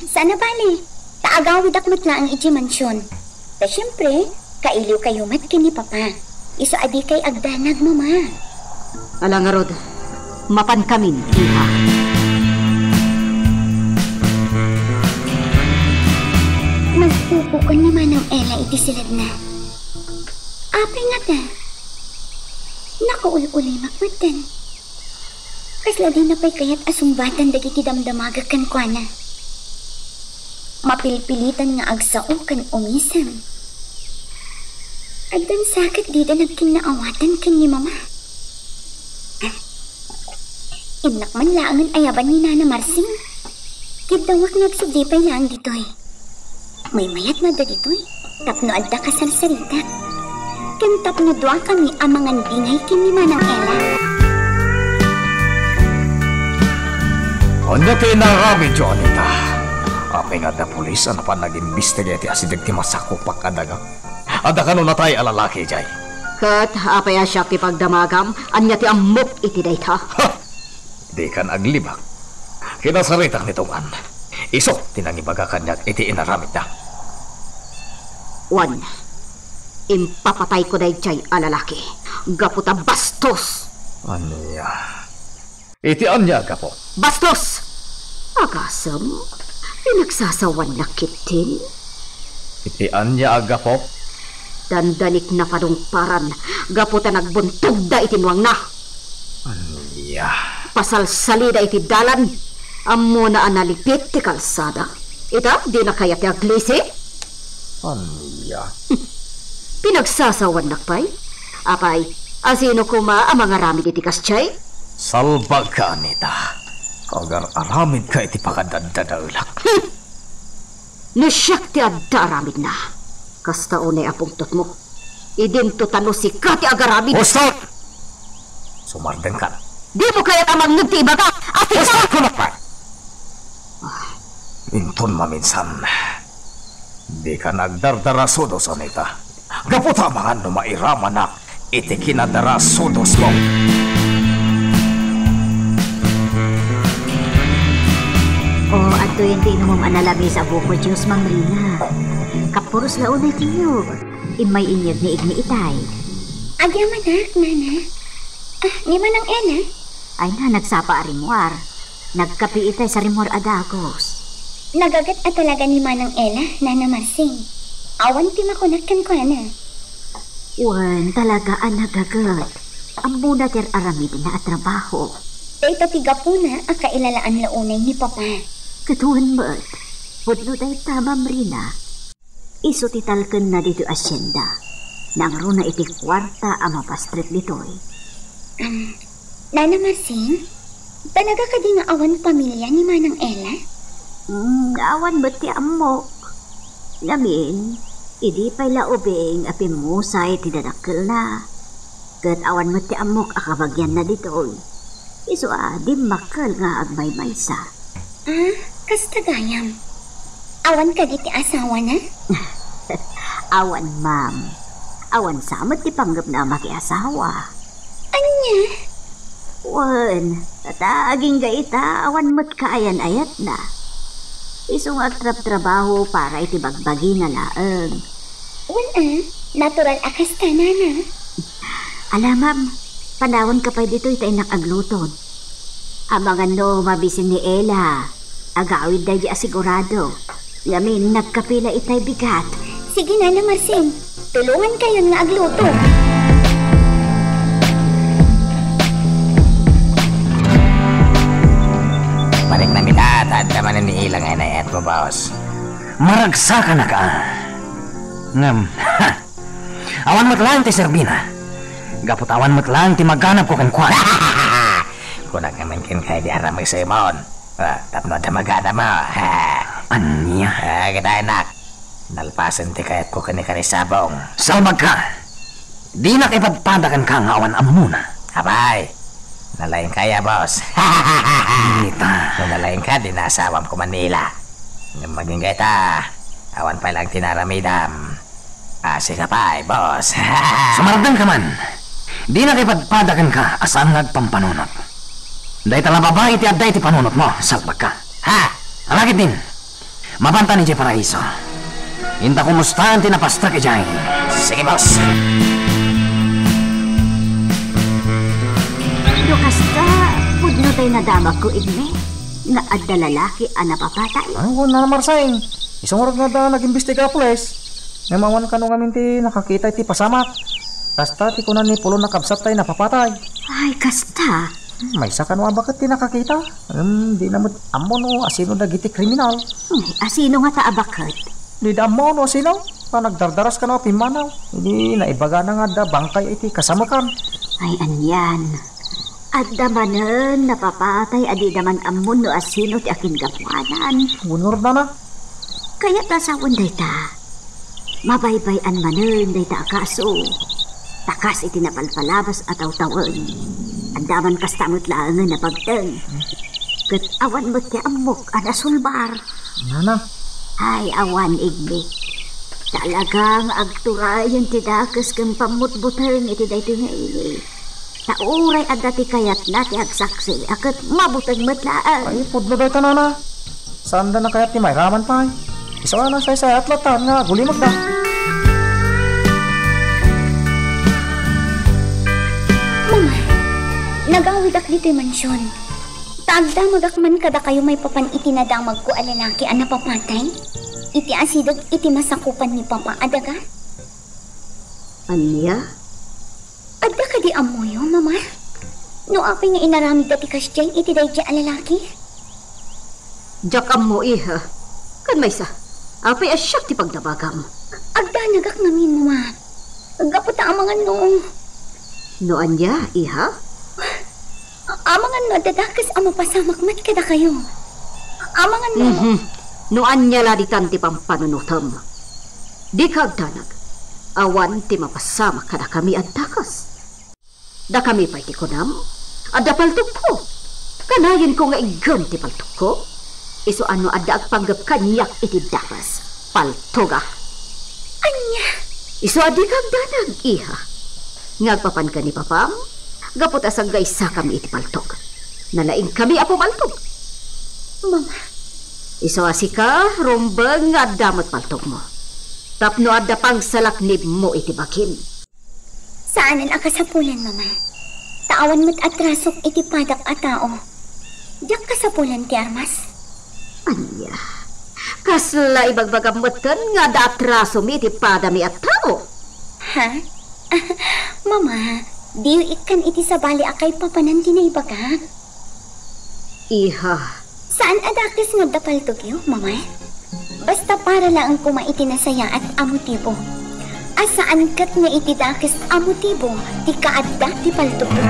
Saan a bale. Ta Agawidak met laeng idiay mansion. Ta siempre, kailiwkayo met ken ni Papa. Isu a dikay agdanag, Mama. Ala ngarud, mapankamin, iha. Nagpupukaw ni Manang Ella iti siledna. Apay ngata? Nakaul-ulimak metten. Kasla dina pay kayat a sungbatan dagiti damdamagek kenkuana. Mapilpilitan nga agsao ken umisem. Addan sa ket dida nagkinnaawatan ken ni Mama. Innak man laengen ayaban ni Nana Marsing. Kiddawak nga agsubli pay laeng ditoy. Maymayat nga adda ditoy, tapno adda kasarsaritak. Ken tapno duakami a mangandingay ken ni Manang Ella. Ania ti inaramidyo, Anita? Apay nga adda pulis a napan agimbestiga iti asideg ti masakuppak a daga? Adda kano natay a lalaki idiay? Ket apay a siak ti pagdamagam? Ania ti ammok iti dayta? Ha! Dikan aglibak. Kinasaritak ni Tungan. Isu ti nangibaga kaniak iti inaramidna. Wen, impapatayko daydiay a lalaki gapu ta bastos. Ania? Iti ania a gapu? Bastos! Agasem, pinagsasawannak ketdin. Iti ania a gapu? Dandanikna padungparan gapu ta nagbuntogda iti nuangna. Ania? Pasalsalida iti dalan. Ammona a nalipit ti kalsada. Ita, dina kayat ti aglisi? Ania? Pinagsasawannak pay? Apay, asino koma a mangaramid iti kasdiay? Salbagka, Anita. Agar-aramidka iti pakadaddadaelak. Hmm. No siak ti adda aramidna, kasta unay a pungtotmo. Idinto ta no sika ti agaramid. Husto! Sumardengkan. Dimo kayat a mangngeg ti ibagak a sika? Husto, kunak pay! Inton maminsan, dikan agdardarasudos, Anita. Gapu ta amangan no mairamanak iti kinadarasudosmo. O, adtoyen ti inumem a nalamis a buko juice, Ma'am Rina. Kapuros la unay ti iyog. Immay inyeg ni Igni itay. Agyamanak, Nana. Ah, ni Manang Ella? Ay na, nagsapa a rimmuar. Nagkape itay sa rimmuar a dagus. Nagaget a talaga ni Manang Ella, Nana Marsing. Awan ti makunak kenkuana. Wen, talaga a nagaget. Ammona ti ar-aramidna a trabaho. Dayta ti gapuna a kailalaan la unay ni Papa. Ket wen met, pudno dayta, Ma'am Rina. Isu ti talkenna ditoy asienda. Nangruna iti kuarta a mapastrek ditoy. Am, Nana Marsing, talaga kadi nga awan pamilia ni Manang Ella? Mm, awan met ti ammok. Ngamin, idi pay la ubing a pimmusay ti dadakkelna. Ket awan met ti ammok a kabagianna ditoy. Isu a dimmakkel nga agmaymaysa. Ah, kasta gayam. Awan kadi ti asawana? Awan, ma'am. Awan sa met ti panggepna a makiasawa. Ania? Wen, ta agingga ita, awan met kaayan-ayatna. Isu nga agtrabtrabaho para iti bagbagina laeng. Wen a, natural a kasta, Nana. Ala, ma'am, panawanka pay ditoy ta innak agluton. Amangan no mabisin ni Ella, agawid daydi a sigurado. Ngamin, nagkape la itay bigat. Sige, Nana Marsing, tulongankayon nga agluto. Balik na mita, ta adda manen ni Ella nga inay-ayatmo, boss. Maragsakanaka. Ngem, ha! Awan met laeng ti serbina. Gapu ta awan met laeng ti maganabko kenkuana. Kunak ngamin kenka idi aramesemon. Ah, tapno adda maganabmo. Ania? Ah, kitaennak. Nalpasen ti kayatko ken ni Kanisabong. Salbagka! Dinak ipadpada kenka nga awan ammona. Apay, nalaingka ya, boss. Ita. No nalaingka, dina asawam koma ni Ella. Ngem agingga ita, awan pay laeng ti naaramidam. Ah, sika pay, boss. Sumardengka man. Dinak ipadpada kenka a saan nga agpampanunot. Dayta la babai ti adda iti panunotmo, salbagka. Ha? Ala ketdin. Mapantan idiay paraiso. Inta kumustaen ti napastak idiay. Sige, boss. No kasta, pudno tay nadamagko, Igme, nga adda lalaki a napapatay? Ay, wen, Nana Marsing. Isu ngarud nga adda nag-imbestiga a pulis. Ngem awan kano ngamin ti nakakita iti pasamak. Kasta ti kuna ni Pulon a kabsat tay napapatay. Ay, kasta. Hmm, maysa kano a baket ti nakakita. Hmm, dina met ammo no asino dagiti kriminal. Hmm, asino ngata a baket? Dida ammo no asino. Ta nagdardaras kano a pimmanaw. Idi naibagana nga adda bangkay iti kasamekan. Ay, anian. Adda manen napapatay a dida man ammo no asino ti akingapuanan. Wen ngarud, Nana. Kayat ta sawen dayta. Mabaybay-an manen dayta a kaso. Ta kas iti napalpalabas a tawtawen, adda man kasta met laengen a pagteng. Ket awan met ti ammok a nasulbar. Nana. Ay, awan, Igme. Talaga nga agturayen ti dakes ken pammutbuteng iti daytoy nga ili. Ta uray adda ti kayatna ti agsaksi a ket mabuteng met laeng. Ay, pudno dayta, Nana. Saanda nakayat ti mairaman pay. Isu a nasaysayat latta nga agulimekda. Mama, nagawidak ditoy mansion. Ta agdamagak man kadakayo maipapan iti nadamagko a lalaki a napapatay, iti asideg iti masakupan ni Papa a daga. Ania? Adda kadi ammoyo, Mama? No apay nga inaramidda ti kasdiay iti daydiay a lalaki? Diak ammo, iha. Ken maysa, apay a siak ti pagdamagam? Agdanagak ngamin, Mama. Gapu ta amangan no... No ania, iha? Amangan no adda dakes a mapasamak met kadakayo. Amangan no... Mhm. No ania la ditan ti pampanunotem? Dika agdanag. Awan ti mapasamak kadakami a dakes. Dakami pay ti kunam, adda paltogko. Kanayenko nga iggem ti paltogko. Isu a no adda agpanggep kaniak iti dakes, paltogak. Ania? Isu a dika agdanag, iha. Nga agpapan ken ni papam, gapu ta saggaysakami iti paltog. Nalaingkami a pumaltog. Mama. Isu a sika, rumbeng nga adda met paltogmo. Tapno adda pangsalaknibmo iti bagim. Saanen a kasapulan, Mama. Ta awan met a trasok iti padak a tao. Diak kasapulan ti armas. Ania? Kasla ibagbagam metten nga adda a trasomi iti padami a tao? Ha? Mama, diyo ikkan iti sabali a kaipapanan ti naibagak. Iha. Saan a dakes nga adda paltogyo, Mama? Basta para laeng koma iti nasayaat a motibo. A saan ket nga iti dakes a motibo ti kaadda ti paltogyo.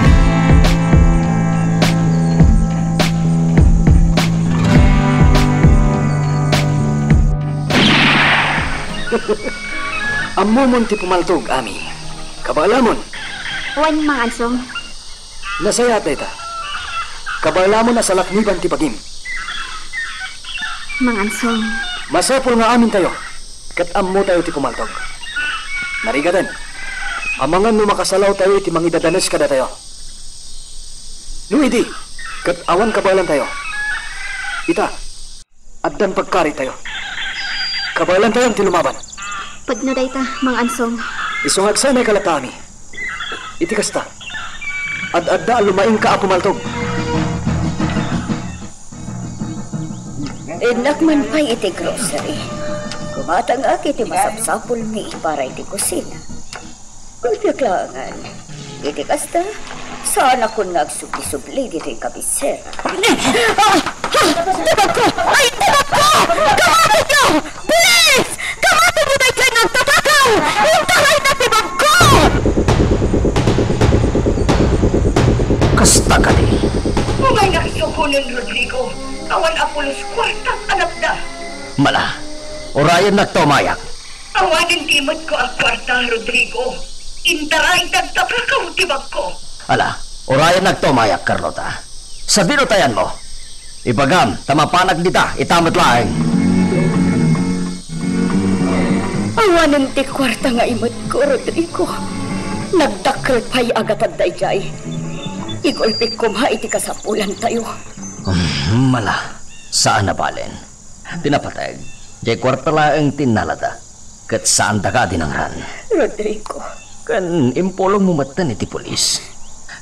Ammomon ti pumaltog, Ami. Kabaelamon. Wen, Mang Ansong. Nasayaat dayta. Kabaelamon a salakniban ti bagim. Mang Ansong. Masapul nga amintayo ket ammotayo ti pumaltog. Narigaten, amangan no makasalawtayo iti mangidadanes kadatayo. No idi ket awan kabaelantayo, ita, addan pagkaritayo. Kabaelantayon ti lumaban. Pudno dayta, Mang Ansong. Isu nga agsanay ka latta, Ami. Iti kasta, ad-adda a lumaingka a pumaltog. Innak man pay iti grocery. Kumatangak iti masapsapulmi para iti kusina. Gulpiak laengen. Iti kasta, saanakon nga agsubli-subli ditoy kabisera. Ah! Ah! Ti bagko! Ay, ti bagko! Kamatenyo! Pulis! Kamatenyo daytoy nga agtatakaw! Intarayna ti bagko! Kasta kadi? Umay nga isuko ni Rodrigo, awan a pulos kuarta a napda. Mala, urayennakto a mayak. Awanen ti imetko a kuarta, Rodrigo. Intarayda agtatakaw ti bagko. Ala, urayennakto a mayak, Carlota. Sadino ti ayanmo? Ibagam, ta mapanak dita, ita met laeng. Awanen ti kuarta nga imetko, Rodrigo. Nagdakkel pay a gatad daydiay. Igulpik koma iti kasapulantayo. Hmm, mala, saan a balen. Ti napateg, Diay kuarta laeng ti innalada, ket saandaka a dinangran. Rodrigo. Ken impulongmo metten iti pulis.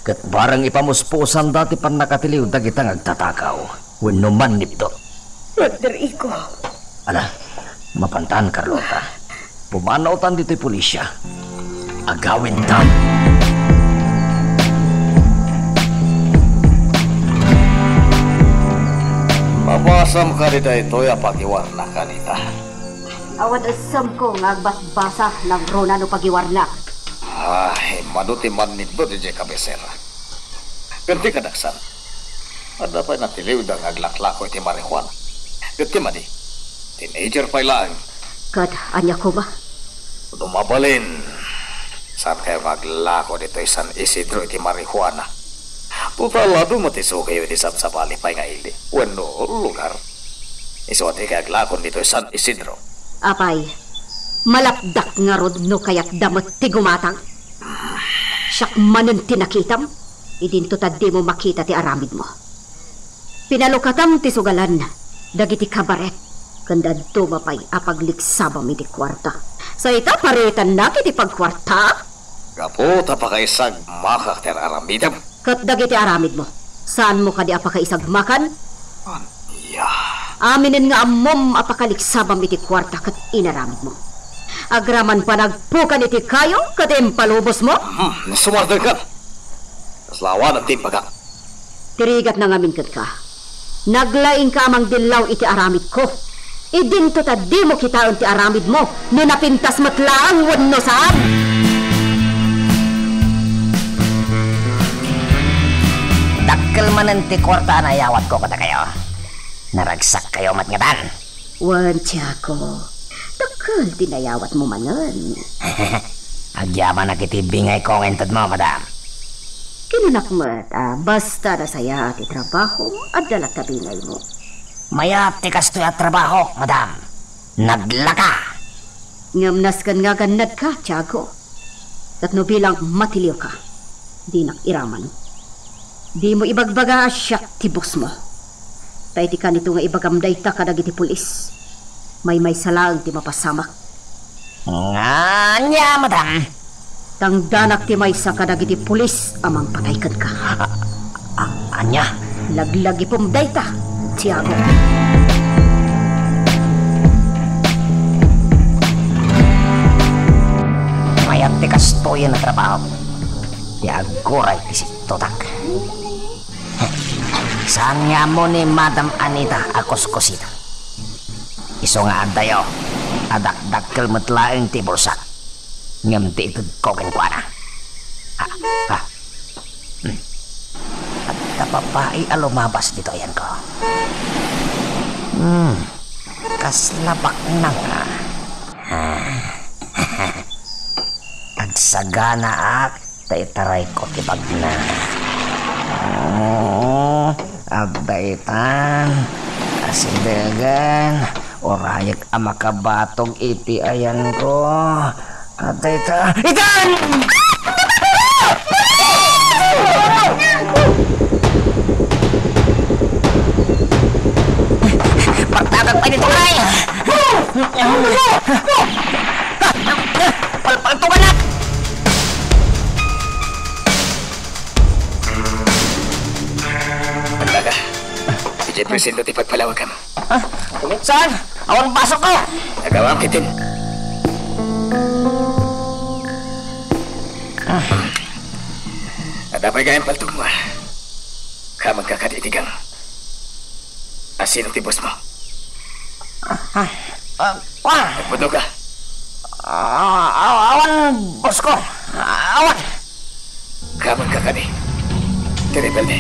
Ket bareng ipamuspusanda ti pannakatiliw dagita nga agtatakaw wenno mannipdut. Rodrigo. Ala, mapantan, Carlota. Pumanawtan ditoy pulisia. Agawidtam. Mabasam kadi daytoy a pagiwarna kanita? Awan essemko nga agbasbasa, nangruna no pagiwarnak. Ay, mano ti mannipdut idiay kabisera. Ken ti kadaksan, adda pay natiliwda nga aglaklako iti marijuana. Ket ti madi, teenager pay laeng. Ket ania koma? No mabalin, saankayo nga aglako ditoy San Isidro iti marijuana? Total, adu met isugayo iti sabsabali pay nga ili wenno lugar. Isu a dikay aglakon ditoy San Isidro. Apay, malapdak ngarud no kayatda met ti gumatang? Siak manen ti nakitam, idinto ta dimo makita ti aramidmo. Pinalukatam ti sugalan dagiti kabaret, ken dadduma pay a pagliksabam iti kuarta. Sa ita, paritannak iti pagkuarta? Gapu ta pakaisagmakak ti ar-aramidem. Ket dagiti aramidmo, saanmo kadi a pakaisagmakan? Ania? Aminen nga ammom a pakaliksabam iti kuarta ket inaramidmo. Agraman panagpukan iti kayo ket impalubosmo? Hmm, sumardengka. Kasla awanem ti imbagak. Ti rigatna ngamin kenka. Naglaingka a mangdillaw iti aramidko. Idinto ta dimo kitaen ti aramidmo no napintas met laeng wenno saan. Dakkel manen ti kuarta a nayawatko kadakayo. Naragsakkayo met ngatan. Wen, Tiago, dakkel ti nayawatmo manen. Agyamanak iti bingayko nga intedmo, madam. Kinunak met a basta nasayaat ti trabahom, adda latta bingaymo. Mayat ti kastoy a trabaho, madam. Naglaka. Ngem nasken nga agannadka, Tiago. Ket no bilang matiliwka, dinak iraman. Dimo ibagbaga a siak ti bossmo. Ta iti kanito nga ibagam dayta kadagiti pulis, maymaysa laeng ti mapasamak. Ania, madam? Tangdanak ti maysa kadagiti pulis a mangpatay kenka. A-, a-, ania? Laglagipem dayta, Tiago. Mayat ti kastoyen a trabaho. Ti agguray ti sittotak. Saan nga ammo ni Madam Anita a kuskusita. Isu nga addayo, a dakdakkel met laeng ti bulsak. Ngem ti itedko kenkuana. Ha, ha. Hmm. Adda babai a lumabas ditoy ayanko. Hmm. Kasla baknang, ah. Ah. Agsaganaak ta itarayko ti bagna. Oh, adda itan. Asidegen. Urayek a makabatog iti ayanko. Adda ita. Itan! Pagtagak pa dito, ay! Palpaltugan na! Pandaga, idiay presinto ti pagpalawagam. Ah, saan? Awan basokko! Agawam kitin. Adda pay gayam paltogmo. Kamanka kadi iti gang. Asino ti bossmo? Ah, ah, ah, kuan. Nagpudno ka? Ah, ah, awan, bossko. Awan. Kamanka kadi ti rebelde.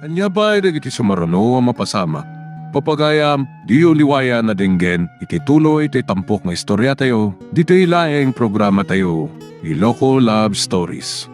Ania pay dagiti sumaruno a mapasamak? Papagayam, diyo liwayan a denggen iti tuloy ti tampok nga istoriatayo, ditoy laeng programatayo, Iloko Love Stories.